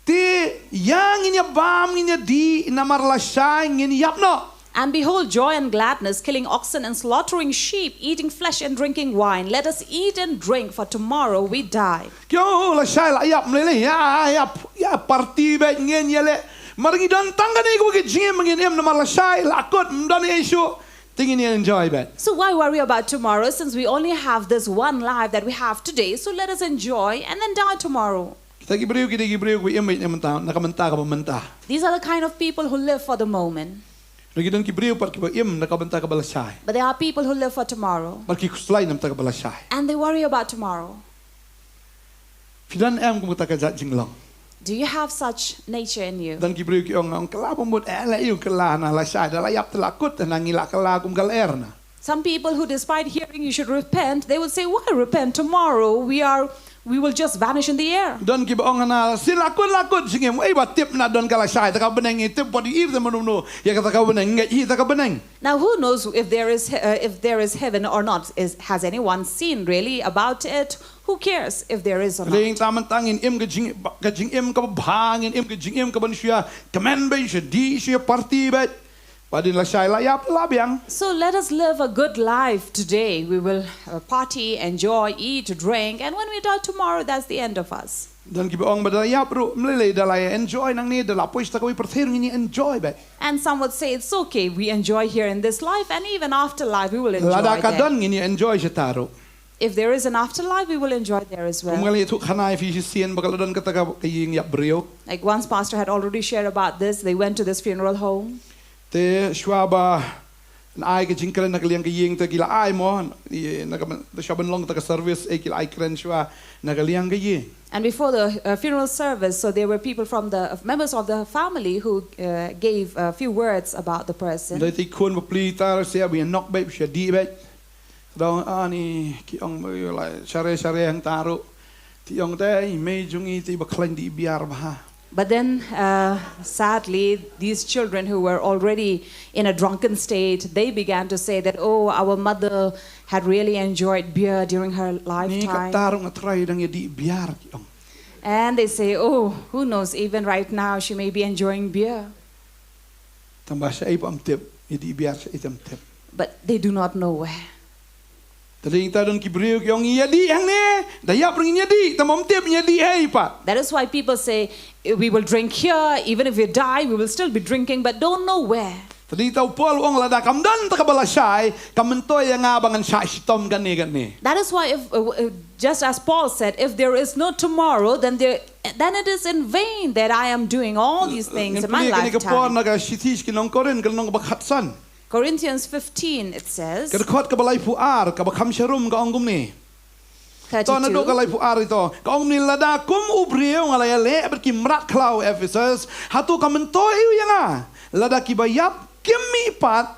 Te ïa ngin ïa bam ngin ïa dih namar la shai ngin ïap noh. And behold, joy and gladness, killing oxen and slaughtering sheep, eating flesh and drinking wine. Let us eat and drink, for tomorrow we die. Ki ong, oh, la shai la ïap mlei lei, ïa, ïa, ïa party bad ngin ïa leh. Mar ngi don tang kane ka jingim ngin im namar la shai la kut, ymdon ei shuh. Te ngin ïa enjoy bad. So why worry about tomorrow, since we only have this one life that we have today? So let us enjoy and then die tomorrow. Te ki briew ki dei ki briew kiba im na ka bynta, na ka bynta kaba mynta. These are the kind of people who live for the moment. Te ki don ki briew pat kiba im na ka bynta kaba lashai. But there are people who live for tomorrow. Bad ki khuslai na ka bynta kaba lashai. And they worry about tomorrow. Phi don em kum kata ka jait jinglong? Do you have such nature in you? Don ki briew ki ong, ong kylla ba mut, eh, la ïoh kylla na lashai, da la ïap te la kut, na ngi la kylla kum ka lyer na. Some people who, despite hearing you should repent, they will say, "Why repent? Tomorrow we are, we will just vanish in the air." Don kiba ong na, sien la kut, la kut, jingim, ei ba tip na don ka lashai, ta ka bneng, i tip pat i, i tip mano mano ïa kata ka bneng, ngeit hi ta ka bneng. Now, who knows if there is he-, uh, if there is heaven or not? Is, has anyone seen really about it? Who cares if there is or not? Te mynta ngin im ka jing, ka jingim kaba bha, ngin im ka jingim kaba shu ïa kmen beit, shu ïa dih, shu ïa party beit. Ba hadien lashai la ïap la biang. So let us live a good life today. We will, uh, party, enjoy, eat, drink, and when we die tomorrow, that's the end of us. Don kiba ong ba da la ïap ruh, ym lei lei, da la enjoy nangne, da la poi sha kawei pyrthei ruh ngin enjoy beit. And some would say, "It's okay, we enjoy here in this life, and even after life, we will enjoy there." Lada ka don ngin enjoy shata ruh. If there is an afterlife, we will enjoy there as well. Kum ka la ïathuh khana ïa phi shisien ba ka la don kata ka, ka ïing ïap briew. Like once pastor had already shared about this, they went to this funeral home. Te shuwa ba yn ai ka jingkren na ka liang ka ïing te ki la ai mo, i, na ka, shuwa ban long kata ka service, eh, ki la ai kren shuwa na ka liang ka ïing. And before the, uh, funeral service, so there were people from the, uh, members of the family who, uh, gave a few words about the person. Dei te khun bapli ta, shu ïa, ba ïa nok beit, shu ïa dih beit. Dong ani ki ong, la share share hangta ruh. Te ong te i mei jong i te ba khlaiñ dih biar bha. But then, uh, sadly, these children who were already in a drunken state, they began to say that, "Oh, our mother had really enjoyed beer during her lifetime." Ni kata ruh nga trai dang ïa dih biar, ki ong. And they say, "Oh, who knows, even right now she may be enjoying beer." Tang ba shaei pat ym tip, ïa dih biar shaei te ym tip. But they do not know where. Te dei te don ki briew ki ong ïa dih hangne, da ïap ruh ngin ïa dih, tang ba ym tip ïa dih haei pat. That is why people say, "We will drink here, even if we die, we will still be drinking, but don't know where." Te dei te u Paul u ong lada kam don ta kaba lashai, kam myntoi ïa nga ba ngan shah shitom kane kane. That is why if, uh, uh, just as Paul said, if there is no tomorrow, then there, then it is in vain that I am doing all these things in my lifetime. Ngin pule kane ka por na ka shithi sha ki nong Korinth, ka lynnong kaba khatsan. Corinthians fifteen, it says, ka dkhot kaba laiphew ar, kaba kham sharum ka ong kumne. Thirty-two. To naduh ka laiphew ar ito. Ka ong kumne, lada kum u briew nga la ïaleh bad ki mrad khlaw Ephesus, hato ka myntoi aïu ïa nga? Lada kiba ïap kim mih pat,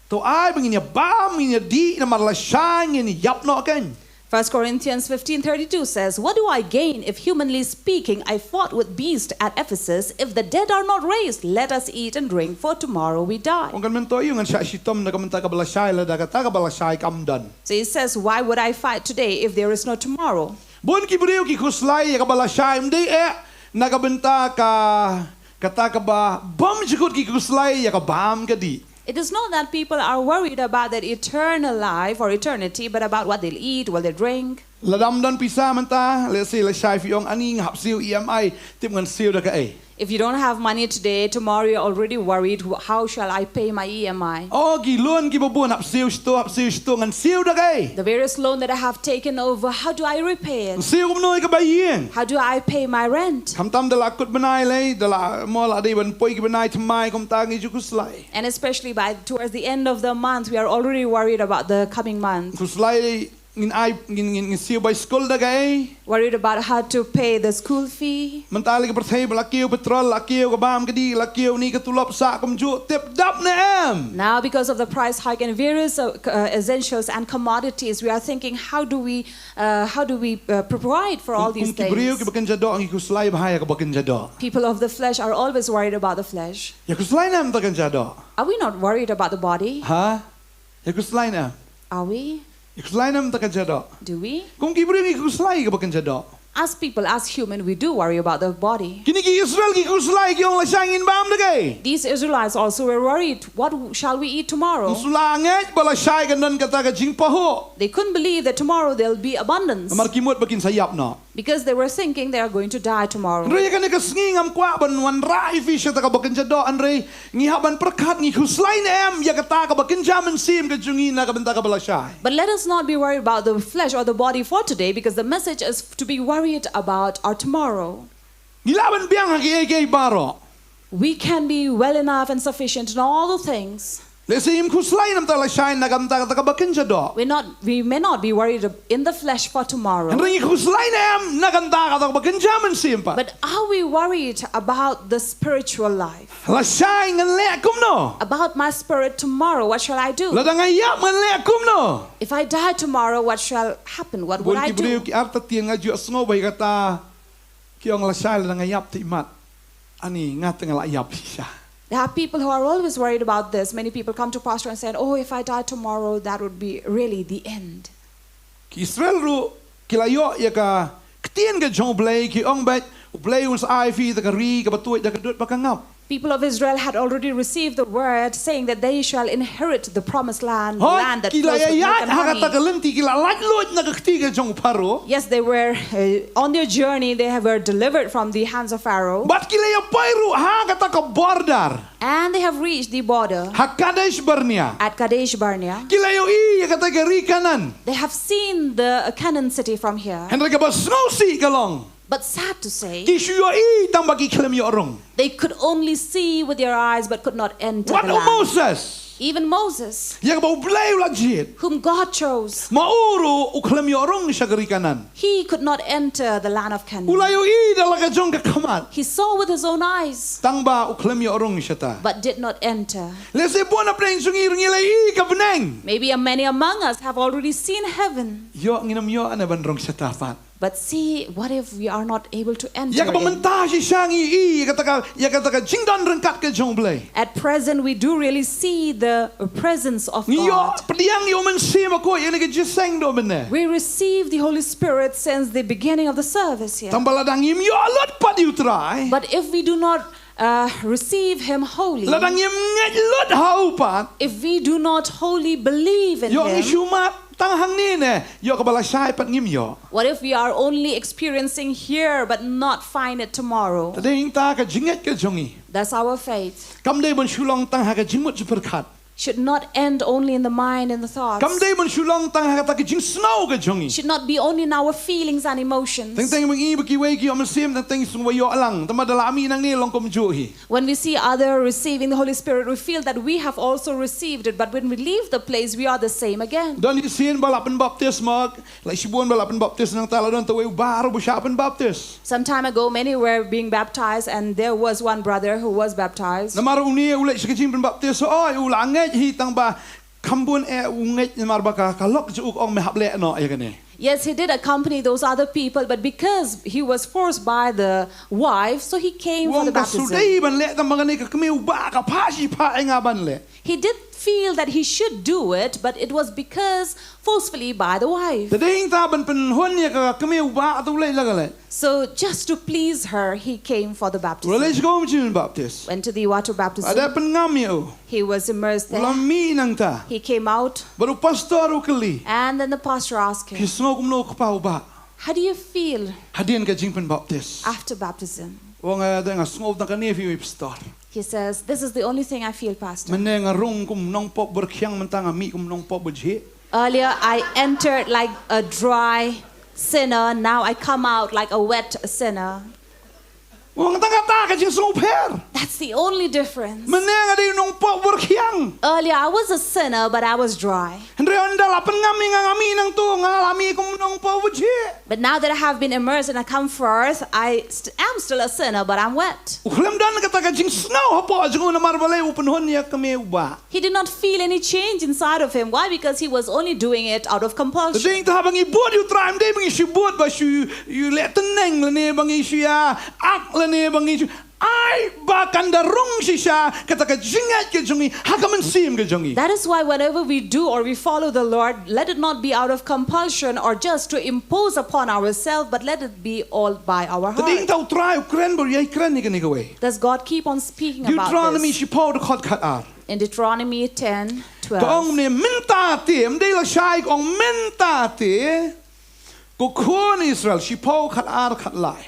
to ai ba ngin ïa bam, ngin ïa dih, namar lashai ngin ïap noh kein. First Corinthians fifteen thirty-two says, "What do I gain if, humanly speaking, I fought with beasts at Ephesus? If the dead are not raised, let us eat and drink, for tomorrow we die." Ong kan myntoi aïu ngan shah shitom na ka bynta kaba lashai lada kata kaba lashai kam don. So he says, "Why would I fight today if there is no tomorrow?" Bun ki briew ki khuslai ïa kaba lashai, ym dei eh na ka bynta ka, kata kaba bymjukut, ki khuslai ïa ka bam ka dih. It is not that people are worried about their eternal life or eternity, but about what they'll eat, what they'll drink. Lada ym don pisa mynta, let's say, lashai phi ong, ani nga hap siew E M I, tip ngan siew da kaei? If you don't have money today, tomorrow you're already worried, "Wh-, how shall I pay my E M I?" Oh, ki loan kiba bun, hap siew shto, hap siew shto, ngan siew da kaei? The various loan that I have taken over, how do I repay it? Ngan siew kumno ïa kaba ïing? How do I pay my rent? Khamtam da la kut bnai lei, da la mo la dei ban poi ki bnai thymmai, kumta ngi ju khuslai. And especially by towards the end of the month, we are already worried about the coming month. Khuslai ngin ai, ngin, ngin, ngin siew bai skul da kaei? Worried about how to pay the school fee. Mynta la ki pyrthei ba la kiew petrol, la kiew ka bam ka dih, la kiew ni ka tulop sah kumjuh, tip dap ne em? Now, because of the price hike in various, uh, c-, uh, essentials and commodities, we are thinking, "How do we, uh, how do we, uh, provide for all these things?" Kum, kum ki briew kiba kynja doh ngi khuslai bha ïa kaba kynja doh. People of the flesh are always worried about the flesh. Ïa khuslai ne em ta kynja doh? Are we not worried about the body? Ha? Ïa khuslai ne em? Are we? Ïa khuslai ne em ta kynja doh? Do we? Kum ki briew ngi khuslai kaba kynja doh. As people, as human, we do worry about the body. Kine ki Israel ki khuslai, ki ong lashai ngin bam da kaei? These Israelites also were worried. "What shall we eat tomorrow?" Ym shu la ngeit ba lashai kan don kata ka jingpahuh. They couldn't believe that tomorrow there'll be abundance. Namar ki mut ba kin sa ïap noh. Because they were thinking they are going to die tomorrow. Hynrei ïa kane ka sngi ngam kwah ban wanrah ïa phi sha kata kaba kynja doh, hynrei ngi hap ban pyrkhat, ngi khuslai ne em ïa kata kaba kynja mynsiem ka jong ngi na ka bynta kaba lashai. But let us not be worried about the flesh or the body for today, because the message is to be worried about our tomorrow. Ngi lah ban biang ha kiei kiei baroh. We can be well enough and sufficient in all the things. Lehse ngim khuslai namar ba la shai na ka bynta kata kaba kynja doh. We're not, we may not be worried in the flesh for tomorrow. Hynrei ngi khuslai ne em na ka bynta kata kaba kynja mynsiem pat? But are we worried about the spiritual life? La shai ngan leh kumno? About my spirit tomorrow, what shall I do? Lada nga ïap ngan leh kumno? If I die tomorrow, what shall happen? What would I do? Bun ki briew ki artatien nga ju sngew ba ïa kata ki ong la shai lada nga ïap te mat. Ani nga te nga la ïap shisha. There are people who are always worried about this. Many people come to pastor and say, "Oh, if I die tomorrow, that would be really the end." Ki Israel ruh ki la ïoh ïa ka ktien ka jong U Blei, ki ong bad U Blei un sa ai ïa phi ïa ka ri kaba tuid da ka dud bad ka ngap. People of Israel had already received the word saying that they shall inherit the promised land, the land that flows with milk and honey. Hooid, ki la ïaid ha kata ka lynti, ki la lait luid na ka kti ka jong u Pharaoh. Yes, they were, uh, on their journey, they were delivered from the hands of Pharaoh. Bad ki la ïa poi ruh ha kata ka border. And they have reached the border. Ha Kadesh Barnea. At Kadesh Barnea. Ki la ïohi ïa kata ka ri Kanaan. They have seen the, uh, Canaan city from here. Hynrei kaba sngewsih ka long, but sad to say, ki shu ïohi tang ba ki khlem ïoh rung. They could only see with their eyes but could not enter the land. Wat u Moses. Even Moses, ïa kaba U Blei u la jied, whom God chose, ma u ruh u khlem ïoh rung sha ka ri Kanaan. He could not enter the land of Canaan. U la ïohi da la ka jong ka khmat. He saw with his own eyes, tang ba u khlem ïoh rung shata, but did not enter. Lehse bun na pdeng jong ngi ruh ngi la ïohi ka bneng. Maybe, uh, many among us have already seen heaven. Ïoh ngin ym ïoh ne ban rung shata pat. But see, what if we are not able to enter in? Ïa kaba mynta shisha ngi ïohi ïa kata ka, ïa kata ka jingdon ryngkat ka jong U Blei. At present, we do really see the presence of God. Ngi ïoh pdiang ïa U Mynsiem Bakhuid ïa kane ka jingïaseng mynne. We receive the Holy Spirit since the beginning of the service here. Tang ba lada ngim ïoh lut pat ïa U Trai, but if we do not, uh, receive him wholly, lada ngim ngeit lut ha u pat, if we do not wholly believe in him, ïoh ngi shu mad tang hangne ne, ïoh kaba la shai pat ngim ïoh. What if we are only experiencing here but not find it tomorrow? Te dei kata ka jingngeit ka jong ngi. That's our faith. Kam dei ban shu long tang ha ka jingmut jingpyrkhat. Should not end only in the mind and the thoughts. Kam dei ban shu long tang ha kata ka jingsngew ka jong ngi. Should not be only in our feelings and emotions. Teng teng ba ngi ba kiwei ki ïoh mynsiem, teng teng sngewbha ïoh lang. Te ma da la mih nangne long kumjuh hi. When we see other receiving the Holy Spirit, we feel that we have also received it. But when we leave the place, we are the same again. Don hi sien ba la pynbaptis ma, la shibun ba la pynbaptis nangta, la don tawei u brother ba shah pynbaptis. Some time ago, many were being baptized, and there was one brother who was baptized. Namar une u leit sha ka jingbaptis, oi u la ngeit hi tang ba kham bun eh u ngeit namar ba ka, ka lok jong u ka ong me hap leh noh ïa kane. Yes, he did accompany those other people, but because he was forced by the wife, so he came for the baptism. U ong ka shu dei ban leh tang ba kane ka kmie u bah ka phah shi phah ïa nga ban leh. He did feel that he should do it, but it was because forcefully by the wife. Te dei kata ban pynhun ïa ka kmie u bah te u leit la ka leit. So just to please her, he came for the baptism. U la leit sha ka um jingbaptis. Went to the water baptism. Bad la pynngam ïa u. He was immersed there. U la mih nangta. He came out. Bad u pastor u kylli. And then the pastor asked him, phi sngew kumno ko kpa u bah? How do you feel? Hadien ka jingpynbaptis. After baptism? U ong, eh, dei nga sngew tang kane phi wei pastor. He says, "This is the only thing I feel, Pastor." Mynne nga rung kum nongpop ba rkhiang, mynta nga mih kum nongpop ba jhieh. Earlier, I entered like a dry sinner. Now I come out like a wet sinner. U ong tang kata ka jingsngewpher. That's the only difference. Mynne nga dei nongpop ba rkhiang. Earlier, I was a sinner, but I was dry. Hynrei ynda la pynngam ïa nga, nga mih nangta, nga la mih kum nongpop ba jhieh. But now that I have been immersed and I come forth, I st-, am still a sinner, but I'm wet. U khlem don kata ka jingsngew hapoh jong u namar balei u pynhun ïa ka kmie u bah. He did not feel any change inside of him. Why? Because he was only doing it out of compulsion. Te dei kata ba ngi bud ïa U Trai, ym dei ba ngi shu bud ba shu ïa leh tneng lane ba ngi shu ïa ak lane ba ngi shu Ai ba kan da rung shisha kata ka jingngeit ka jong ngi ha ka mynsiem ka jong ngi. That is why whenever we do or we follow the Lord, let it not be out of compulsion or just to impose upon ourselves, but let it be all by our heart. Te dei tang U Trai u kren bad u ïai kren ïa kane kawei. Does God keep on speaking about this? Deuteronomy shiphew dkhot khatar. In Deuteronomy ten twelve. Ka ong mynta te, ym dei lashai, ka ong mynta te, ko khun Israel, shiphew khatar khatlai.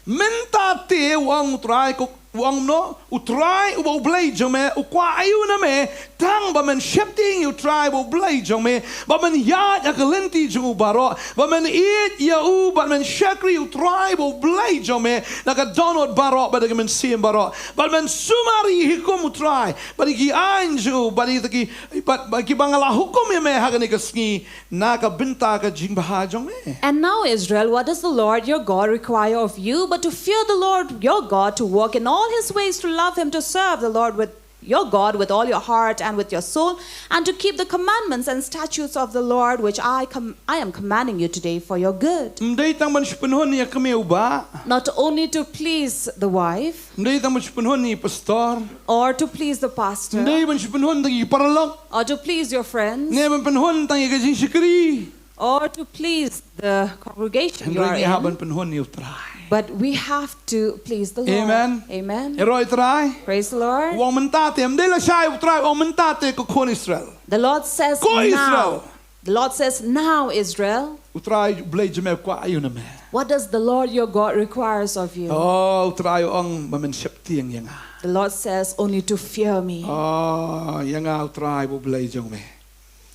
Mynta te u ong U Trai, ko U ong kumno, U Trai uba U Blei jong me u kwah ïa u na me, tang ba men sheptieng ïa U Trai uba U Blei jong me, ba men ïaid ha ka lynti jong u baroh, ba men ïeit ïa u, ba men shakri U Trai uba U Blei jong me na ka dohnud baroh bad da ka mynsiem baroh, ba men sumar ïa ki hukum U Trai bad ïa ki aiñ jong u, bad ïa ki, bad, bad kiba nga la hukum ïa me ha kane ka sngi, na ka bynta ka jingbha jong me. And now, Israel, what does the Lord your God require of you but to fear the Lord your God, to walk in all his ways, to love him, to serve the Lord with your God with all your heart and with your soul, and to keep the commandments and statutes of the Lord, which I, com- I am commanding you today for your good. Ym dei tang ban shu pynhun ïa ka kmie u bah. Not only to please the wife, ym dei tang ban shu pynhun ïa i pastor, or to please the pastor, ym dei ban shu pynhun tang ïa i paralok, or to please your friends, ne ban pynhun tang ïa ka jingshakri, or to please the congregation you are in. Hynrei ngi hap ban pynhun ïa U Trai. But we have to please the Lord. Amen. Amen. Ïaroh ïa U Trai. Praise the Lord. U ong mynta te, ym dei lashai U Trai, u ong mynta te, ko khun Israel. The Lord says, Ko Israel. Now. The Lord says, now, Israel. U Trai U Blei jong me u kwah aïu na me? What does the Lord your God requires of you? Oh, U Trai u ong ba men sheptieng ïa nga. The Lord says, only to fear me. Oh, ïa nga U Trai uba U Blei jong me.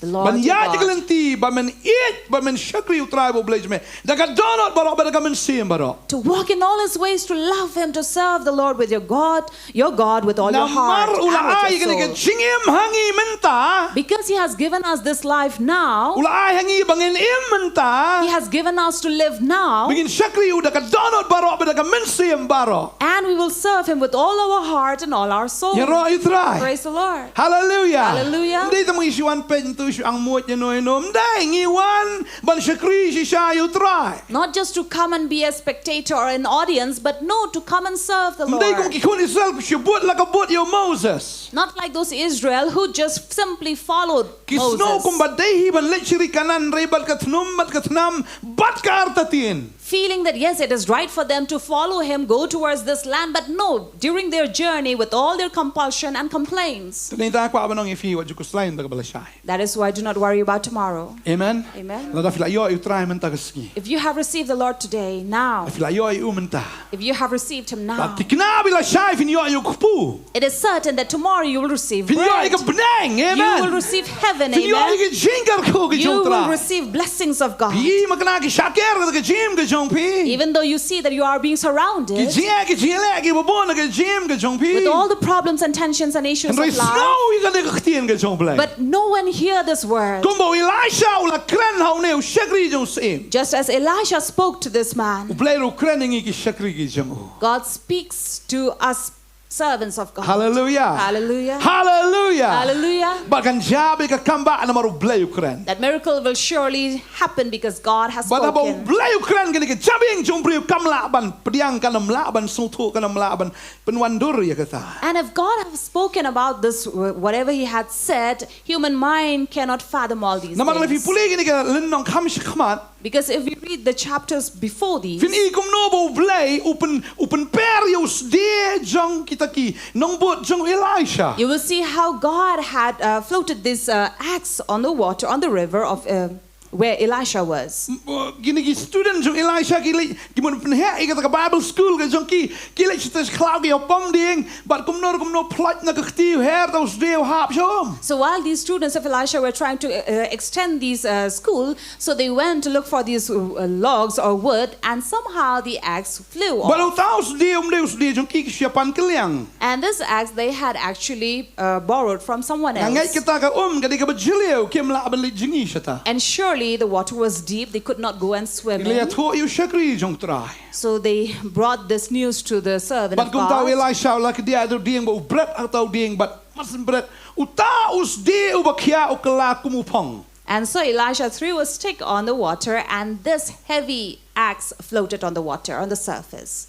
The Lord your God. Ban ïaid ha ka lynti, ba men ïeit, ba men shakri U Trai uba U Blei jong me da ka dohnud baroh bad da ka mynsiem baroh. To walk in all his ways, to love him, to serve the Lord with your God, your God with all your heart and with your soul. Namar u la ai ïa kane ka jingim ha ngi mynta. Because he has given us this life now. U la ai ha ngi ba ngin im mynta. He has given us to live now. Ba ngin shakri u da ka dohnud baroh bad da ka mynsiem baroh. And we will serve him with all our heart and all our soul. Ïaroh ïa U Trai. Praise the Lord. Hallelujah. Hallelujah. Ym dei tang ba ngi shu wan peit ntu shu angmuid ïano ïano. Ym dei, ngi wan ban shakri shisha ïa U Trai. Not just to come and be a spectator or an audience, but no, to come and serve the Lord. Ym dei kum ki khun Israel ki shu bud la ka bud ïa u Moses. Not like those Israel who just simply followed Moses. Ki sngew kumba dei hi ban leit sha ri Kanaan, hynrei bad ka thnum bad ka thnam bad ka artatien. Feeling that yes, it is right for them to follow him, go towards this land, but no, during their journey with all their compulsion and complaints. Te nangta nga kwah ban ong ïa phi, wat ju khuslai ïa kaba lashai. That is why do not worry about tomorrow. Amen. Amen. Lada phi la ïoh ïa U Trai mynta ka sngi. If you have received the Lord today, now. Lada phi la ïoh ïa u mynta. If you have received him now. Lada thikna phi la shai phin ïoh ïa u kpu. It is certain that tomorrow you will receive bread. Phin ïoh ïa ka bneng. Amen. You will receive heaven. Phin ïoh ïa ka jingkyrkhu ka jong U Trai. You will receive blessings of God. Phi i ma kane ki shah ker ka jingim ka jong phi. Even though you see that you are being surrounded. Ki jingeh ki jingleh kiba bun ka jingim ka jong phi. With all the problems and tensions and issues of life. Hynrei sngew ïa kane ka ktien ka jong U Blei. But no one hear this word. Kumba u Elisha u la kren ha une u shakri jong u syiem. Just as Elisha spoke to this man. U Blei ruh u kren ïa ngi ki shakri ki jong u. God speaks to us servants of God. Hallelujah. Hallelujah. Hallelujah. Hallelujah. Bad kan jia ba ka kam bah namar U Blei u kren. That miracle will surely happen because God has spoken. Bad haba U Blei u kren, kane ka jabieng jong u briew kam lah ban pdiang, kan ym lah ban sngewthuh, kan ym lah ban pynwandur ïa kata. And if God have spoken about this, whatever he had said, human mind cannot fathom all these things. Namar lada phi pule kine ki lynnong kham shakhmat. Because if we read the chapters before these, phin i kumno ba U Blei u pyn, u pynper ïa u sdieh jong kita ki nongbud jong u Elisha. You will see how God had uh, floated this uh, axe on the water, on the river of uh, where Elisha was. M-, uh, kine ki student jong u Elisha ki leit, ki mut pynheh ïa kata ka Bible school ka jong ki, ki leit sha khlaw ki ïa pom dieng, bad kumno kumno ploit na ka kti u her, ta u sdieh u hap shum. So while these students of Elisha were trying to uh, extend these uh, school, so they went to look for these uh, logs or wood, and somehow the axe flew off. Bad uta u sdieh um dei u sdieh jong ki, ki shu ïa pan kylliang. And this axe they had actually uh, borrowed from someone else. Nga ngeit kata ka um ka dei kaba jylliew, kim lah ban leit jngi shata. And surely the water was deep, they could not go and swim in. Ki la ïathuh ïa u shakri jong U Trai. So they brought this news to the servant of God. Bad kumta u Elisha u la kdiah ïa u dieng bad u bret ha uta u dieng bad mar syn bret, uta u sdieh uba khiah u kylla kum u phong. And so Elisha threw a stick on the water, and this heavy axe floated on the water, on the surface.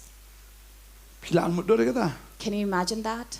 Phi lah ban mutdur ïa kata? Can you imagine that?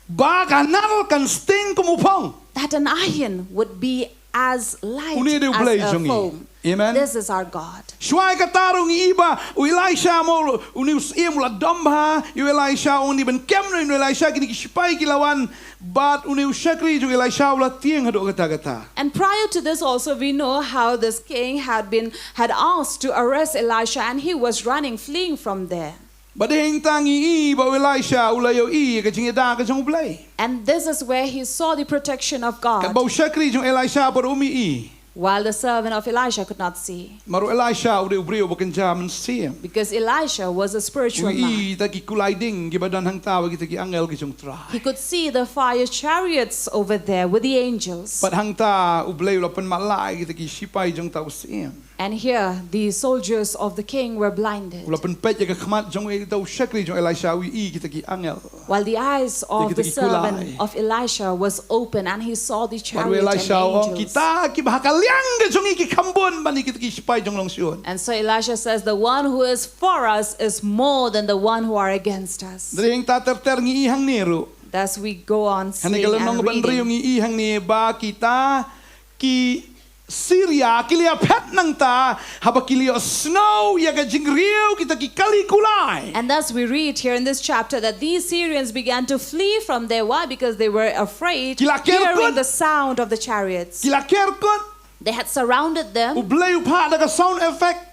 Ba ka nar kan sting kum u phong. That an iron would be as light as a foam. Une dei U Blei jong ngi. Amen. This is our God. Shuwa ïa kata ruh ngi i ba u Elisha mo, une u syiem u la dom bha ïa u Elisha, u ong, ngi ban kem noh ïa u Elisha, kine ki shipai ki la wan, bad une u shakri jong u Elisha u la tieng haduh katta katta. And prior to this also we know how this king had been, had asked to arrest Elisha and he was running, fleeing from there. Bad hangta ngi i ba u Elisha u la ïohi ïa ka jingïada ka jong U Blei. And this is where he saw the protection of God. Katba u shakri jong u Elisha pat um i. While the servant of Elijah could not see. Namar u Elisha u dei u briew ba kynja mynsiem. Because Elisha was a spiritual man. U i kita ki kulai ding kiba don hangta bad kita ki angel ki jong U Trai. He could see the fire chariots over there with the angels. Bad hangta U Blei u la pynmatlah ïa kita ki sipai jong uta u syiem. And here the soldiers of the king were blinded. U la pynpeit ïa ka khmat jong uta u shakri jong u Elisha, u i kita ki angel. While the eyes of the servant of Elisha was open and he saw the chariots and angels. Bad u Elisha u ong, kita kiba ha ka liang ka jong ngi ki kham bun ban ïa kita ki sipai jong u nongshun. And so Elisha says, the one who is for us is more than the one who are against us. Hynrei hangta ter ter ngi i hangne ruh. Thus we go on saying and reading. Hangne ka lynnong ba hynriew ngi i hangne ba kita ki Syria ki la ïaphet nangta haba ki la ïohsngew ïa ka jingriew kita ki kali kulai. And thus we read here in this chapter that these Syrians began to flee from there. Why? Because they were afraid hearing the sound of the chariots. Ki la ker kut. They had surrounded them. U Blei u phah da ka sound effect.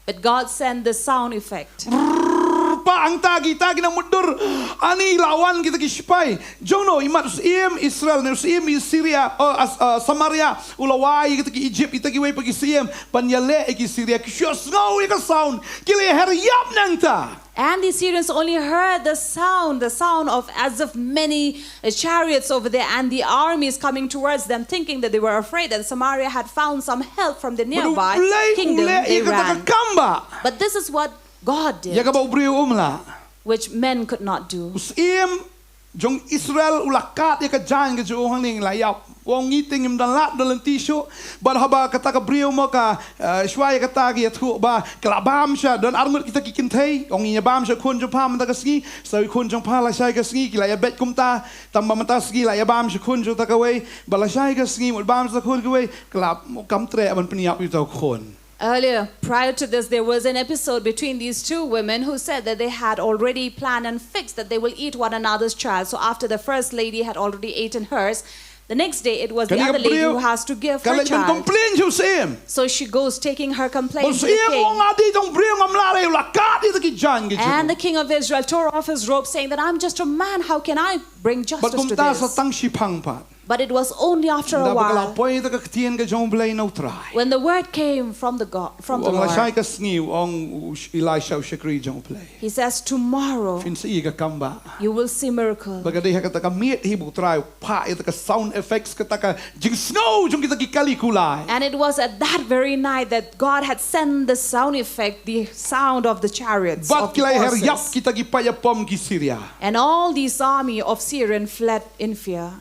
But God sent the sound effect. Brrr, pa, hangta kita ki nang mutdur. Ani la wan kita ki sipai. Jong no, imat u syiem Israel ne u syiem Syria, oh, as, uh, Samaria, u la wai kita ki Egypt, kita kiwei pat ki syiem ban ïaleh ïa ki Syria. Ki shu sngew ïa ka sound, ki la ïaher ïap nangta. And the Syrians only heard the sound, the sound of as if many uh, chariots over there and the armies coming towards them, thinking that they were afraid that Samaria had found some help from the nearby kingdom. They ran. But this is what God did, which men could not do. Jong Israel u la kad ïa ka jaiñ ka jong u hangne, la ïap. U ong ngi te ngim don lad don lynti shuh. Bad haba kata ka briew mo ka, eh, shuwa ïa kata ka ïathuh ba ka la bam sha, don arngut kita ki kynthei. U ong ngin ïa bam sha khun jong pha mynta ka sngi. Sa i khun jong pha lashai ka sngi ki la ïa beit kumta. Tang ba mynta ka sngi la ïa bam sha khun jong uta kawei. Bad lashai ka sngi mut bam sha khun kawei. Ka la kam treh ban pynïap ïa uta u khun. Earlier, prior to this, there was an episode between these two women who said that they had already planned and fixed that they will eat one another's child. So after the first lady had already eaten hers, the next day it was the other lady who has to give her child. So she goes taking her complaint to the king. And the king of Israel tore off his robe, saying that, I'm just a man, how can I bring justice to this? But it was only after a while, when the word came from the God, from the Lord. He says, tomorrow you will see miracle. And it was at that very night that God had sent the sound effect, the sound of the chariots, of the horses. And all this army of Syrian fled in fear.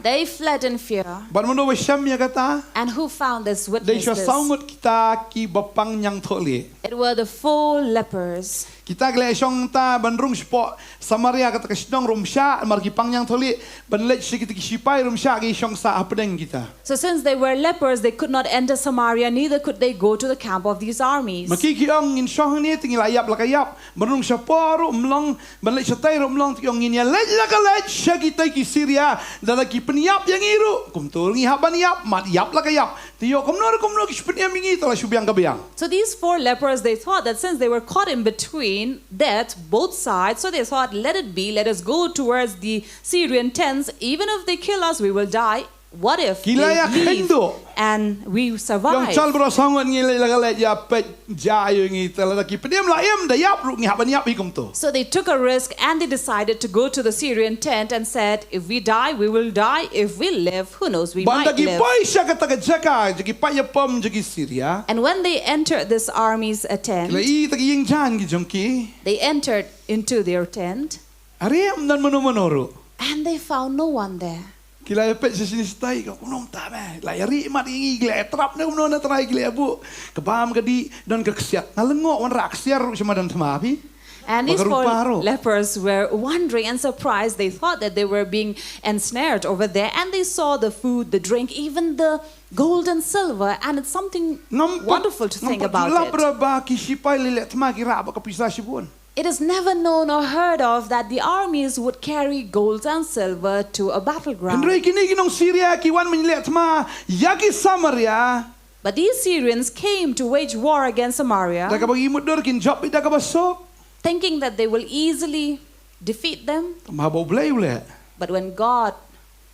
They fled in fear. Bad mano ba shem ïa kata? And who found this, witnessed this? Dei sha saw ngut kita kiba pang ñiangthohlieh. It were the four lepers. Kita ki la shong ta ban rung shapoh Samaria, kata ka shnong rung shah, namar ki pang ñiangthohlieh, ban leit sha kita ki sipai rung shah ki shong sah hapdeng kita. So since they were lepers, they could not enter Samaria, neither could they go to the camp of these armies. Ma ki ki ong ngin shong hangne te ngi la ïap la ka ïap. Ban rung shapoh ruh mlong, ban leit shatei ruh mlong, te ki ong ngin ïa leit la ka leit sha kitei ki Syria, lada ki pynïap ïa ngi ruh kumto ruh ngi hap ban ïap, mad ïap la ka ïap. Te ïoh kumno ruh kumno ki shu pynim ïa ngi, te la shu biang ka biang. So these four lepers, they thought that since they were caught in between death, both sides, so they thought, let it be, let us go towards the Syrian tents, even if they kill us, we will die. What if they leave and we survive? Ki la ïa kheiñ duh. Ki ong chal bro, saw ngut ngi leit la ka leit, ïa peit ja ïa ngi, te lada ki pynim la im da ïap ruh ngi hap ban ïap hi kumto. So they took a risk and they decided to go to the Syrian tent and said, if we die, we will die. If we live, who knows, we might live. Bad ynda ki poi sha kata ka jaka jong ki paid ïapom jong ki Syria. And when they entered this army's, uh, tent, ki la ïohi ïa kita ki ïing jaiñ ki jong ki. They entered into their tent. Hynrei ym don mano mano ruh. And they found no one there. Ki la ïa peit shisien shatei, ka kumno mynta me. La ïa rieh mat ïa ngi, ki la ïa trap ne kumno na trai, ki la ïa buh ka bam ka dih, don ka ksiar. Nga lyngngoh wanrah ksiar ruh sha ma don thma phi. And these four lepers were wondering and surprised. They thought that they were being ensnared over there. And they saw the food, the drink, even the gold and silver. And it's something wonderful to think about it. Ngam pat ju lap ruh ba ki sipai leh leh thma ki rah bad ka pisa shibun. It is never known or heard of that the armies would carry gold and silver to a battleground. Hynrei kine ki nong Syria ki wan ban leh thma ïa ki Samaria. But these Syrians came to wage war against Samaria, Da kaba ngi mutdur kin jop ïa da kaba suk. thinking that they will easily defeat them. Tang ba haba U Blei u leh. But when God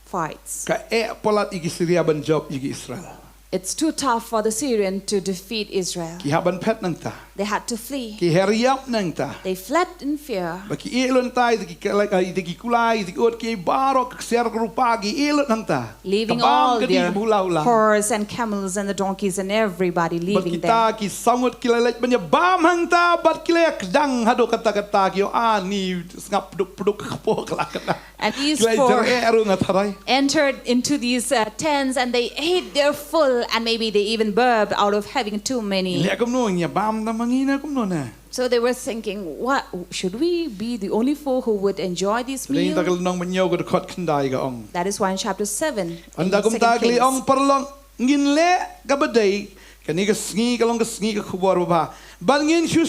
fights, Ka eh palat ïa ki Syria ban jop ïa ki Israel. It's too tough for the Syrian to defeat Israel. Ki hap ban phet nangta. They had to flee. Ki her ïap nangta. They fled in fear, Ba ki ïeh lut nangta ïa ki kala-, ïa ki kulai, ïa ki ut, ki baroh, ka ksiar ka rupa, ki ïeh lut nangta. leaving Ka bam all ka dih their ki bula ula. horse and camels and the donkeys and everybody, Bad leaving kita them. ki saw ngut ki la leit ban ïa bam hangta, bad ki la kdang haduh katta katta, ki ong, ani sngap pduk pduk ka kpoh ka la kata. And these Ki la four jer eh ruh nga tharai. entered into these uh, tents and they ate their full and maybe they even burped out of having too many. Leh kumno, ngi ïa bam tang ma ngi ne kumno ne. So they were thinking, what, should we be the only four who would enjoy this Dei meal? ta ka lynnong ba hynñiew ka dkhot khyndai ka ong. That is why in chapter seven, in Ynda kumta Second ki la ong, Kings, paralok, ngin leh kaba dei, kane ka sngi ka long ka sngi ka khubor babha. Bad ngin shu,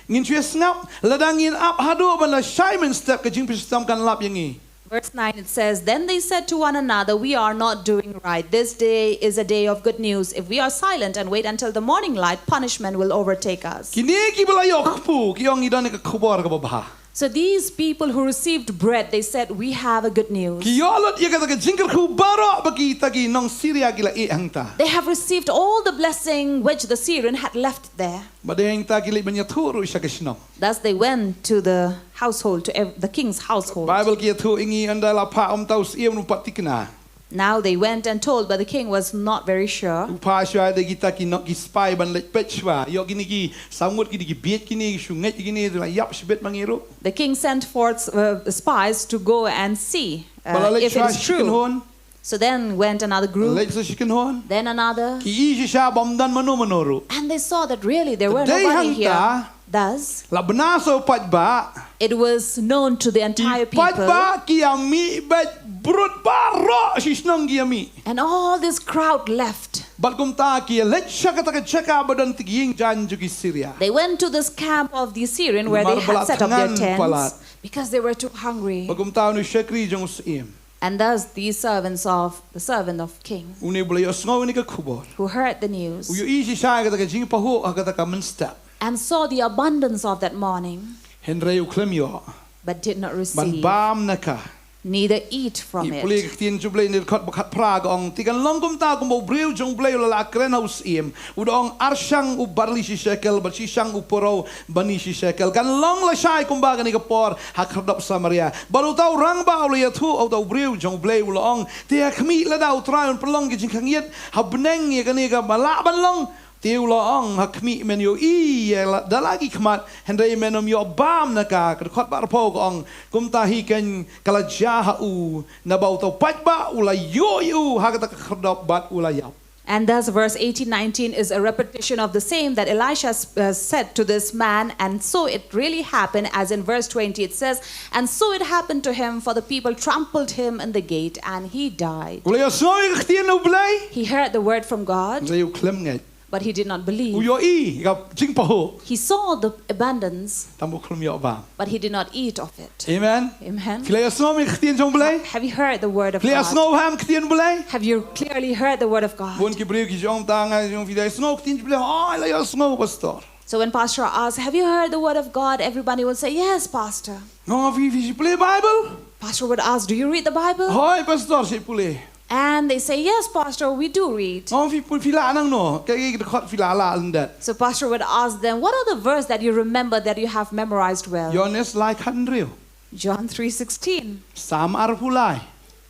ngin shu sngap, lada ngin ap haduh ban lashai mynstep, ka jingpynshitom kan lap ïa ngi. Verse nine, it says, "Then they said to one another, 'We are not doing right. This day is a day of good news. If we are silent and wait until the morning light, punishment will overtake us.'" Kine kiba la ïoh kpu ki ong ngi don ïa ka khubor kaba bha. So these people who received bread, they said, "We have a good news." Ki ïoh lut ïa kata ka jingkyrkhu baroh ba kita ki nong Syria ki la ïeh hangta. They have received all the blessing which the Syrian had left there. Bad dei hangta ki leit ban ïathuh ruh sha ka shnong. Thus they went to the household, to ev- the king's household. Baibl ki ïathuh ïa ngi ynda la phah ym tau siem ruh pat thikna. Now they went and told, but the king was not very sure. U phah shuwa da kita ki nong ki spy ban leit peit shuwa. Ïoh kine ki saw ngut kine ki bieit kine, ki shu ngeit kine, la ïap shibit ma ngi ruh. The king sent forth uh, spies to go and see uh, Ba la leit if it shuwa is shi true. kynhun. So then went another group, Leit sa shi kynhun. Then another. Ki ïohi shisha ba ym don mano mano ruh. And they saw that really there were Dei nobody here. Hangta. Thus, La bna sa u paidbah. It was known to the entire Ki paidbah people. Ki ïa mih beit brut baroh shi shnong ki ïa mih. And all this crowd left. Bad kumta ki ïa leit sha kata ka jaka ba don ki ïing jaiñ jong ki Syria. They went to this camp of the Assyrian where they had set up their tents because they were too hungry. Bad kumta une u shakri jong u syiem. And thus these servants of the servant of king, une u ba la ïohsngew ïa kane ka khubor, who heard the news, u ïohi shisha ïa kata ka jingpahuh ha kata ka mynstep, and saw the abundance of that morning, hynrei u khlem ïoh, but did not receive, ban bam na ka, neither eat from it. Pule ka ktien jong U Blei na dkhot ba khatphra ka ong, te kan long kumta kumba u briew jong U Blei u la lah kren ha u syiem, u da ong, arshang u barli shi shekel bad shishang u puro bani shi shekel. Kan long lashai kumba kane ka por ha khyrdop Samaria. Bad uta u rangbah u la ïathuh ha uta u briew jong U Blei, u la ong, te ha khmih, lada U Trai un pynlong ka jingkhang ïit ha bneng ïa kane kaba lah ban long, te, u la ong, ha khmih men ïohi ïa la da la ki khmat, hynrei men ym ïoh bam na ka. Ka dkhot ba arphew ka ong, kumta hi keiñ ka la jia ha u, naba uta u paidbah u la ïoh ïa u ha kata ka khyrdop bad u la ïap. And thus, verse eighteen nineteen is a repetition of the same that Elisha uh, said to this man, and so it really happened, as in verse twenty it says, "And so it happened to him, for the people trampled him in the gate, and he died." U la ïohsngew ïa ka ktien U Blei. He heard the word from God, hynrei u khlem ngeit. But he did not believe. U ïohi ïa ka jingpahuh. He saw the abundance, tang ba u khlem ïoh bam. But he did not eat of it. Amen. Amen. Phi la ïohsngew ïa ka ktien jong U Blei? Have you heard the word of God? Phi la ïohsngew ïa ka ktien U Blei? Have you clearly heard the word of God? Bun ki briew ki ong, tang nga ong, phi la ïohsngew ïa ka ktien U Blei? Oh, la ïohsngew, pastor. So when pastor asks, "Have you heard the word of God?" everybody will say, "Yes, pastor." Nga ong, phi, phi pule Bible? Pastor would ask, "Do you read the Bible?" Hooid, pastor, sa pule. And they say, "Yes, pastor, we do read." Nga ong, phi, phi lah nangno? Kaei ka dkhot phi lah lah lyndet? So pastor would ask them, "What are the verse that you remember that you have memorized well?" Ïoannis lai khathynriew. John three sixteen. Salm arphew lai.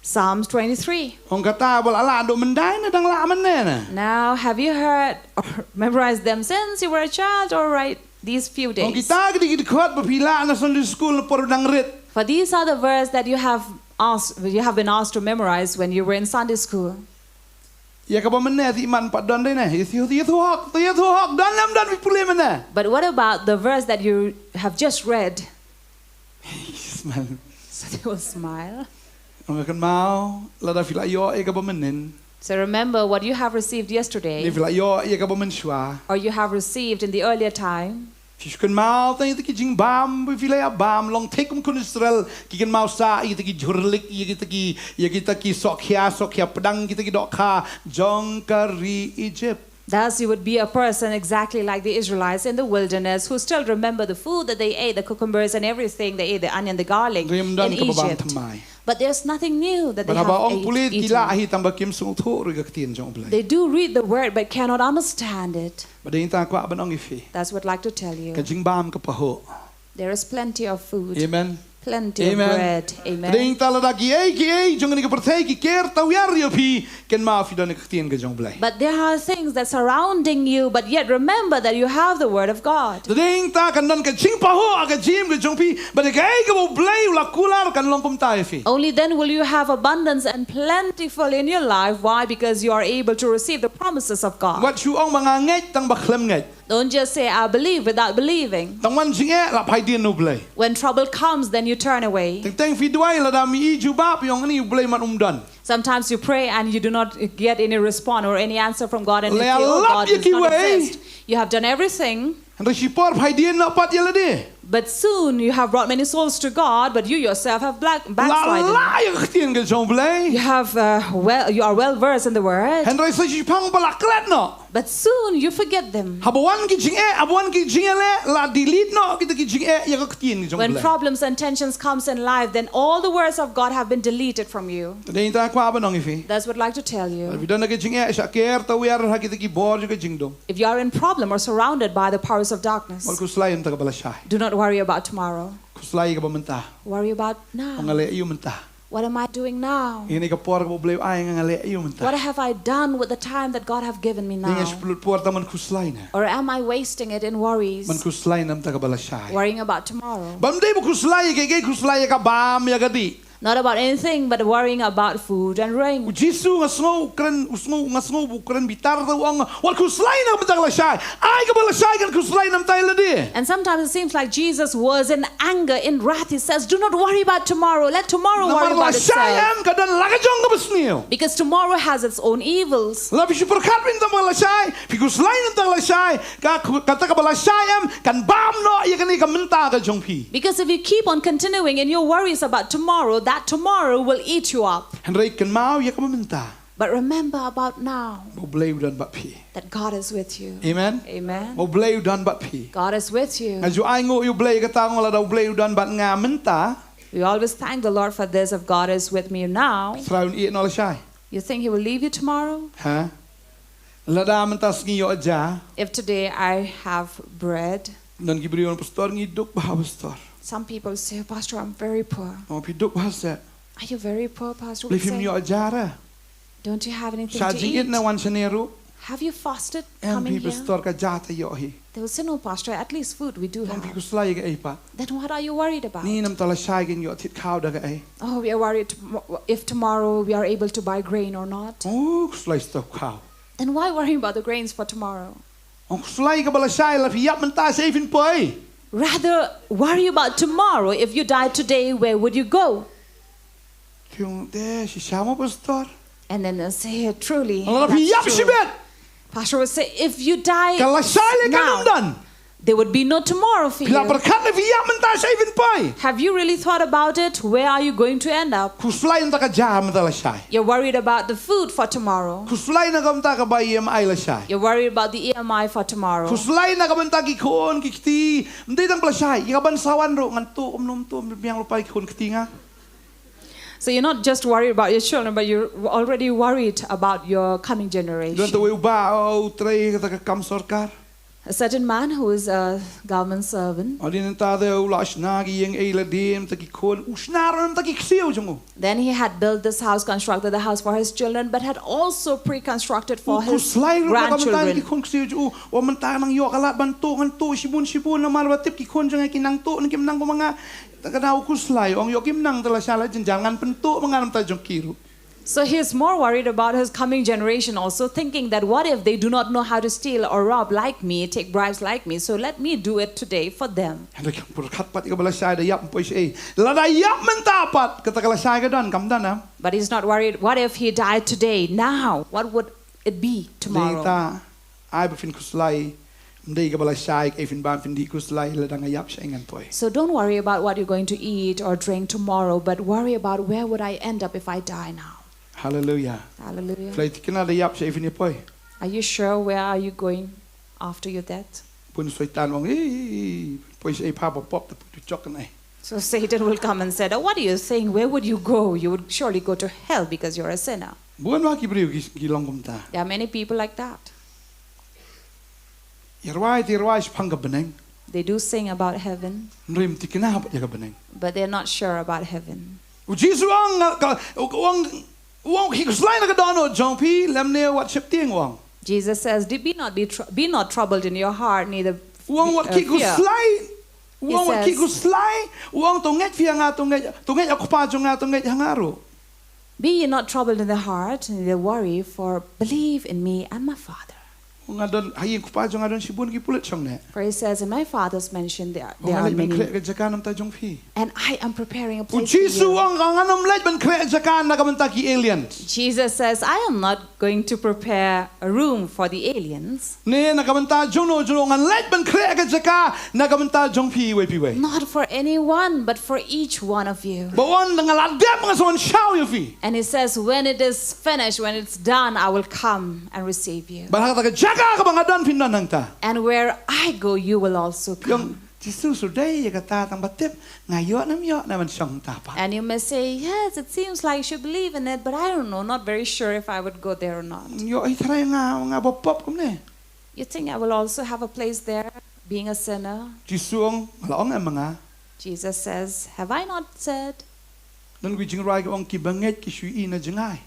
Psalms twenty-three. Ong, kata ba la lah haduh mynta ne, dang lah mynne ne? Now, have you heard or memorized them since you were a child, or right these few days? Ong, kita ki dei ki dkhot ba phi lah na Sunday school na por dang rit. For these are the verse that you have asked, you have been asked to memorize when you were in Sunday school. Ïa kaba mynne te ym pat don dei ne. Ïathuh, ïathuh hok, ïathuh hok, don lem don, phi pule mynne. But what about the verse that you have just read? Smile. So they will smile. Ong, kynmaw, lada phi la ïoh ïa kaba mynnin. So remember what you have received yesterday, ne phi la ïoh ïa kaba mynshuwa, or you have received in the earlier time. Phi shu kynmaw tang ïa kita ki jingbam ba phi la ïa bam, long thik kum khun Israel ki kynmaw sah ïa kita ki jhur lik, ïa kita ki, ïa kita ki sohkhia, sohkhia pdang, kita ki dohkha jong ka ri Egypt. Thus, you would be a person exactly like the Israelites in the wilderness who still remember the food that they ate, the cucumbers and everything they ate, the onion, the garlic Ngim don in kaba bang Egypt. Thymmai. But there's nothing new that they Bad haba have ong ate, pule ki eaten. Lah hi tang ba kim sngewthuh ruh ïa ka ktien jong U Blei. They do read the word but cannot understand it. Bad dei nangta kwah ban ong ïa phi. That's what I'd like to tell you. Ka jingbam ka pahuh. There is plenty of food. Amen. Plenty Amen. Of bread. Amen. Dei nangta lada kiei kiei jong kane ka pyrthei ki ker tawiar ïa phi, kynmaw phi don ka ktien ka jong U Blei. But there are things that surrounding you, but yet remember that you have the word of God. Dei nangta kan don ka jingpahuh ha ka jingim ka jong phi, bad kaei kaba U Blei u la kular kan long kumta ïa phi. Only then will you have abundance and plentiful in your life. Why? Because you are able to receive the promises of God. Wat shu ong ba nga ngeit tang ba khlem ngeit. Don't just say, "I believe," without believing. Tang wan jingeh la phai dien na U Blei. When trouble comes, then you turn away. Teng teng phi duwai lada mi i jubab ïong ani U Blei mat um don. Sometimes you pray and you do not get any response or any answer from God, and you say, "Oh, God does not exist." You have done everything. Hynrei shipor phai dien noh pat ïa lade. But soon you have brought many souls to God, but you yourself have black, backslidden. La la ïa ka ktien ka jong U Blei. You have, uh, well, you are well versed in the word. Hynrei sa shiphang ba la klet noh. But soon you forget them. Haba wan ki jingeh, haba wan ki jingeh leh, la delete noh kita ki jingeh ïa ka ktien ka jong U Blei. When problems and tensions comes in life, then all the words of God have been deleted from you. Dei nangta kwah ban ong ïa phi. That's what I'd like to tell you. Phi don ka jingeh, shah ker tawiar ha kita ki bor jong ka jingdum. If you are in problem or surrounded by the powers of darkness, Wat khuslai ïa mynta kaba lashai. Do not worry about tomorrow. Khuslai ïa kaba mynta. Worry about now. Nga leh aïu mynta. What am I doing now? Ïa kane ka por kaba U Blei u ai nga, nga leh aïu mynta. What have I done with the time that God have given me now? Nga shu pynlut por tang ban khuslai ne. Or am I wasting it in worries? Ban khuslai na mynta kaba lashai. Worrying about tomorrow. Bym dei ba khuslai ïa kaei kaei, khuslai ïa ka bam ïa ka dih. Not about anything, but worrying about food and rain. U Jisu nga sngew u kren, u sngew, nga sngew u kren bitar, u ong, wat khuslai na mynta kaba lashai. Ai kaba lashai kan khuslai na mynta ïa lade. And sometimes it seems like Jesus was in anger, in wrath. He says, "Do not worry about tomorrow. Let tomorrow worry about itself." Namar lashai em ka don la ka jong kaba sniew. Because tomorrow has its own evils. Lada phi shu pyrkhat mynta kaba lashai, phi khuslai na mynta kaba lashai, ka, kata kaba lashai em kan bam noh ïa kane ka mynta ka jong phi. Because if you keep on continuing in your worries about tomorrow, that tomorrow will eat you up. Hynrei kynmaw ïa kaba mynta. But remember about now. Ba U Blei u don bad phi. That God is with you. Amen. Amen. Ba U Blei u don bad phi. God is with you. Nga ju ai nguh ïa U Blei kata, nga ong lada U Blei u don bad nga mynta. We always thank the Lord for this. If God is with me now, Trai un ïeh noh lashai. You think he will leave you tomorrow? Ha? Lada mynta sngi ïoh ja. If today I have bread. Don ki briew, "Pastor, ngi duk bha, Pastor." Some people say, "Pastor, I'm very poor." Oh, phi duk bha seh. Are you very poor, Pastor? Balei phim ïoh ja re? Don't you have anything to eat? Shah jingit ne wan shane ruh? Have you fasted coming here? Em phi, Pastor, ka ja te ïoh hi. They will say, "No, Pastor, at least food we do have." Tang phi khuslai ïa kaei pat? Then what are you worried about? Ni na mynta lashai ngin ïoh thied khaw da kaei? Oh, we are worried tomo- if tomorrow we are able to buy grain or not. Oh, khuslai stop khaw. Then why worry about the grains for tomorrow? Ong khuslai kaba lashai, lada phi ïap mynta shaei phin poi? Rather worry about tomorrow. If you die today, where would you go? Phi ong te shisha mo, Pastor. And then they'll say, "Truly, that's true." Lada phi ïap shibit. Pastor will say, "If you die now, ka lashai leh kan ym don. There would be no tomorrow for you." Phi la pyrkhat ne phi ïap mynta shaei phin poi? Have you really thought about it? Where are you going to end up? Khuslai na mynta ka ja mynta lashai. You're worried about the food for tomorrow. Khuslai na ka bynta kaba E M I lashai. You're worried about the E M I for tomorrow. Khuslai na ka bynta ki khun ki kti. Ym dei tang ba lashai, ïa ka ban sa wan ruh, ngan tuh kumno ym tuh, ym biang lypa ïa ki khun kti nga. So you're not just worried about your children, but you're already worried about your coming generation. Don uwei u bah, oh, u trei kata ka kam sorkar. A certain man who is a government servant. Hadien nangta te u la shna ki ïing ei lade na bynta ki khun, u shna ruh na bynta ki ksiew jong u. Then he had built this house, constructed the house for his children, but had also pre-constructed for his grandchildren. U khuslai ruh na ka bynta ki khun ksiew jong u. Wat mynta nang ïoh ka lad ban tuh, ngan tuh shibun shibun, namar ba tip ki khun jong nga ki nang tuh, nang kim nang kum ma nga. Te ka dei u khuslai, ong ïoh kim nang te lashai la jynjar, ngan pyntuh ma nga na bynta jong ki ruh. So he is more worried about his coming generation also, thinking that what if they do not know how to steal or rob like me, take bribes like me, so let me do it today for them. Hynrei kam pyrkhat pat ïa kaba lashai, da ïap ym poi shaei. Lada ïap mynta pat, kata ka lashai ka don, kam don, eh? But he's not worried. What if he died today, now? What would it be tomorrow? Dei ta, ai ba phin khuslai, ym dei kaba lashai kaei phin bam, phin dih khuslai, lada nga ïap shaei ngan poi. So don't worry about what you're going to eat or drink tomorrow, but worry about where would I end up if I die now. Hallelujah. Hallelujah. Phi la thikna da ïap shaei phin ïa poi? Are you sure? Where are you going after your death? Bun Soitan ong, "Ei, poi ei pha ba pop ta poi tu chok kan ei." So Satan will come and said, "Oh, what are you saying? Where would you go? You would surely go to hell because you're a sinner." Bun wa ki briew ki ki long kumta. There are many people like that. Ïa rwai te rwai shaphang ka bneng. They do sing about heaven, Ym rim tikna pat ïa ka bneng. But they're not sure about heaven. U Jisu ong ka ong ong ki khuslai na ka dohnud jong phi lymne wat sheptieng ong. Jesus says, "Do be not be tr- be not troubled in your heart, neither Ong wat uh, ki fear." Khuslai. Ong wat ki khuslai. Ong to ngeit phi ha nga to ngeit to ngeit ha kpa jong nga to ngeit ha nga ruh. Be ye not troubled in the heart, neither worry, for believe in me and my Father. Nga don ha ïing kpa jong nga don shibun ki pulit shong ne. For he says, "In my Father's mansion there, there are many." Nga leit ban khreh ka jaka na bynta jong phi. And I am preparing a place for you. U Jisu ong nga ngam leit ban khreh jaka na ka bynta ki aliens. Jesus says, "I am not going to prepare a room for the aliens." Ne na ka bynta jong no jong no ngan leit ban khreh ka jaka na ka bynta jong phi iwei pa iwei. Not for anyone, but for each one of you. Ba wan nga la dep nga sa wan shaw ïa phi. And he says, "When it is finished, when it's done, I will come and receive you." Ba ha ka jaka kaba nga don phin don hangta. And where I go, you will also come. Jisu shu dei ïa kata tang ba tip nga ïoh ne ym ïoh ne ban shong ta pat. And you may say, "Yes, it seems like you should believe in it, but I don't know, not very sure if I would go there or not." Ïoh hi trai nga nga ba pop kumne. You think I will also have a place there, being a sinner? Jisu ong, nga la ong em ma nga. Jesus says, "Have I not said?" Don ki jingrwai ki ong ki bangeit ki shu ïohi na jngai.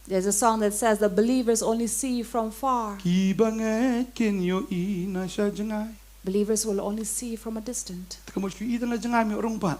There's a song that says the believers only see from far. Ki bangeit kin ïohi na sha jngai. Believers will only see from a distance. Te ka mut shu ïohi tang na jngai ym ïoh rung pat.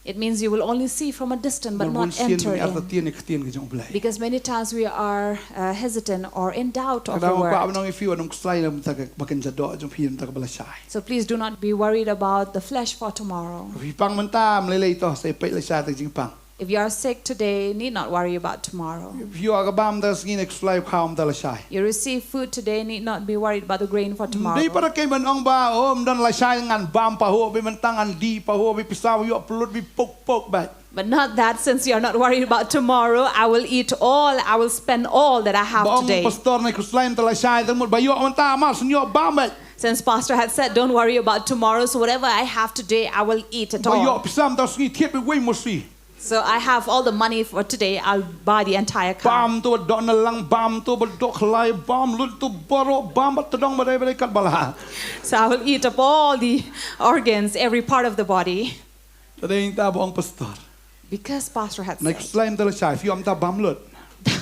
It means you will only see from a distance but not enter in. Ïa ka ktien ka ktien ka jong U Blei. Because many times we are uh, hesitant or in doubt of the word. Ka dang kwah ban ong ïa phi wat nym khuslai na ka bynta ka ba kynja doh jong phi na ka bynta ka ba lashai. So please do not be worried about the flesh for tomorrow. Phi pang mynta ym lei lei to sa peit lashai te ka jingpang. If you are sick today, need not worry about tomorrow. If you are ka bam da sngi ne khuslai khaw ym da lashai. You receive food today, need not be worried about the grain for tomorrow. Dei para kei ban ong ba o ym don lashai ngan bam pa ho bi mynta ngan die pa ho bi pisa ïoh plut bi pok pok ba. But not that, since you are not worried about tomorrow, I will eat all, I will spend all that I have today. Ba ong pastor ne khuslai ym da lashai te mut ba ïoh mynta ma shu ïoh bam ba. Since pastor had said don't worry about tomorrow, so whatever I have today, I will eat it all. Ba ïoh pisa mynta sngi thied bi wei mosi. So I have all the money for today. I'll buy the entire car. Bam to ba doh na lang, bam to ba doh khlai, bam lut to baroh, bam ba tdong ba dei ba dei kat ba la. So I will eat up all the organs, every part of the body. Te dei ta ba ong pastor. Because pastor had said. Next time te la shai, phi ym ta bam lut.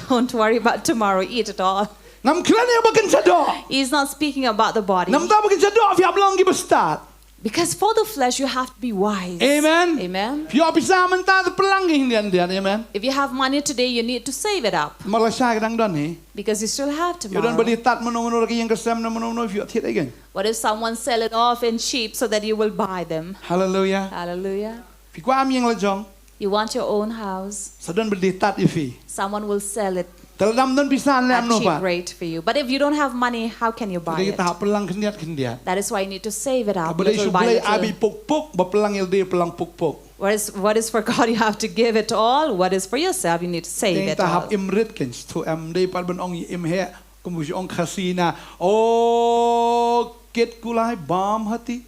Don't worry about tomorrow, eat it all. Ngam kren ïa ba kynja doh. He's not speaking about the body. Ngam ta ba kynja doh, phi hap long ki ba stad. Because for the flesh you have to be wise. Amen. Amen. Phi ïoh pisa mynta te pynlang ki khyndiat khyndiat. Amen. If you have money today, you need to save it up. Namar lashai ka dang don hi. Because you still have tomorrow. Ïoh don ba die tad mano mano ra ka ïing ka sem na mano mano phi ïoh thied again. What if someone sell it off in cheap so that you will buy them? Hallelujah. Hallelujah. Phi kwah ïing la jong. You want your own house. Sa don ba die tad ïa phi. Someone will sell it. Te lada ym don pisa leh kumno pat. At cheap rate for you. But if you don't have money, how can you buy it? Te dei ta hap pynlang khyndiat khyndiat. That is why you need to save it up little by little. Ba dei shu Blei ai beit puk puk, ba pynlang ïa lade pynlang puk puk. What is, what is for God, you have to give it all. What is for yourself, you need to save it all. Te dei ta hap im rit kein, shu em dei pat ban ong im heh, kum u ong Khasi na. O kit kulai bam hati.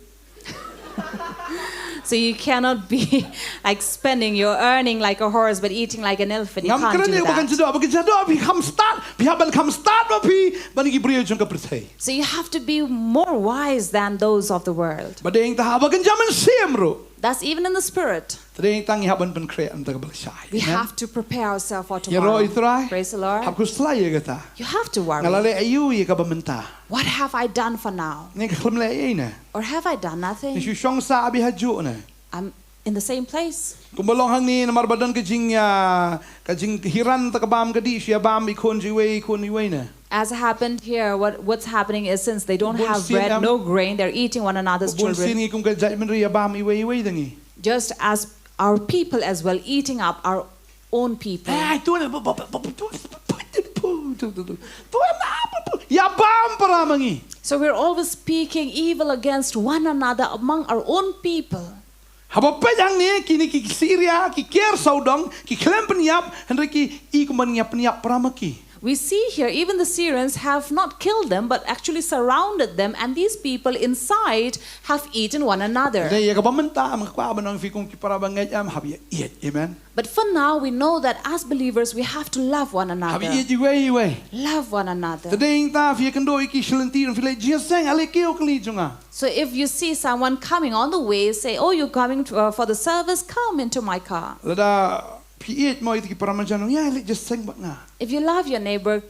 So you cannot be like spending your earning like a horse but eating like an elephant. You can't do that. Ngam kren ïa ba kynja doh, ba kynja doh phi kham stad, phi hap ban kham stad ba phi ban ki briew jong ka pyrthei. So you have to be more wise than those of the world. Ba dei ta ha ba kynja mynsiem ruh. That's even in the spirit. Te dei tang ngi hap ban pynkhreh na ka bynta ka ba lashai. We have to prepare ourselves for tomorrow. Ïaroh ïa U Trai. Praise the Lord. Hap khuslai ïa kata. You have to worry. Nga la leh aïu ïa ka ba mynta. What have I done for now? Nga khlem leh ei ei ne. Or have I done nothing? Nga shu shong sah beit ha juh ne. I'm in the same place. Kumba long hangne namar ba don ka jing, ah, ka jinghiran ta ka bam ka dih, shu ïa bam i khun jong iwei i khun iwei ne. As happened here, what, what's happening is since they don't have bread, no grain, they're eating one another's children. Bun sien ngi kum ka jaitbynriew ïa bam iwei iwei da ngi. Just as our people as well, eating up our own people. Ai, tu ne, pu, pu, pu, pu, tu, tu, tu, tu, tu, tu, tu, tu, ïa bam para ma ngi. So we're always speaking evil against one another among our own people. Haba peit hangne kine ki Syria, ki ker sawdong, ki khlem pynïap, hynrei ki i kumban ngi ïa pynïap para ma ki. We see here, even the Syrians have not killed them, but actually surrounded them, and these people inside have eaten one another. Te ïa kaba mynta nga kwah ban ong ïa phi kum ki para bangeit, em, hap ïa ïeit. Amen. But for now, we know that as believers, we have to love one another. Hap ïa ïeit iwei iwei. Love one another. Te dei nangta phi ïakynduh ïa ki shi lynti, phi leh, "Jingseng, ale kiew ha kali jong nga." So if you see someone coming on the way, say, "Oh, you're coming to, uh, for the service? Come into my car." Lada phi ïeit mo ïa kita ki para marjan, ïa leit jingseng bad nga. If you love your neighbor,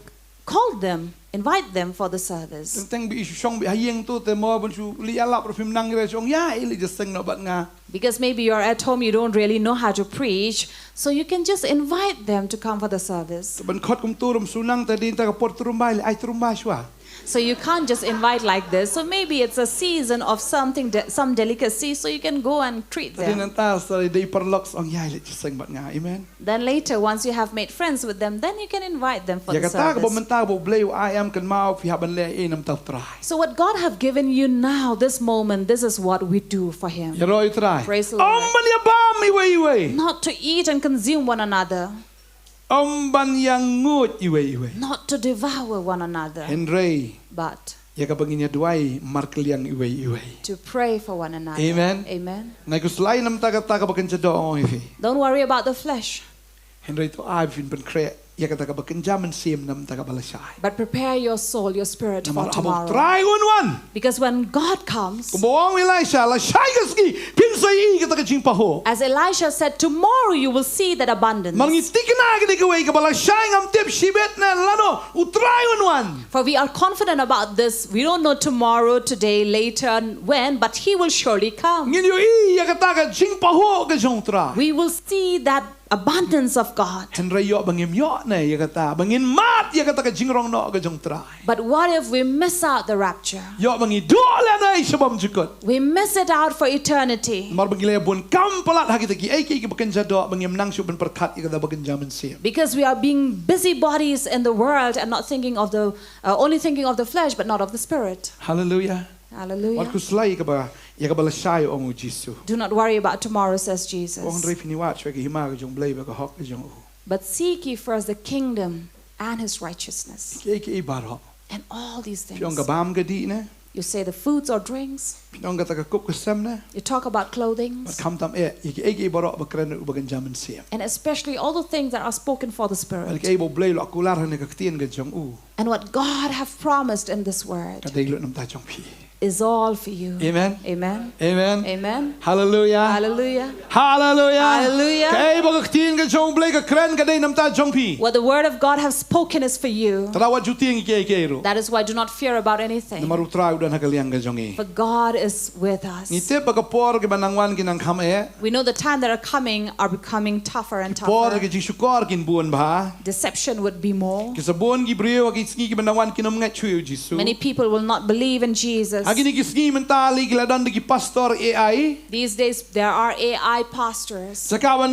call them, invite them for the service. Teng teng bad i shu shong bad ha ïing, to te mo ban shu leit ïalap ruh phim nang re, shong, ïa leit jingseng noh bad nga. Because maybe you're at home, you don't really know how to preach, so you can just invite them to come for the service. Te ban khot kumto ruh ym shu nang, te dei nangta ka por tyrwa bai, leit ai tyrwa bai shuwa. So you can't just invite like this. So maybe it's a season of something, de- some delicacy, so you can go and treat them. Te dei nangta sa dei paralok, shong, ïa leit jingseng bad nga. Amen. Then later, once you have made friends with them, then you can invite them for the service. Ïa kata kaba mynta kaba U Blei u ai, em, kynmaw phi hap ban leh ei namar U Trai. So what God have given you now, this moment, this is what we do for Him. Ïaroh ïa U Trai. Praise the Lord. Ym ban ïa bam iwei iwei. Not to eat and consume one another. Ym ban ïa nguid iwei iwei. Not to devour one another. Hynrei. But. Ïa kaba ngin ïa duwai markylliang iwei iwei. To pray for one another. Amen. Amen. Ngai khuslai namar kata kaba kynja doh, ong ïa phi. Don't worry about the flesh. Hynrei to ai phin pynkhreh ïa kata kaba kynja mynsiem namar kata kaba lashai. But prepare your soul, your spirit for tomorrow. Namar haba U Trai un wan. Because when God comes, kumba ong u Elisha, lashai ka sngi, phin sa ïohi ïa kata ka jingpahuh. As Elisha said, tomorrow you will see that abundance. Namar ngi thikna ïa kane kawei kaba lashai, ngam tip shibit ne lano U Trai un wan. For we are confident about this. We don't know tomorrow, today, later, when, but He will surely come. Ngin ïohi ïa kata ka jingpahuh ka jong U Trai. We will see that abundance of God. Hynrei ïoh ba ngim ïoh ne ïa kata, ba ngin mad ïa kata ka jingrong noh ka jong U Trai. But what if we miss out the rapture? Ïoh ba ngi duh lehnoh sha bymjukut. We miss it out for eternity. Namar ba ngi la bun kam palat ha kita kiei kiei kiba kynja doh, ba ngim nang shuh ban pyrkhat ïa kata ba kynja mynsiem. Because we are being busybodies in the world and not thinking of the, uh, only thinking of the flesh but not of the spirit. Hallelujah. Hallelujah. Wat khuslai ïa kaba, ïa kaba lashai, ong u Jisu. Do not worry about tomorrow, says Jesus. Ong, hynrei phin wad shuwa ïa ka hima ka jong U Blei bad ka hok ka jong u. But seek ye first the kingdom and His righteousness. Kiei kiei baroh. And all these things. Phi ong ka bam ka dih ne? You say the foods or drinks. Phi ong kata ka kup ka sem ne? You talk about clothings. Bad khamtam eh, ïa kiei kiei baroh ba kren u ba kynja mynsiem. And especially all the things that are spoken for the spirit. Bad kiei ba U Blei u la kular ha kane ka ktien ka jong u. And what God have promised in this word. Ka dei lut namar kata jong phi. Is all for you. Amen. Amen. Amen. Amen. Hallelujah. Hallelujah. Hallelujah. Hallelujah. Kaei ba ka ktien ka jong U Blei ka kren ka dei namar kata jong phi. What the word of God have spoken is for you. Te wat ju tieng ïa kiei kiei ruh. That is why do not fear about anything. Namar U Trai u don ha ka liang ka jong ngi. For God is with us. Ngi tip ba ka por kiba nang wan ki nang kham eh. We know the time that are coming are becoming tougher and tougher. Ki por ki jingshukor kin bun bha. Deception would be more. Ki sa bun ki briew ha ki sngi kiba nang wan kin ym ngeit shuh ïa u Jisu. Many people will not believe in Jesus. Ha kine ki sngi mynta lei ki la don da ki pastor A I. These days there are A I pastors. Sa kaba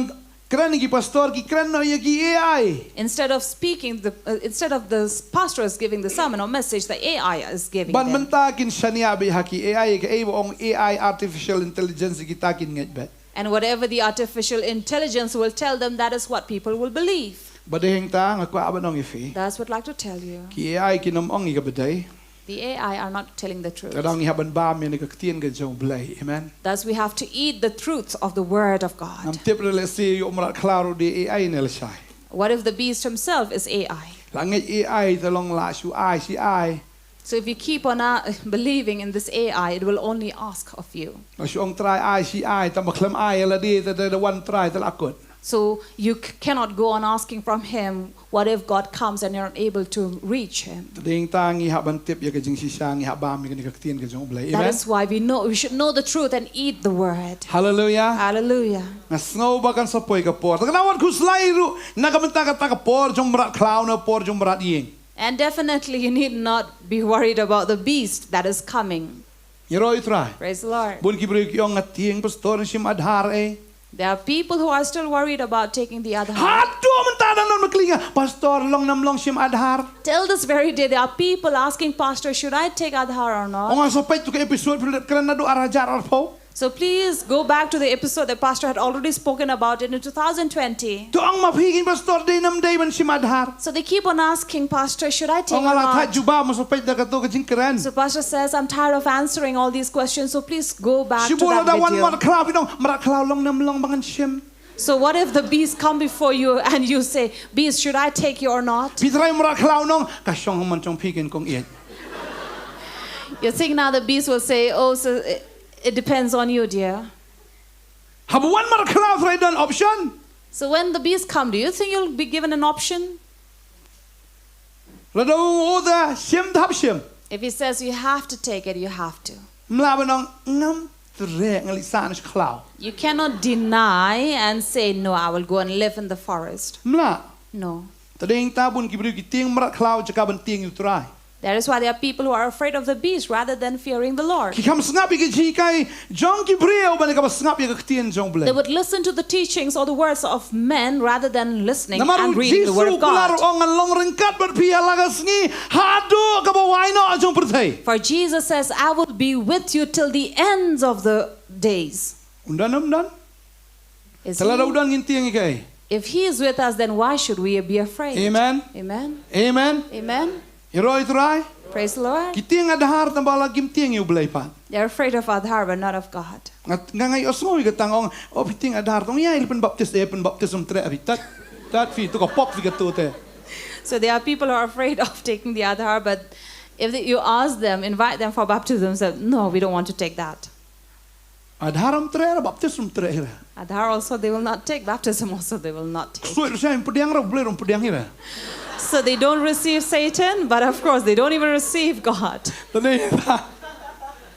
kren ki pastor ki kren noh ïa ki A I. Instead of speaking, the, uh, instead of the s- pastor is giving the sermon or message, the A I is giving them. Bad mynta kin shaniah beit ha ki A I, kaei ba ong A I, artificial intelligence, kita kin ngeit beit. And whatever the artificial intelligence will tell them, that is what people will believe. Bad hangta nga kwah ban ong ïa phi. That's what I'd like to tell you. Ki A I kin ym ong ïa kaba dei. The A I are not telling the truth. Te dang ngi hap ban bam ïa kane ka ktien ka jong U Blei. Amen. Thus we have to eat the truth of the word of God. Ngam tip re lehse ïa u mrad khlaw ruh dei A I ne lashai. What if the beast himself is A I? La ngeit A I te long la shu ai shi ai. So if you keep on, uh, believing in this A I, it will only ask of you. La shu ong Trai ai shi ai, tang ba khlem ai ïa lade te da wan Trai te la kut. So you c- cannot go on asking from him. What if God comes and you're not able to reach him? Te dei nangta ngi hap ban tip ïa ka jingshisha, ngi hap bam ïa kane ka ktien ka jong U Blei. Amen. That is why we know, we should know the truth and eat the word. Hallelujah. Hallelujah. Nga sngew ba kan sa poi ka por. Te kan wan khuslai ruh na ka bynta kata ka por jong mrad khlaw ne por jong mrad ïing. And definitely you need not be worried about the beast that is coming. Ïaroh ïa U Trai. Praise the Lord. Bun ki briew ki ong nga tieng pastor, shim Aadhaar eh. There are people who are still worried about taking the Aadhaar. Haduh mynta dang don ba kylli nga, pastor, long ne ym long shim Aadhaar. Till this very day, there are people asking, Pastor, should I take Aadhaar or not? Ong nga sa peit tu ka episode phi la kren naduh ar hajar arphew. So please go back to the episode that Pastor had already spoken about it in two thousand twenty. To ong ma phi kein pastor, dei ne ym dei ban shim Aadhaar? So they keep on asking, "Pastor, should I take or not?" Ong nga la thait jubab, mut sa peit da kato ka jingkren. So Pastor says, "I'm tired of answering all these questions, so please go back to that video." Shu bun lada wan mrad khlaw, phi ong, mrad khlaw long ne ym long ba ngan shim. So what if the bees come before you and you say, "Bees, should I take you or not?" Phi tharai mrad khlaw un ong, ka shong ha man jong phi kein kong ïeit. You think now the bees will say, "Oh, so it, it depends on you, dear." Haba wan mrad khlaw, tharai don option? So when the bees come, do you think you'll be given an option? Lada u ong, da shim, da hap shim. If he says you have to take it, you have to. Ym lah ban ong ngam treh, nga leit sah na sha khlaw. You cannot deny and say, "No, I will go and live in the forest." Ym lah. No. Te dei na kata bun ki briew ki tieng mrad khlaw jaka ban tieng ïa U Trai. That is why there are people who are afraid of the beast rather than fearing the Lord. Ki kham sngap ïa ka jinghikai jong ki briew ban ïa kaba sngap ïa ka ktien jong U Blei. They would listen to the teachings or the words of men rather than listening and reading the word of God. Namar U Jisu u la ong, ngan long ryngkat bad phi ha la ka sngi haduh kaba wai noh jong pyrthei. For Jesus says, "I will be with you till the ends of the days." Un don, um don? Te lada u don ngin tieng ïa kaei? If he is with us, then why should we be afraid? Amen. Amen. Amen. Amen. Ïaroh ïa U Trai. Praise the Lord. Ki tieng Aadhaar tang ba la kim tieng ïa U Blei pat. They're afraid of Aadhaar, but not of God. Nga, nga, nga ïohsngew ïa kata, nga ong, oh, phi tieng Aadhaar, tang ïa, ïa pynbaptis, eh, pynbaptis ym treh phi, tat, tat phi, to ka pop phi kato te. So there are people who are afraid of taking the Aadhaar, but if they, you ask them, invite them for baptism, say, "No, we don't want to take that." Aadhaar ym treh, baptism ym treh hi re. Aadhaar also they will not take, baptism also they will not take. Ksuid lashai ym pdiang re, U Blei ruh ym pdiang hi re. So they don't receive Satan, but of course they don't even receive God. Te dei kata,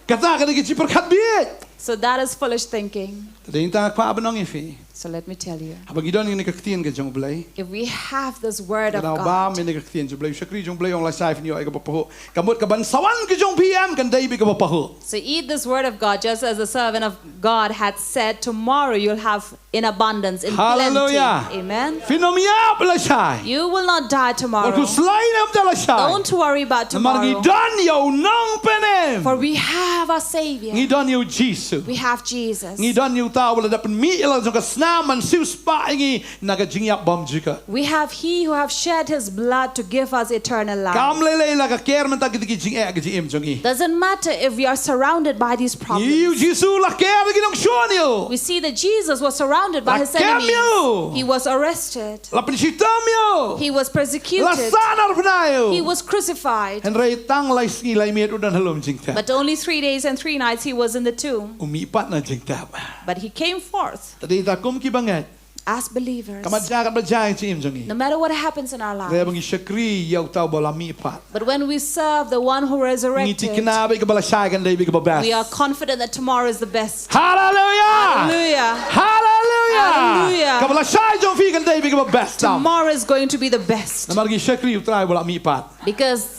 kata ka dei ka jingpyrkhat bieit. So that is foolish thinking. Te dei kata nga kwah ban ong ïa phi. So let me tell you. Haba ngi don ïa kane ka ktien ka jong U Blei. If we have this word of God. Ngi dang bam ïa kane ka ktien jong U Blei. U shakri jong U Blei u ong lashai, phin ïoh ïa kaba pahuh. Ka mut ka ban sa wan ka jong phi em kan dei beit kaba pahuh. So eat this word of God, just as the servant of God had said, tomorrow you'll have in abundance, in plenty. Hallelujah. Amen. Phin ym ïap lashai. You will not die tomorrow. Wat khuslai ne ym da lashai. Don't worry about tomorrow. Namar ngi don ïa u nongpynim. For we have a Savior. Ngi don ïa U Jisu. We have Jesus. Ngi don ïa uta uba la dep pynmih ïa la ka jong ka snam ban siewspah ïa ngi na ka jingïap bymjukut. We have He who have shed His blood to give us eternal life. Kam lei lei la ka ker mynta kita ki jingeh ka jingim jong ngi. Doesn't matter if we are surrounded by these problems. Ngi ïohi U Jisu la ker da ki nongshun ïa u. We see that Jesus was surrounded by His enemies. La kem ïa u. He was arrested. La pynshitom ïa u. He was persecuted. La sahnarphna ïa u. He was crucified. Hynrei tang lai sngi lai miet u don ha lum jingtep. But only three days and three nights He was in the tomb. U mih pat na jingtep. But He came forth. Te dei ta kum ki bangeit. As believers, ka mat ja katba ja ïa ka jingim jong ngi, no matter what happens in our life, haba ngi shakri ïa uta uba la mih pat, but when we serve the one who resurrected, ngi thikna ba kaba lashai kan dei beit kaba best. We are confident that tomorrow is the best. Hallelujah! Hallelujah! Hallelujah! Hallelujah! Kaba lashai jong phi kan dei beit kaba best. Tomorrow is going to be the best. Namar ngi shakri ïa U Trai uba la mih pat. Because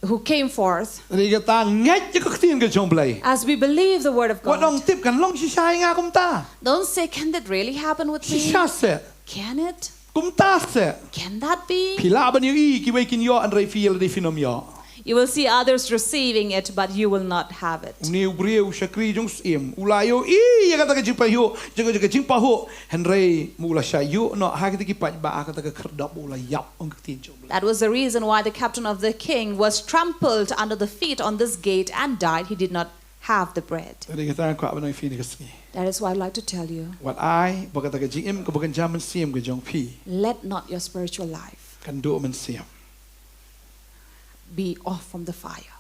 who came forth. Te dei kata, ngeit ïa ka ktien ka jong U Blei. As we believe the word of God. Wat ong, tip, kan long shisha ïa nga kumta? Don't say, "Can that really happen with me?" Shisha seh. Can it? Kumta seh. Can that be? Phi lah ban ïohi kiwei kin ïoh, hynrei phi ïa lade phin ym ïoh. You will see others receiving it, but you will not have it. Une u briew u shakri jong u syiem u la ïohi ïa kata ka jingpahuh, jong ka jingpahuh, hynrei ma u la shah ïuh noh ha kita ki paidbah, ha kata ka khyrdop, u la ïap, ong ka ktien jong U Blei. That was the reason why the captain of the king was trampled under the feet on this gate and died. He did not have the bread. Te dei kata nga kwah ban ong ïa phi ha kane ka sngi. That is why I'd like to tell you. Wat ai ba kata ka jingim kaba kynja mynsiem ka jong phi, let not your spiritual life, kan duh mynsiem, be off from the fire.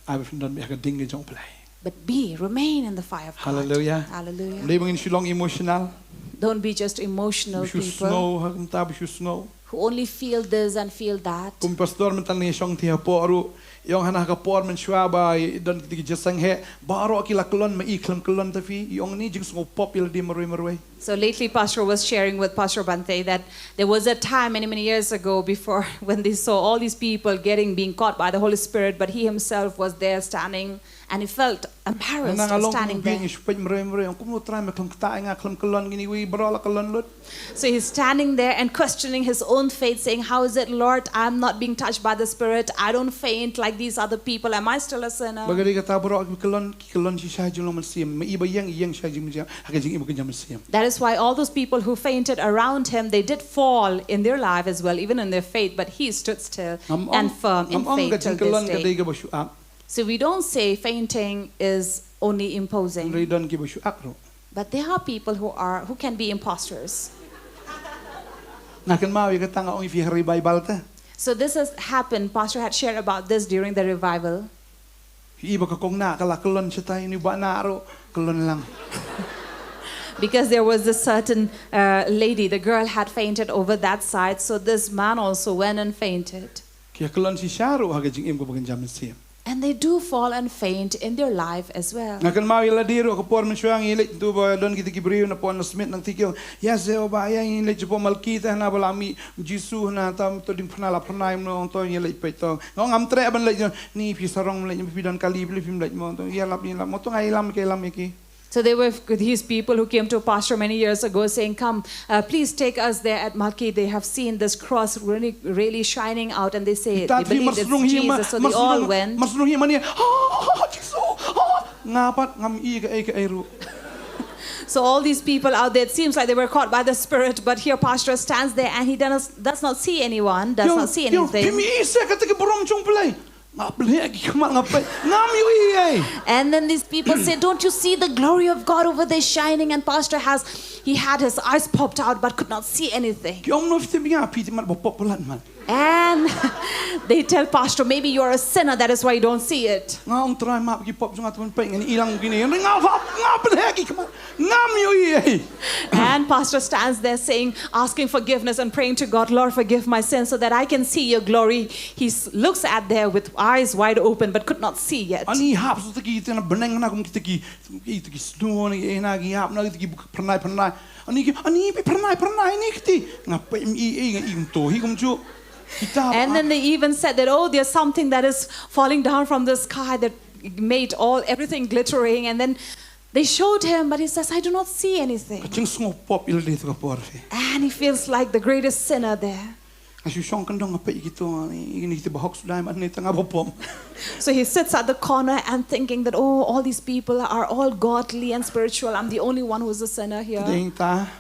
Ai ba phin don beit ha ka ding ka jong U Blei. But be, remain in the fire of God. Hallelujah. Hallelujah. Ym dei ba ngin shu long emotional. Don't be just emotional people. Ba shu sngew ha kumta, ba shu sngew, who only feel this and feel that. Kum pastor mynta nga shong te hapoh ruh, i ong hana ha ka por mynshuwa ba i don kita ki jingïaseng heh, baroh ki la kyllon, ma i khlem kyllon, te phi i ong ni jingsngew pop ïa lade marwei marwei. So lately, Pastor was sharing with Pastor Bante that there was a time many, many years ago before when they saw all these people getting, being caught by the Holy Spirit, but he himself was there standing and he felt embarrassed, standing there. Nang long kum biang, ïa shu peit mroi mroi, ong kumno Trai me khlem ktah ïa nga, khlem kyllon ïa kine, wei baroh la kyllon lut. So he's standing there and questioning his own faith, saying, "How is it, Lord, I'm not being touched by the Spirit? I don't faint like these other people. Am I still a sinner?" Bad ka dei kata baroh ki kyllon, ki kyllon shisha ha ka jinglong mynsiem. Ma i ba ïeng, ïeng shisha ha ka jingmynsiem, ha ka jingim ka jingmynsiem. That is why all those people who fainted around him, they did fall in their life as well, even in their faith, but he stood still and firm in faith till this day. Ngam ong ka jingkyllon ka dei kaba shu ap. So we don't say fainting is only imposing. Hynrei don kiba shu ap ruh. But there are people who are, who can be imposters. Nga kynmaw ïa kata, nga ong ïa phi ha ri Baibl te. So this has happened. Pastor had shared about this during the revival. Phi i ba ka kong nah ka la kyllon shatai, une u bah nah ruh kyllon lang. Because there was this certain, uh, lady, the girl had fainted over that side, so this man also went and fainted. Ki ïa kyllon shisha ruh ha ka jingim kaba kynja mynsiem. And they do fall and faint in their life as well. Nga kynmaw ïa lade ruh, ka por mynshuwa ngi leit, to ba don kita ki briew na Port Smith, nangta ki ong, ïa seh o bah, ïa ngi leit shapoh Malki te, hana ba la mih u Jisu, hana tam to ding phyrnai, la phyrnai mo, to ïa leit peit to. Nga ong ngam treh ban leit. Ni phi sarong leit, phi don kali, phi leit, phim leit mo, to ïalap, ïalap mo, to nga ïalam, ka ïalam ïa ki. So there were these people who came to a pastor many years ago saying, "Come, uh, please take us there at Malki. They have seen this cross really, really shining out, and they say they believe it's Jesus." So they all went. Mar shu ong hi ma, mar shu ong hi ma ni, "Ah, Jisu, ah." Nga pat ngam i kaei kaei ruh. So all these people out there, it seems like they were caught by the Spirit, but here pastor stands there and he does, does not see anyone, does not see anything. Phim i seh kata ki burom jong U Blei? Nga pynheh ki khmat, nga peit, ngam ïohi ei. And then these people say, "Don't you see the glory of God over there shining?" And pastor has, he had his eyes popped out but could not see anything. Ki ong, no, phi tip ïa nga, phi tip mat ba pop palat mat. And they tell pastor, "Maybe you're a sinner, that is why you don't see it." Nga ong, Trai, map ki pop jong nga, to ban peit ngan i lang kine. Nga pop, nga pynheh ki khmat, ngam ïohi ei. And pastor stands there saying, asking forgiveness and praying to God, "Lord, forgive my sins so that I can see your glory." He s-, looks at there with eyes wide open but could not see yet. Ani hap sa ki te na bneng na kum kita ki, kita ki snow na ki, na ki hap na kita ki phyrnai phyrnai. Ani ki, ani phi phyrnai phyrnai ni kti. Nga peit, im i, i, nga i kumto hi kumjuh. Kita. And then they even said that, "Oh, there's something that is falling down from the sky that made all, everything glittering." And then they showed him, but he says, "I do not see anything." Ka jingsngew pop ïa lade to ka por phi. And he feels like the greatest sinner there. Nga shu shong kyndong, nga peit ïa kito, ïa kine kito ba hok suda, ïa mane tang nga ba pop. So he sits at the corner and thinking that, "Oh, all these people are all godly and spiritual. I'm the only one who's a sinner here." Dei ta.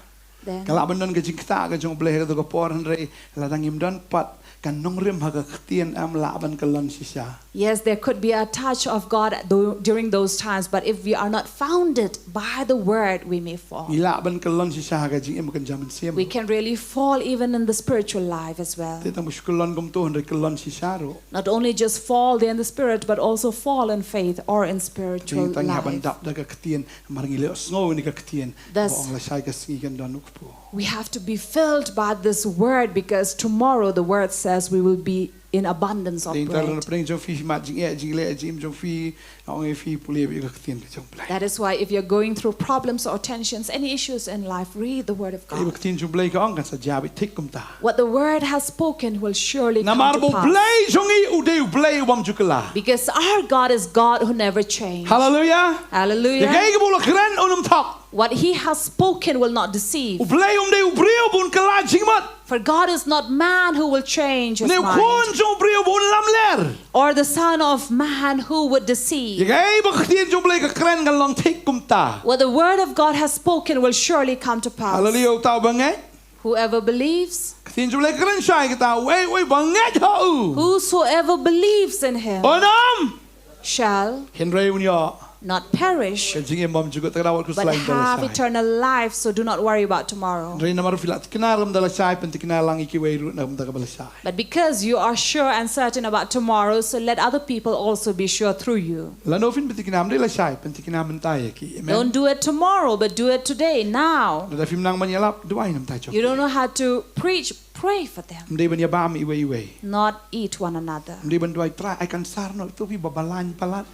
Then ka lah ban don ka jingktah ka jong U Blei ha kato ka por, hynrei lada ngim don pat ka nongrim ha ka ktien, ym lah ban kyllon shisha. Yes, there could be a touch of God tho-, during those times, but if we are not founded by the word, we may fall. Ngi lah ban kyllon shisha ha ka jingim kynja mynsiem. We can really fall even in the spiritual life as well. Te tang ba shu kyllon kumto, hynrei kyllon shisha ruh. Not only just fall there in the spirit, but also fall in faith or in spiritual life. Te tang ïa ban dap da ka ktien, namar ngi leh sngew ïa ka ktien. Thus, ba ong lashai ka sngi kan don u kpu. We have to be filled by this word, because tomorrow the word says we will be in abundance of bread. Dei tang na pdeng jong phi, phi mad jingeh jingleh jingim jong phi, nga ong ïa phi, pule beit ïa ka ktien ka jong U Blei. That is why if you're going through problems or tensions, any issues in life, read the word of God. Ïa ka ktien jong U Blei ka ong kan sa jia beit thik kumta. What the word has spoken will surely come to pass. Namar ba U Blei jong ngi u dei U Blei u bym ju kylla. Because our God is God who never change. Hallelujah. Hallelujah. Ïa kaei kaba u la kren un ym thok. What he has spoken will not deceive. U Blei um dei u briew ba un kylla jingmut. For God is not man who will change his mind. Ne u khun jong u briew ba un lamler. Or the son of man who would deceive. Ïa kaei ba ka ktien jong U Blei ka kren kan long thik kumta. What the word of God has spoken will surely come to pass. Hallelujah, uta uba ngeit. Whoever believes. Ka ktien jong U Blei ka kren shai kata, uei uei ba ngeit ha u. Whosoever believes in him. Un ym. Shall. Hynrei un ïoh. Not perish. Ka jingim bymjukut, te ka daw wat khuslai ynda lashai. But have eternal life, so do not worry about tomorrow. Hynrei namar phi la thikna ruh ynda lashai, pynthikna lang ïa kiwei ruh na ka bynta kaba lashai. But because you are sure and certain about tomorrow, so let other people also be sure through you. Lano phin pynthikna ynda lashai, pynthikna mynta ïa ki. Amen. Don't do it tomorrow, but do it today, now. Lada phim nang ban ïalap, duwai na ka bynta jong ki. You don't know how to preach, pray for them. Ym dei ban ïabam iwei iwei. Not eat one another. Ym dei ban duwai, Trai, ai cancer noh ito phi ba balang palat.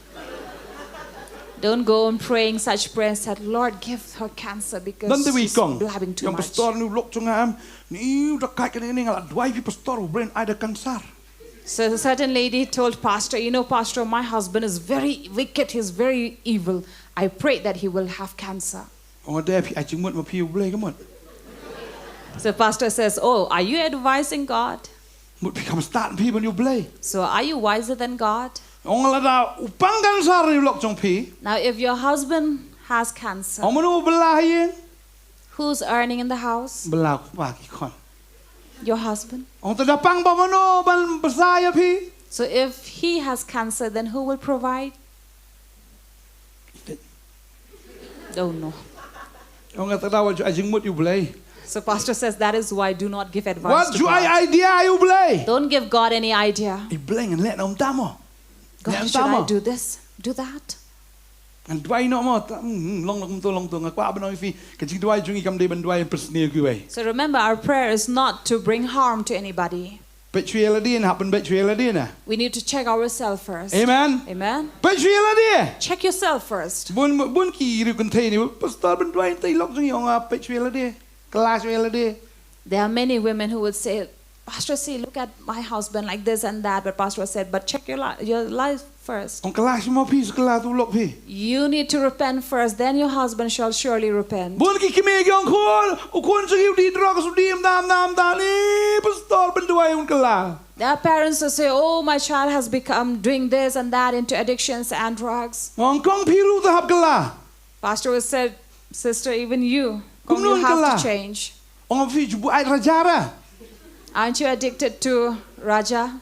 Don't go on praying such prayers that, "Lord, give her cancer because she's blabbing too much." Don te wei kong, ki ong, Pastor, une u lok jong nga em, une u da kait kane kane, nga la duwai ïa phi Pastor, u brain ai da cancer. So a certain lady told Pastor, "You know, Pastor, my husband is very wicked, he's very evil. I pray that he will have cancer." Ong da phi ai jingmut ma phi, U Blei ka mut. So Pastor says, "Oh, are you advising God?" Mut phi kham stad phi ban ïa U Blei. "So are you wiser than God?" Ong lada u pang cancer ïa u lok jong phi. Now, if your husband has cancer, ong mano ba la ha ïing? Who's earning in the house? Ba la u kpa ki khon. Your husband. Ong te da pang ba mano ban bsa ïa phi? So if he has cancer, then who will provide? Oh no. Ong te da wat ju ai jingmut ïa U Blei. So Pastor says that is why do not give advice to God. Wat ju ai idea ïa U Blei. Don't give God any idea. I Blei, ngan leh na um tamo. "God, should I do this, do that?" Ngan duwai noh mo, ta, mm, mm, long long to, long to, nga kwah ban ong ïa phi, ka jingduwai jong ngi kam dei ban duwai ban pynsniew ïa kiwei. So remember, our prayer is not to bring harm to anybody. Peit shuwa ïa lade, hap ban peit shuwa ïa lade na. We need to check ourselves first. Amen. Amen. Peit shuwa ïa lade. Check yourself first. Bun, bun ki riew kynthei ne, pastor, ban duwai ïa i lok jong ngi, ong, ah, peit shuwa ïa lade. Kylla shuwa ïa lade. There are many women who would say, "Pastor, see, look at my husband like this and that," but Pastor said, "But check your li-, your life first." Ong kylla shuwa ma phi, shu kylla tu u lok phi. You need to repent first, then your husband shall surely repent. Bun ki kmie ki ong khun, u khun jong ngi u dih drugs, u dih ym dam dam dam, i pastor, ban duwai un kylla. There are parents who say, "Oh, my child has become doing this and that, into addictions and drugs." Ong kong phi ruh te hap kylla. Pastor will said, "Sister, even you, you have to change." Ong phi ju buaid raja ra. Aren't you addicted to raja?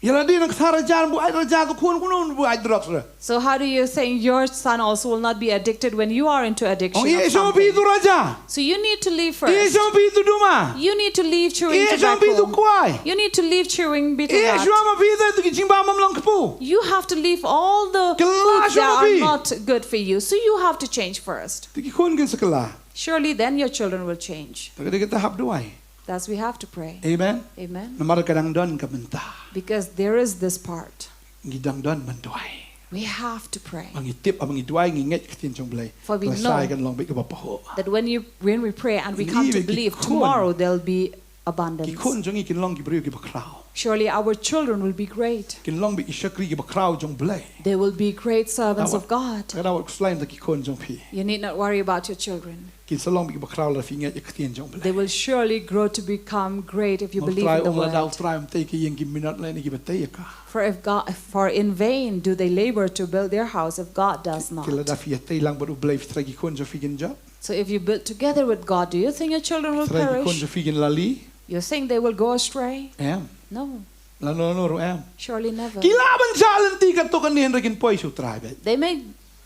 Ïa lade nang ksa raja, buaid raja, to khun kumno buaid drugs ra. So how do you think your son also will not be addicted when you are into addiction of something? Ong i shong phi tu raja. So you need to leave first. I shong phi tu duma. You need to leave chewing tobacco. I shong phi tu kwai. You need to leave chewing betel nut. I shong ma phi tu ki jingbam bym long kpu. You have to leave all the foods that are not good for you. So you have to change first. Te ki khun kin sa kylla. Surely then your children will change. Te ka dei kata hap duwai. Thus we have to pray. Amen. Amen. Namar ka dang don ka bynta. Because there is this part. Ngi dang don ban duwai. We have to pray. Ba ngi tip, ba ngi duwai, ngi ngeit ka ktien jong U Blei. For we know that when you, when we pray and we come to believe, tomorrow there'll be abundance. Ki khun jong ngi kin long ki briew kiba khraw. Surely our children will be great. Kin long beit ki shakri kiba khraw jong U Blei. They will be great servants of God. Ka dei wat khuslai ïa ki khun jong phi. You need not worry about your children. Kin sa long beit kiba khraw lada phi ngeit ïa ka ktien jong U Blei. They will surely grow to become great if you believe in the word. Ong Trai, ong lada U Trai um tei ka ïing, ki minot lane kiba tei ïa ka. For if God, for in vain do they labor to build their house if God does not. Te lada phi ïatei lang bad U Blei, phi trai ki khun jong phi kin jop? So if you build together with God, do you think your children will perish? Phi trai ki khun jong phi kin la lieh? You think they will go astray? Em. No. Lano lano ruh em. Surely never. Ki lah ban jah lynti katto katne hynrei kin poi sha U Trai beit. They may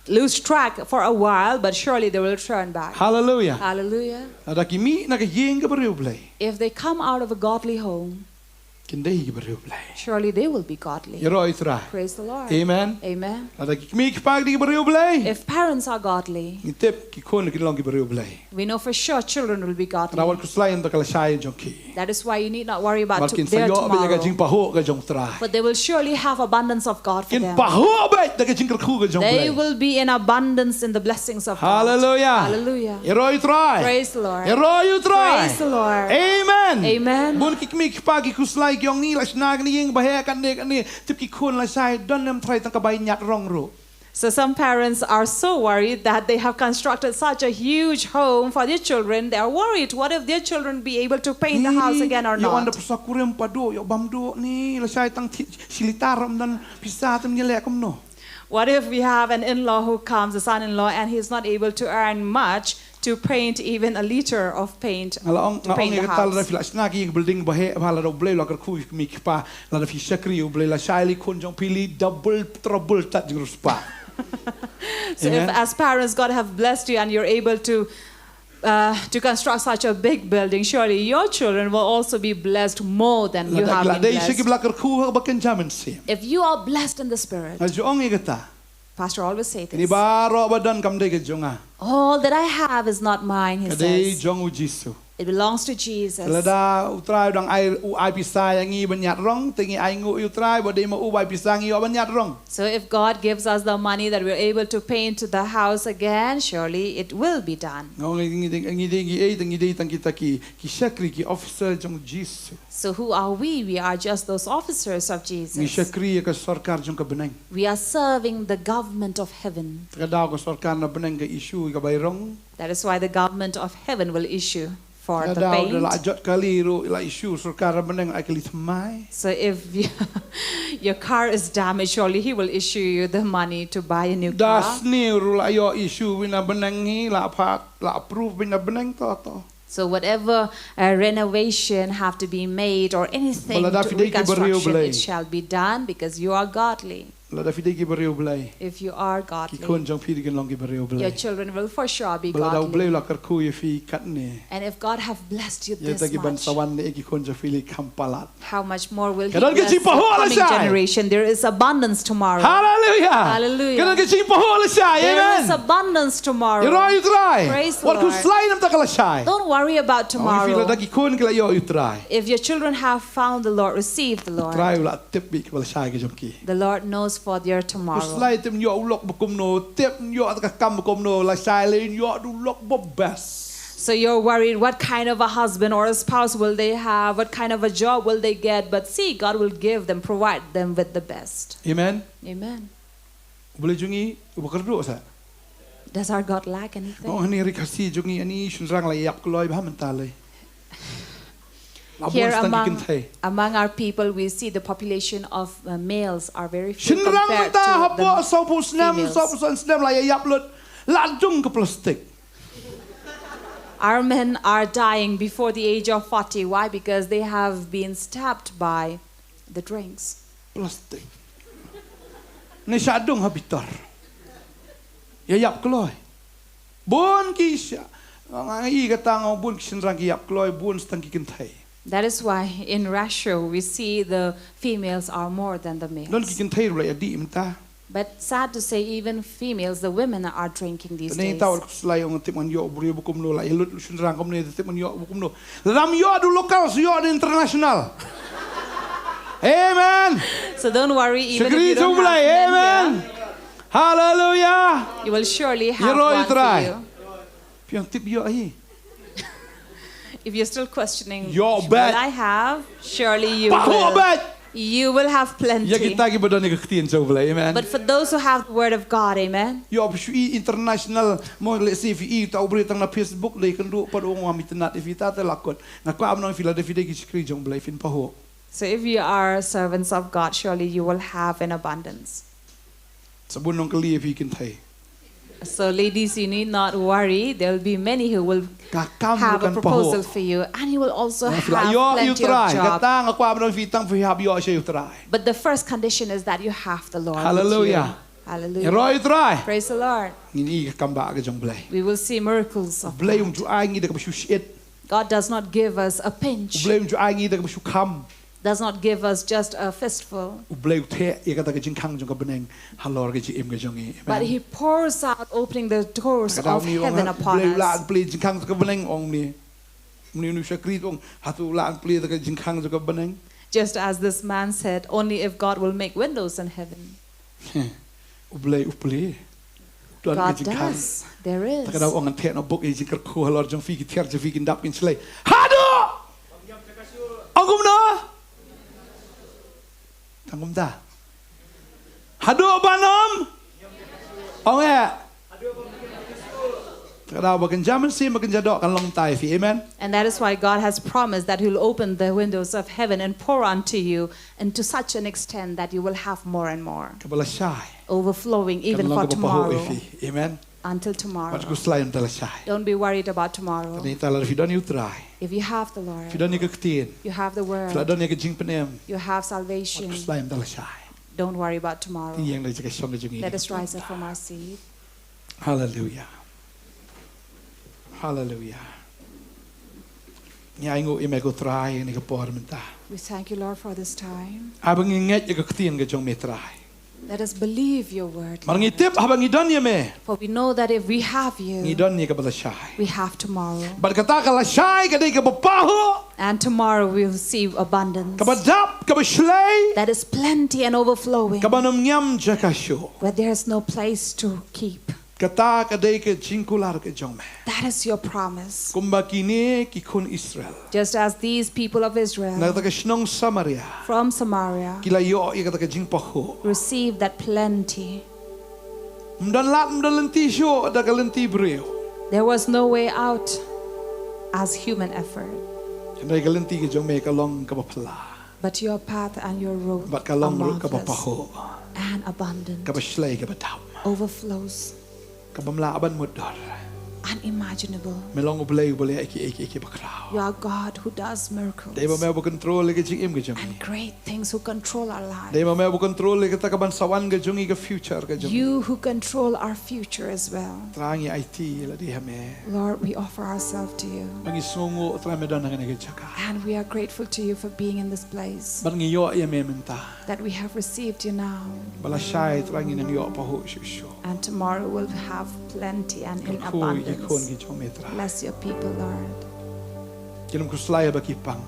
lose track for a while, but surely they will turn back. Hallelujah. Hallelujah. Lada ki mih na ka ïing ka briew U Blei, if they come out of a godly home, kin dei ki briew U Blei. Surely they will be godly. Ïaroh ïa U Trai. Praise the Lord. Amen. Amen. Lada ki kmie ki kpa ki dei ki briew U Blei, if parents are godly, ngi tip ki khun kin long ki briew U Blei. We know for sure children will be godly. Namar wat khuslai ïa ka lashai jong ki. That is why you need not worry about their tomorrow. Namar kin sa ïoh beit ïa ka jingpahuh ka jong U Trai. For they will surely have abundance of God for them. Kin pahuh beit da ka jingkyrkhu ka jong U Blei. They will be in abundance in the blessings of God. Hallelujah. Hallelujah. Ïaroh ïa U Trai. Praise the Lord. Ïaroh ïa U Trai. Praise the Lord. Amen. Amen. Bun ki kmie ki kpa ki khuslai, ki ong, ngi la shna kane ka ïing ba heh, kane kane, tip ki khun lashai don, ym trei tang ka bai ñiad rong ruh. So some parents are so worried that they have constructed such a huge home for their children. They are worried, what if their children be able to paint the house again or not? Ïoh wan da pisa kurim, pa duh, ïoh bam duh, ngi lashai tang shi litar, ym don pisa, te ngin leh kumno? What if we have an in-law who comes, a son-in-law, and he's not able to earn much to paint even a liter of paint to paint the house? Nga la ong, nga ong ïa kata, lada phi la shna ki ïing building ba heh, ba lada U Blei u la kyrkhu ïa ki kmie ki kpa, lada phi shakri U Blei, lashai lei khun jong phi lei double, treble tat jingriewspah. So if, as parents, God have blessed you and you're able to, uh, to construct such a big building, surely your children will also be blessed more than you have been blessed. Lada ki la dei sha kiba la kyrkhu ha kaba kynja mynsiem. If you are blessed in the Spirit, nga ju ong ïa kata. Pastor always say this. Kine baroh ba don kam dei ka jong nga. All that I have is not mine, he says. Ka dei jong U Jisu. It belongs to Jesus. Lada u Trai u dang ai, u ai pisa ïa ngi ban ñiad rong, te ngi ainguh ïa u Trai ba dei ma u ba ai pisa ngi ïoh ban ñiad rong. So if God gives us the money that we're able to paint the house again, surely it will be done. Ngi, ngi, ngi dei, ngi dei, ngi dei tang kita ki, ki shakri, ki officer jong Jisu. So who are we? We are just those officers of Jesus. Ngi shakri ïa ka sorkar jong ka bneng. We are serving the government of heaven. Te ka daw ka sorkar na bneng ka issue ïa ka bai rong. That is why the government of heaven will issue for the paint. Lada u la jot kali ruh, la issue sorkar na bneng ai kali thymmai. So if you, your car is damaged, surely he will issue you the money to buy a new car. Da sniew ruh la ïoh issue beit na bneng hi, la pat, la approve beit na bneng, to, to. So whatever, uh, renovation have to be made or anything to reconstruction, it shall be done because you are godly. Lada phi dei ki briew Blei. If you are godly, ki khun jong phi kin long ki briew Blei. Your children will for sure be godly. Lada u Blei u la kyrkhu ïa phi katne. And if God have blessed you this much, ïa ta ki ban sa wan ne ki khun jong phi li kham palat. How much more will He bless the coming generation? Ka don ka jingpahuh lashai. There is abundance tomorrow. Hallelujah. Hallelujah. Ka don ka jingpahuh lashai. Amen. There is abundance tomorrow. Ïaroh ïa u Trai. Praise the Lord. Wat khuslai namar ka lashai. Don't worry about tomorrow. Ong phi lada ki khun ki la ïoh ïa u Trai. If your children have found the Lord, receive the Lord. U Trai u la tip beit ïa ka lashai ka jong ki. The Lord knows for their tomorrow. Khuslai tip ïoh u lok ba kumno, tip ïoh ka kam ba kumno, lashai lei ïoh u lok ba best. So you're worried what kind of a husband or a spouse will they have, what kind of a job will they get, but see, God will give them, provide them with the best. Amen. Amen. U Blei jong ngi, u ba kyrduh sa. Does our God lack anything? Ong hangne ri Khasi jong ngi, ani shynrang la ïap kloi bha mynta lei. Here among, among our people, we see the population of, uh, males are very few compared to the females. Shynrang mynta hapoh sawphew snem, sawphew san snem la ïap lut, la dung ka plastik. Our men are dying before the age of forty. Why? Because they have been stabbed by the drinks. Plastik. Ngi shah dung ha bitar. Ïa ïap kloi. Bun ki sha. Nga i kata nga bun ki shynrang ki ïap kloi, bun tang ki kynthei. That is why in Russia we see the females are more than the males. Don ki kynthei ruh la ïa dih mynta. But sad to say, even females, the women are drinking these days. Te ngi tau khuslai ong tip ngan ïoh u briew ba kumno, la ïa lut u shynrang kumne, tip ngan ïoh ba kumno. Lada ym ïoh da u local, sa ïoh da u international. Amen. So don't worry, even if you don't have men here. Shakri jong u Blei. Amen. Hallelujah. You will surely have one for you. Ïaroh ïa u Trai. Phi ong tip ïoh hi. If you're still questioning, ïoh beit. Will I have? Surely you will. Pahuh beit. You will have plenty. Ïa kita kiba don ïa ka ktien jong u Blei, amen. But for those who have the word of God, amen. Ïoh phi shu i international, mo lehse phi i uta u briew tang na Facebook, lei kynduh pat u ong ym itynnad ïa phi, ta te la kut. Nga kwah ban ong ïa phi lada phi dei ki shakri jong u Blei phin pahuh. So if you are servants of God, surely you will have in abundance. Sa bun nongkylli ïa phi kynthei. So ladies, you need not worry. There will be many who will have a proposal for you, and you will also have plenty of job. Ka kam ruh kan pahuh. Nga phi la ïoh ïa u Trai. Kata nga kwah ban ong ïa phi tang phi hap ïoh sha u Trai. But the first condition is that you have the Lord with you. Hallelujah. Hallelujah. Ïaroh ïa u Trai. Praise the Lord. Ngin i ka kam ba ka jong u Blei. We will see miracles of God. U Blei um ju ai ngi da kaba shu shit. God does not give us a pinch. U Blei um ju ai ngi da kaba shu kham. Does not give us just a fistful. U Blei u theh ïa kata ka jingkhang jong ka bneng halor ka jingim ka jong ngi. Amen. But he pours out, opening the doors of heaven upon us. Ka daw ngi ong ha, U Blei u lah plie jingkhang jong ka bneng, ong ngi. Ngi u shakri ong, hato u lah plie ka jingkhang jong ka bneng. Just as this man said, only if God will make windows in heaven. U Blei u plie. Don ka jingkhang. God does. There is. Ta ka daw ong ngan theh na bok ïa jingkyrkhu halor jong phi, ki thiar jong phi kin dap kin shlei. Haduh! Ong kumno? Tang kumta. Haduh ban ym? Ong eh. Ta ka daw ba kynja mynsiem ba kynja doh kan long tai phi. Amen. And that is why God has promised that he'll open the windows of heaven and pour unto you, and to such an extent that you will have more and more. Kaba lashai. Overflowing even for tomorrow. Kan long kaba pahuh ïa phi. Amen. Until tomorrow. Wat khuslai ïa mynta lashai. Don't be worried about tomorrow. Mynta lada phi don ïa u Trai. If you have the Lord, phi don ïa ka ktien. You have the word. Phi la don ïa ka jingpynim. You have salvation. Wat khuslai ïa mynta lashai. Don't worry about tomorrow. Ngin ïeng na ka jaka shong ka jong ngi. Let us rise up from our seat. Hallelujah. Hallelujah. Ngi ainguh ïa me ko Trai ïa kane ka por mynta. We thank you, Lord, for this time. Haba ngi ngeit ïa ka ktien ka jong me Trai. Let us believe your word, Lord. Mar ngi tip haba ngi don ïa me, For we know that if we have you, ngi don ïa kaba lashai. We have tomorrow. Bad kata ka lashai ka dei kaba pahuh. And tomorrow we will see abundance. Kaba dap, kaba shlei. That is plenty and overflowing. Kaba nym ngiam jaka shuh. Where there is no place to keep. Kata ka dei ka jingkular ka jong me. That is your promise. Kumba kine ki khun Israel. Just as these people of Israel Na kata ka shnong Samaria. From Samaria Ki la ïoh ïa kata ka jingpahuh. Received that plenty. Ym don lad, ym don lynti shuh da ka lynti briew. There was no way out as human effort. Hynrei ka lynti ka jong me ka long kaba phylla. But your path and your road Bad ka long ruh kaba pahuh. And abundant. Kaba shlei kaba dap. Overflows. Kaba ym lah ban mutdur. Unimaginable. Me long U Blei uba leh ïa kiei kiei kiba khraw. You are God who does miracles. Dei ma me uba control ïa ka jingim ka jong ngi. And great things, who control our life. Dei ma me uba control ïa kata kaban sa wan ka jong ngi, ka future ka jong ngi. You who control our future as well. Trai, ngi aiti ïa lade ha me. Lord, we offer ourselves to you. Ba ngi sngewnguh Trai me don ha kane ka jaka. And we are grateful to you for being in this place. Bad ngi ïoh ïa me mynta. That we have received you now. Ba lashai Trai ngin nang ïoh pahuh shuh shuh. And tomorrow we'll have plenty and in abundance. Kyrkhu ïa ki khun ki jong me Trai. Bless your people, Lord. Kin ym khuslai haba ki pang.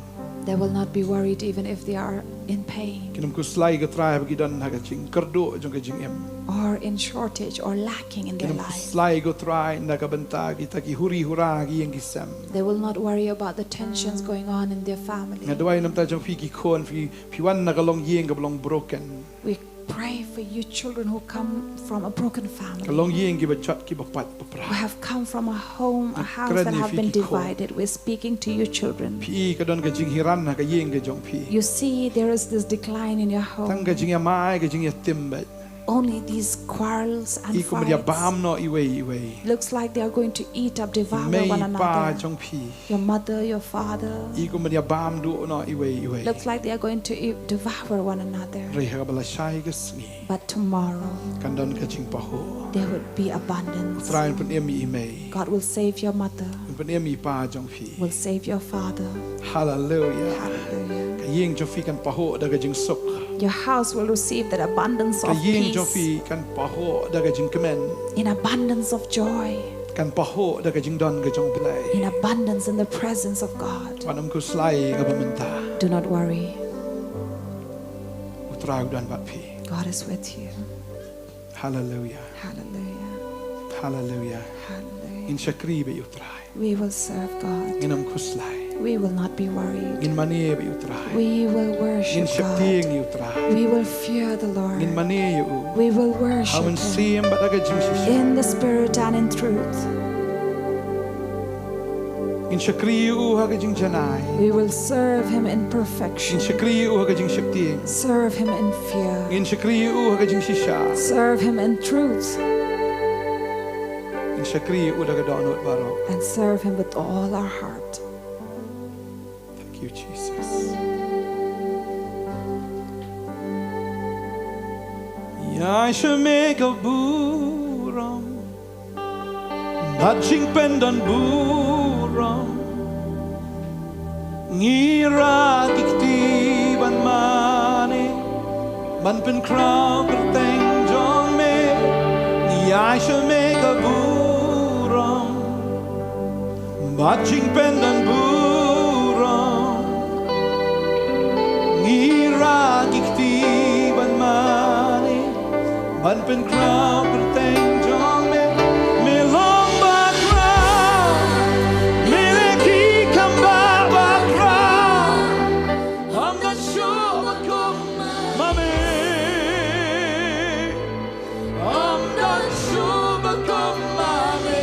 They will not be worried even if they are in pain. Kin ym khuslai ko Trai haba ki don ha ka jingkyrduh jong ka jingim. Or in shortage or lacking in their life. Kin ym khuslai ko Trai na ka bynta kita ki huri hura ha ki ïing ki sem. They will not worry about the tensions going on in their family. Nga duwai na ka bynta jong phi ki khun, phi, phi wan na ka longïing kaba long broken. We pray for you children who come from a broken family. Ka longïing kiba jot kiba pait ba pra. Who have come from a home, a house that have been divided. Nga kren ïa phi ki khun. We're speaking to you children. Phi i ka don ka jinghiran ha ka ïing ka jong phi. You see there is this decline in your home. Tang ka jingïamai, ka jingïatim beit. Only these quarrels and fights. I kum ban ïabam noh iwei iwei. Looks like they are going to eat up, devour one another. I mei i pa jong phi. Your mother, your father. I kum ban ïabam duh noh iwei iwei. Looks like they are going to eat, devour one another. Hynrei ha kaba lashai ka sngi. But tomorrow, kan don ka jingpahuh. There would be abundance. U Trai un pynim ïa i mei. God will save your mother. Un pynim ïa i pa jong phi. Will save your father. Hallelujah. Hallelujah. Ka ïing jong phi kan pahuh da ka jingsuk. Your house will receive that abundance of peace. Ka ïing jong phi kan pahuh da ka jingkmen. In abundance of joy. Kan pahuh da ka jingdon ka jong U Blei. In abundance in the presence of God. Wat nym khuslai kaba mynta. Do not worry. U Trai u don bad phi. God is with you. Hallelujah. Hallelujah. Hallelujah. Hallelujah. Ngin shakri bad ïa u Trai. We will serve God. Ngin ym khuslai. We will not be worried. Ngin mane bad ïa u Trai. We will worship God. Ngin sheptieng ïa u Trai. We will fear the Lord. Ngin mane ïa u. We will worship Him. Ha u mynsiem bad ha ka jingshisha. In the spirit and in truth. Ngin shakri ïa u ha ka jingjanai. We will serve Him in perfection. Ngin shakri ïa u ha ka jingsheptieng. Serve Him in fear. Ngin shakri ïa u ha ka jingshisha. Serve Him in truth. Ngin shakri ïa u da ka dohnud baroh. And serve Him with all our heart. Thank you, Jesus. Ïa sha me ka burom bad jingpyndonburom. Ngi rah ki kti ban mane, ban pynkhraw kyrteng jong me. Ngi ïa sha me ka burom bad jingpyndonburom. Ngi rah ki kti ban mane, ban pynkhraw kyrteng jong me. Me long ba khraw, me leh ki kam ba ba khraw. Ym don shuh ba kum ma me. Ym don shuh ba kum ma me.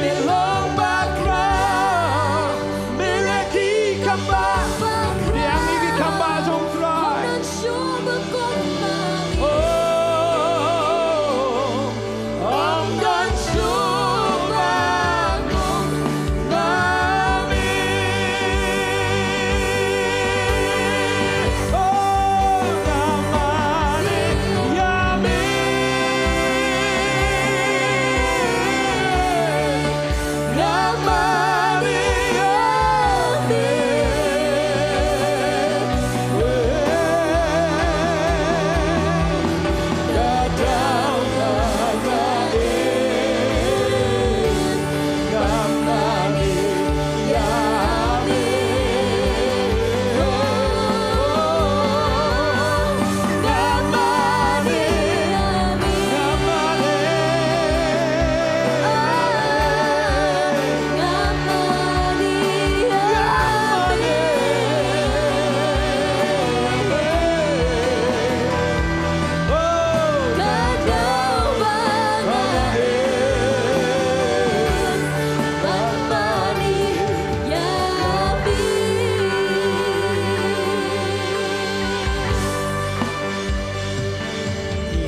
Me long ba khraw, me leh ki kam ba ba khraw. Biang ïa ki kam ba jong u Trai. Ym don shuh ba kum ma me. Oh, ym don shuh ba kum ma me. Oh, nga mane ïa me.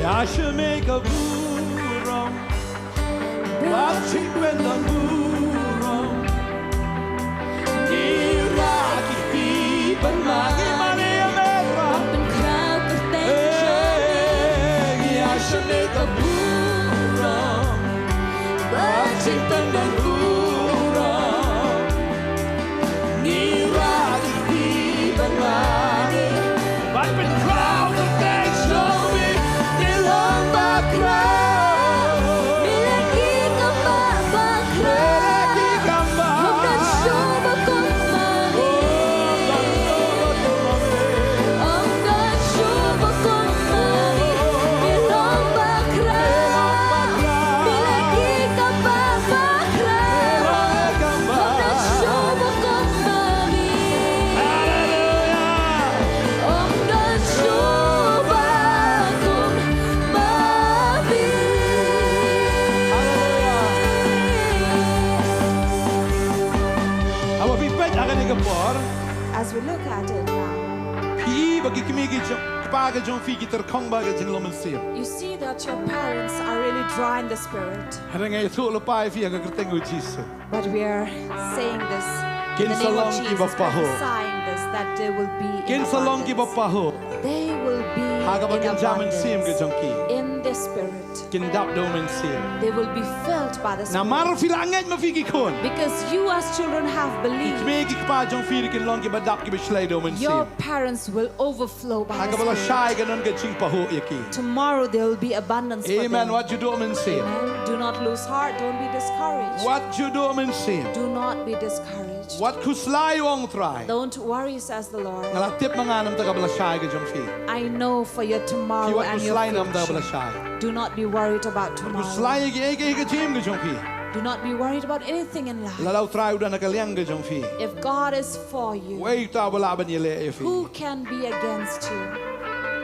Ashe me ka burom, bad jingpynlong burom. Ngi rah ki kti ban mane, ban mane ïa me Trai. Ban pynkhraw kyrteng jong me. Hey, ashe me ka burom, bad jingpynlong burom. Ngi rah ki kti ban mane, ban pynkhraw kyrteng jong me. Ngi long bakhraw. Ngi long ki kambah bakhraw. Ngi long ki kambah. Ym don shuh ba kum ma ngi. Ym don shuh ba kum ma ngi. Ym don shuh ba kum ma ngi. Ngi long bakhraw. Ngi long bakhraw. Ngi long ki kambah bakhraw. Haleluya. Haleluya. Haba phi peit ha kane ka por, as we look at it now, phi i ba ki kmie ki jong, kpa ki jong phi ki tyrkhong bha ka jinglong mynsiem. You see that your parents are really dry in the spirit. Hynrei nga ïathuh lypa ïa phi ha ka kyrteng u Jisu. But we are saying this in the name of Jesus, prophesying this, that they will be in abundance. Kin sa long kiba pahuh. Kin sa long kiba pahuh. They will be in abundance. Ha kaba kin jam mynsiem ka jong ki. In the spirit. Kin dap da u Mynsiem. They will be filled by the Spirit. Namar phi la ngeit ma phi ki khun. Because you as children have believed. Ki kmie ki kpa jong phi kin long kiba dap kiba shlei da u Mynsiem. Your parents will overflow by the Spirit. Ha kaba lashai kan don ka jingpahuh ïa ki. Tomorrow there will be abundance for them. Amen. Wat ju duh mynsiem. Amen. Do not lose heart. Don't be discouraged. Wat ju duh mynsiem. Do not be discouraged. Wat khuslai, ong Trai. Don't worry, says the Lord. Nga la tip ma nga namar kaba lashai ka jong phi. I know for your tomorrow and your future. Phi wat khuslai namar kaba lashai. Do not be worried about tomorrow. Wat khuslai ïa kiei kiei ha ka jingim ka jong phi. Do not be worried about anything in life. Lada u Trai u don ha ka liang ka jong phi. If God is for you, uei uta uba lah ban ïaleh ïa phi? Who can be against you?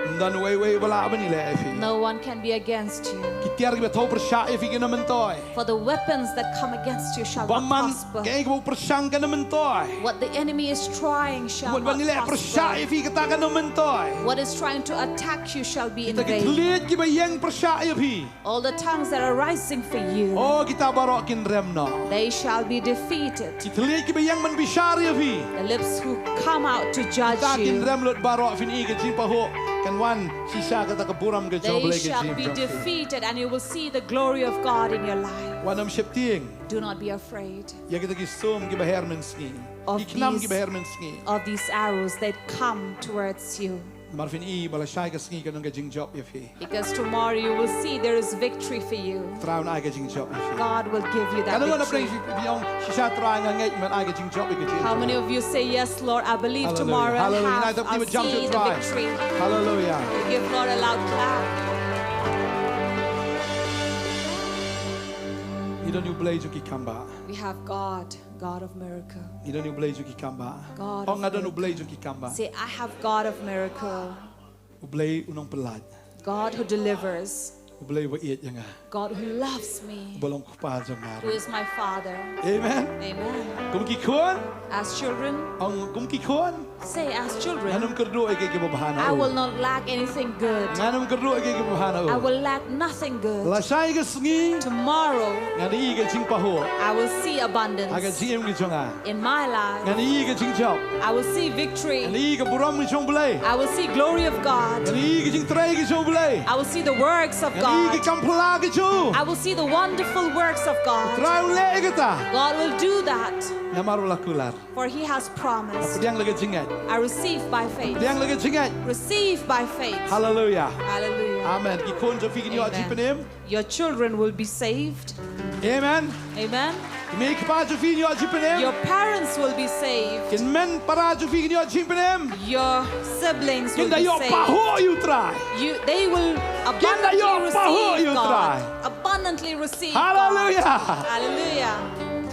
Ym don uei uei uba lah ban ïaleh ïa phi. No one can be against you. Ki tiar kiba thew pyrshah ïa phi kin ym myntoi. For the weapons that come against you shall not prosper. Bymman kaei kaba u pyrshang kan ym myntoi. What the enemy is trying shall not prosper. Bymman ban ïaleh pyrshah ïa phi kata kan ym myntoi. What is trying to attack you shall be in vain. Kita ki thylliej kiba ïeng pyrshah ïa phi. All the tongues that are rising for you, oh, kita baroh kin rem noh. They shall be defeated. Ki thylliej kiba ïeng ban bishar ïa phi. The lips who come out to judge you, kita kin rem lut baroh, phin i ka jingpahuh kan wan shisha kata ka burom ka jong U Blei ha ka jingim jong phi. They shall be defeated, and you will see the glory of God in your life. Wat nym sheptieng. Do not be afraid. Ïa kita ki sum kiba her mynsngi. Ki khnam kiba her mynsngi. Of these, of these arrows that come towards you. Namar phin i ba lashai ka sngi kan don ka jingjop ïa phi. Because tomorrow you will see there is victory for you. Trai un ai ka jingjop ïa phi. God will give you that victory. Katno ngi ong shisha, Trai nga ngeit men ai ka jingjop ïa ka jingim. How many of you say, "Yes, Lord, I believe tomorrow I'll have, I'll see the victory." Hallelujah. Hallelujah. You give Lord a loud clap. Ngi don ïa U Blei jong ki kambah. We have God. God of miracle. Ngi don ïa U Blei jong ki kambah. God of miracle. Ong nga don U Blei jong ki kambah. Say, "I have God of miracle." U Blei u nongpyllait. God who delivers. U Blei uba ïeit ïa nga. God who loves me. Uba long u kpa jong nga. Who is my father. Amen. Amen. Kum ki khun. As children. Ong kum ki khun. Say, as children, ngan ym kyrduh ïa kiei kiba bha na u. I will not lack anything good. Ngan ym kyrduh ïa kiei kiba bha na u. I will lack nothing good. Lashai ka sngi. Tomorrow, ngan ïohi ka jingpahuh. I will see abundance. Ha ka jingim ka jong nga. In my life, ngan ïohi ka jingjop. I will see victory. Ngan ïohi ka burom ka jong U Blei. I will see glory of God. Ngan ïohi ka jingtrei ka jong U Blei. I will see the works of God. Ngan ïohi ka kam phylla ka jong u. I will see the wonderful works of God. U Trai un leh ïa kata. God will do that. Namar u la kular. For he has promised. Pdiang la ka jingngeit. I receive by faith. Pdiang la ka jingngeit. Receive by faith. Hallelujah. Hallelujah. Amen. Ki khun jong phi kin ïoh jingpynim. Amen. Your children will be saved. Amen. Amen. Ki kmie ki kpa jong phi kin ïoh jingpynim. Your parents will be saved. Ki hynmen para jong phi kin ïoh jingpynim. Your siblings will be saved. Kin da ïoh pahuh ïa u Trai. You, they will abundantly receive God. Kin da ïoh pahuh ïa u Trai. Abundantly receive God. Hallelujah. Hallelujah.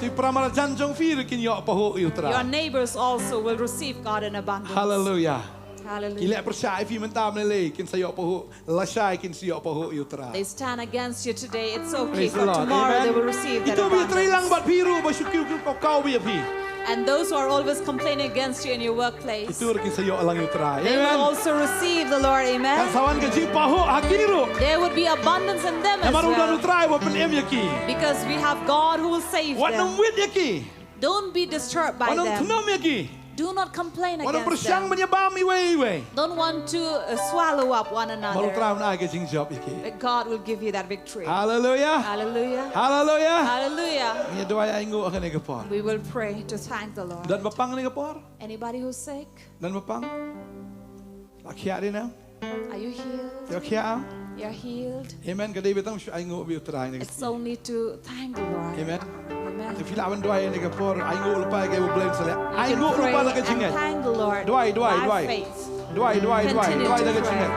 Ki para marjan jong phi ruh kin ïoh pahuh ïa u Trai. Your neighbors also will receive God in abundance. Hallelujah. Hallelujah. Ki leh pyrshah ïa phi mynta mynlei kin sa ïoh pahuh, lashai kin sa ïoh pahuh ïa u Trai. They stand against you today. It's okay. Praise the Lord. For tomorrow they will receive that abundance. Amen. Ito ba ïatrei lang bad phi ruh ba shu kiew kiew kaw kaw ba ïa phi. And those who are always complaining against you in your workplace, ki tur ki sa ïoh lang ïa u Trai. They will also receive the Lord. Amen. Kan sa wan ka jingpahuh ha ki ruh. There would be abundance in them as well. Namar u don u Trai uba pynim ïa ki. Because we have God who will save them. Wat nym wit ïa ki. Don't be disturbed by them. Wat nym thnum ïa ki. Do not complain against them. Wat nym pyrshang ban ïa bam iwei iwei. Don't want to uh, swallow up one another. Namar u Trai un ai ka jingjop ïa ki. But God will give you that victory. Hallelujah. Hallelujah. Hallelujah. Hallelujah. Ngin ïa duwai ainguh ha kane ka por. We will pray to thank the Lord. Don ba pang ha kane ka por? Anybody who's sick? Don ba pang? La khia ri na? Are you healed? Ïa khia? You're healed. Amen. Ka dei ba tang shu ainguh ïa u Trai ha kane ka sngi. It's only to thank the Lord. Amen. Amen. Te phi lah ban duwai ha kane ka por, ainguh lypa ïa kaei ba u Blei un sa leh. Ainguh lypa da ka jingngeit. You can pray and thank the Lord by faith. Duwai, duwai, duwai. Duwai, duwai, duwai. Continue to pray. Duwai da ka jingngeit.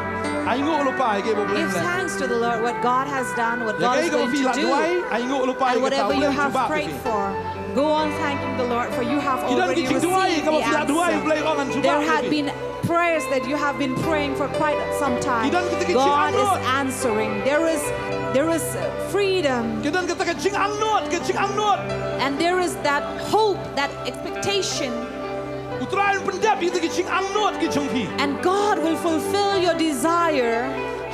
Ainguh lypa ïa kaei ba u Blei un leh. Give thanks to the Lord, what God has done, what God is going to do, and whatever you have prayed for. Ïa kaei kaba phi lah duwai, ainguh lypa ïa kata u Blei un jubab ïa phi. Go on thanking the Lord, for you have already received the answer. Ki don ki jingduwai kaba phi lah duwai, u Blei un jubab ïa phi. There have been prayers that you have been praying for quite some time. Ki don kita ki jingangnud. God is answering. There is, there is freedom. Ki don kita ki jingangnud, ki jingangnud. And there is that hope, that expectation. U Trai un pyndep ïa kita ki jingangnud ki jong phi. And God will fulfill your desire.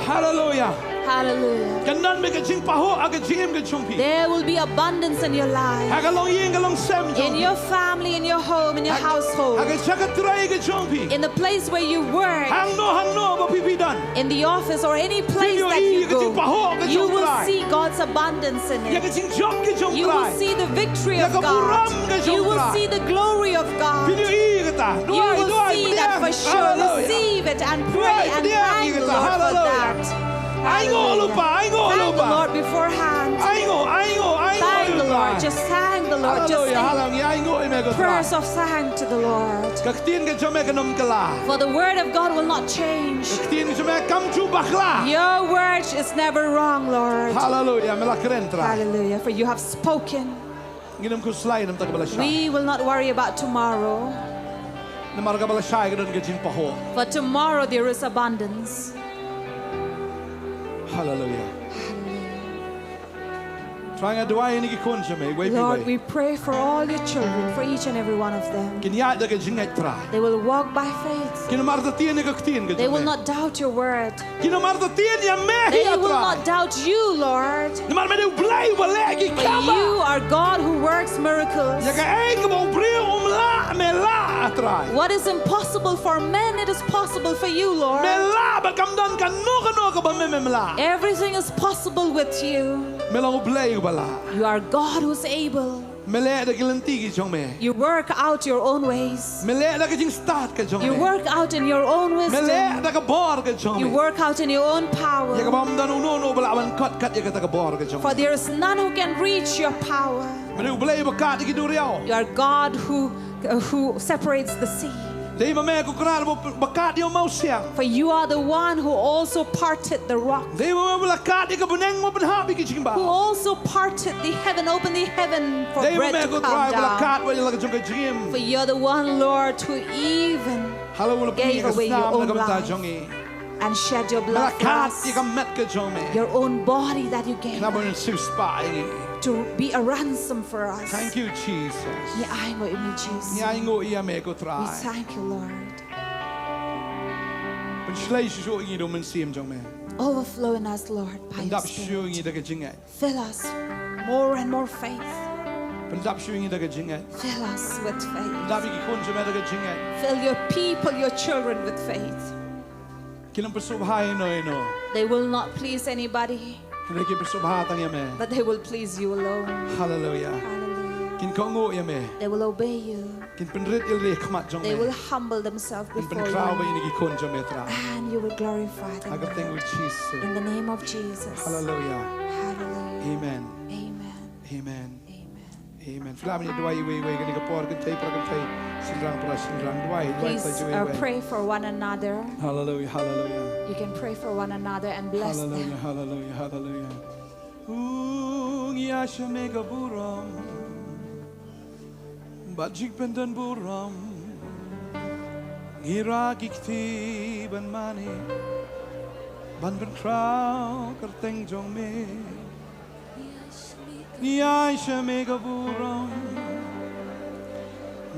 Hallelujah. Hallelujah. Kan don beit ka jingpahuh ha ka jingim ka jong phi. There will be abundance in your life. Ha ka longïing ka longsem jong phi. In your family, in your home, in your household. Ha ka, ha ka jaka trei ka jong phi. In the place where you work. Hangno hangno ba phi phi don. In the office or any place that you go. Phin ïohi ïa ka jingpahuh ka jong u Trai. You will see God's abundance in it. Ïa ka jingjop ka jong u Trai. You will see the victory of God. Ïa ka burom ka jong u Trai. You will see the glory of God. Phin ïohi ïa kata. Duwai, duwai, pdiang. You will see that for sure. Hallelujah. Receive it and pray and thank the Lord for that. Duwai, pdiang ïa kata. Hallelujah. Hallelujah. Ainguh lypa, ainguh lypa. Thank the Lord beforehand. Ainguh, ainguh, ainguh lypa. Thank the Lord. Just thank the Lord. Just thank. Hallelujah. Hallelujah. Ainguh ïa me ko Trai. Prayers of thank to the Lord. Ka ktien ka jong me kam kylla. For the word of God will not change. Ka ktien ka jong me kam ju bakla. Your word is never wrong, Lord. Hallelujah. Me la kren Trai. Hallelujah. For you have spoken. Ngin ym khuslai na ka bynta kaba lashai. We will not worry about tomorrow. Namar kaba lashai ka don ka jingpahuh. For tomorrow there is abundance. Hallelujah. Hallelujah. Trai, nga duwai ïa kine ki khun jong me, iwei pa iwei. Lord, we pray for all your children, for each and every one of them. Kin ïaid da ka jingngeit Trai. They will walk by faith. Kin ym artatien ïa ka ktien ka jong me. They will not doubt your word. Kin ym artatien ïa me hi Trai. They will not doubt you, Lord. Namar me dei u Blei uba leh ki kam ba. For you are God who works miracles. Ïa kaei kaba u briew um lah, me lah Trai. What is impossible for men, it is possible for you, Lord. Me lah ba kam don kano kano kaba me mem lah. Everything is possible with you. Me long u Blei uba lah. You are God who's able. Me leh da ki lynti ki jong me. You work out your own ways. Me leh da ka jingstad ka jong me. You work out in your own wisdom. Me leh da ka bor ka jong me. You work out in your own power. Ïa kaba ym don uno uno ba lah ban kot kat ïa kata ka bor ka jong me. For there is none who can reach your power. Me dei u Blei uba kad ïa ki duriaw. You are God who, uh, who separates the sea. Dei ma me ko Trai ba, ba kad ïa u mawsiang. For you are the one who also parted the rock. Dei ma me ba la kad ïa ka bneng ba pynhap ïa ki jingbaw. Who also parted the heaven, opened the heaven for bread to come down. Dei ma me ko Trai ba la kad ïa la ka jong ka jingim. For you're the one, Lord, who even gave away your own life. Hallelujah, la pynïaid ka snam na ka bynta jong ngi. And shed your blood for us. Me la kad ïa ka met ka jong me. Your own body that you gave. Khnang ba un siew spah ïa ngi. To be a ransom for us. Thank you, Jesus. Ngi ainguh ïa me, Jesus. Ngi ainguh ïa me ko Trai. We thank you, Lord. Pynshlei shuh shuh ïa ngi da u Mynsiem jong me. Overflow in us, Lord, by your Spirit. Pyndap shuh shuh ïa ngi da ka jingngeit. Fill us more and more faith. Pyndap shuh shuh ïa ngi da ka jingngeit. Fill us with faith. Pyndap ïa ki khun jong me da ka jingngeit. Fill your people, your children with faith. Kin ym pynsngewbha ïano ïano. They will not please anybody. Hynrei kin pynsngewbha tang ïa me. But they will please you alone. Hallelujah. Hallelujah. Kin kohnguh ïa me. They will obey you. Kin pynrit ïalade ha khmat jong me. They will humble themselves before you. Kin pynkhraw bad ïa kine ki khun jong me Trai. And you will glorify them. Ha ka kyrteng u Jisu. In the name of Jesus. Hallelujah. Hallelujah. Amen. Amen. Amen. Amen. Amen. Phi lah ban ïa duwai iwei iwei kane ka por, kynthei para kynthei, shynrang para shynrang. Duwai, duwai. Please, uh, pray for one another. Hallelujah, hallelujah. You can pray for one another and bless them. Hallelujah, hallelujah, hallelujah. U ngi ïa sha me ka burom bad jingpyndon burom. Ngi rah ki kti ban mane, ban pynkhraw kyrteng jong me. Ngi ïa sha me ka burom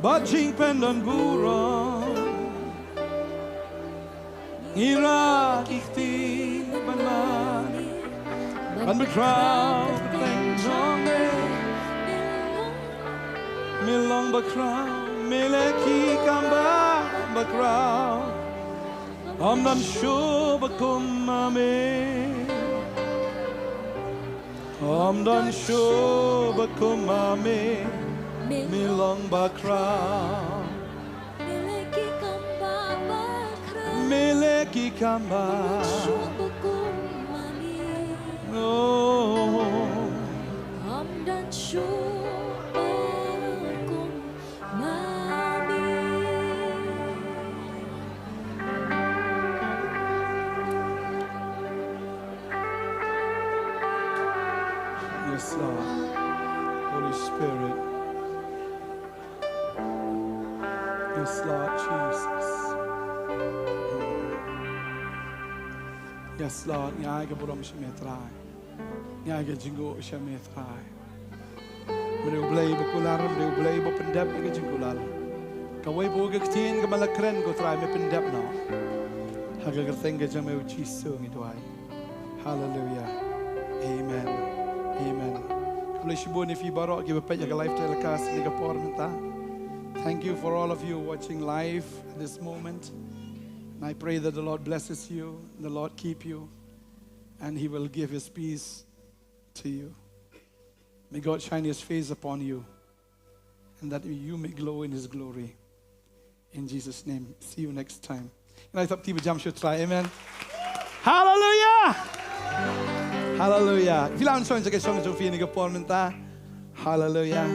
Bad jingpyndonburom. Ngi rah ki ktien ban mane, ban pynkhraw ka kyrteng jong me. Me long bakhraw, me leh ki kam bakhraw. Ym don shuh ba kum ma me. Ym don shuh ba kum ma me. Me long bakhraw. Me leh ki kam ba bakhraw. Me leh ki kam ba. Ym don shuh ba kum ma me. Oh. Ym don shuh ba kum ma me. Yes, Lord. Holy Spirit. Yes, Lord Jesus. Yes, Lord. Ngi ai ka burom sha me, Trai. Ngi ai ka jingkhuslai sha me, Trai. Me dei U Blei ba kular, me dei U Blei ba pyndep ïa ka jingkular. Kawei pat ka ktien kaba la kren, ko Trai, me pyndep noh. Ha ka kyrteng ka jong me, U Jisu, ngi duwai. Hallelujah. Amen. Amen. Khublei shibun ïa phi baroh kiba peit ïa ka live telecast ha kane ka por mynta. Thank you for all of you watching live at this moment. And I pray that the Lord blesses you, the Lord keep you, and He will give His peace to you. May God shine His face upon you, and that you may glow in His glory. In Jesus' name. See you next time. Ngi la ïathuh, phi ba jam sha u Trai. Amen. Hallelujah. Hallelujah. Phi lah ban shong sha ka shong jong phi ha kane ka por mynta. Hallelujah.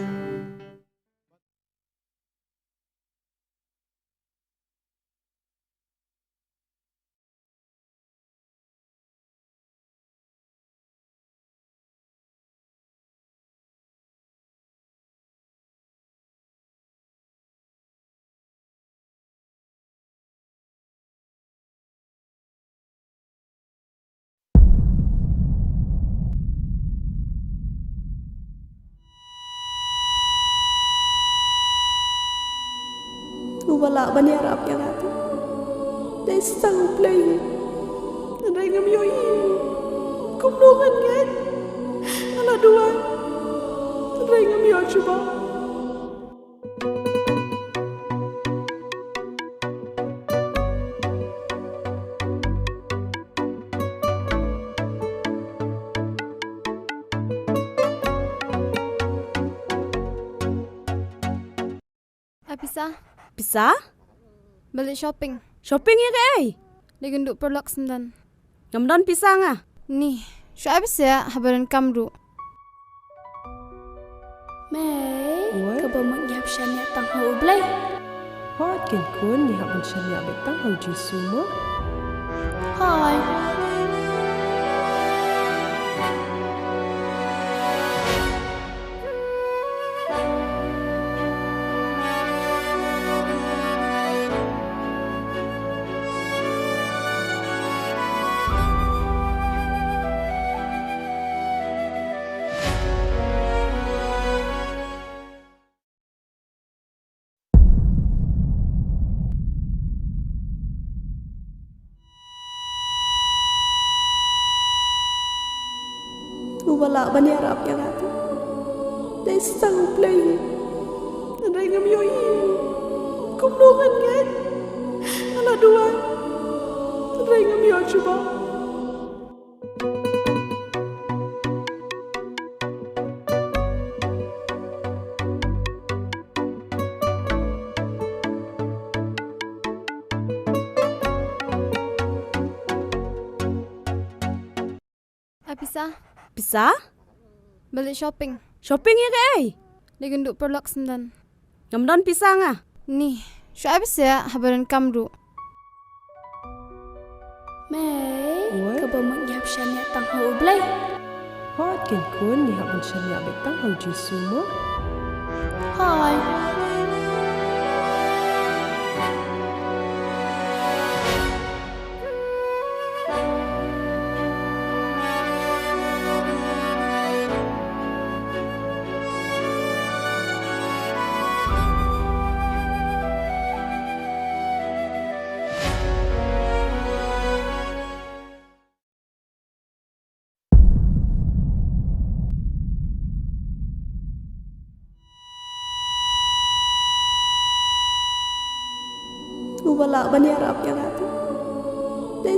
Uba lah ban ïarap ïa nga te dei tang U Blei. Hynrei ngam ïohi kumno ngan ngeit. Nga la duwai hynrei ngam ïoh jubab. Ai pisa. Pisa? Ba leit shopping. Shopping ïa kaei? Leit kynduh paralok syndon. Ngam don pisa nga. Ni, shu ai pisa haba donkam ruh. Mei, oi, kaba mut ngi hap shaniah tang ha U Blei. Hooid keiñ khun, ngi hap ban shaniah beit tang ha U Jisu mo. Hooid. Uba lah ban ïarap ïa nga te dei tang U Blei. Hynrei ngam ïohi kumno ngan ngeit. Nga la duwai hynrei ngam ïoh jubab. Ai pisa. Pisa? Ba leit shopping. Shopping ïa kaei? Leit kynduh paralok syndon. Ngam don pisa nga. Ni, shu ai pisa haba donkam ruh. Mei, oi, kaba mut ngi hap shaniah tang ha U Blei. Hooid keiñ khun, ngi hap ban shaniah beit tang ha U Jisu mo. Hooid.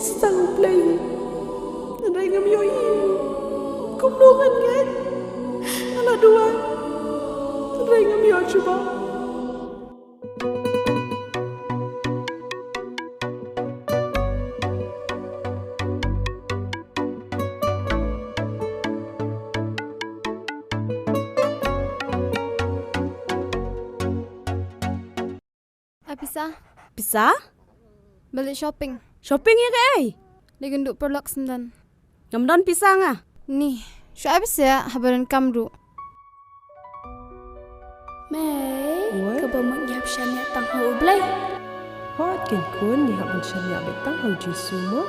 Sang U Blei. Hynrei ngam ïohi. Kumno ngan ngeit? Nga la duwai. Hynrei ngam ïoh jubab. Ai pisa. Pisa? Ba leit shopping. Shopping ïa kaei? Leit kynduh paralok syndon. Ngam don pisa nga. Ni, shu ai pisa haba donkam ruh. Mei, kaba mut ngi hap shaniah tang ha U Blei. Hooid keiñ khun, ngi hap ban shaniah beit tang ha U Jisu mo.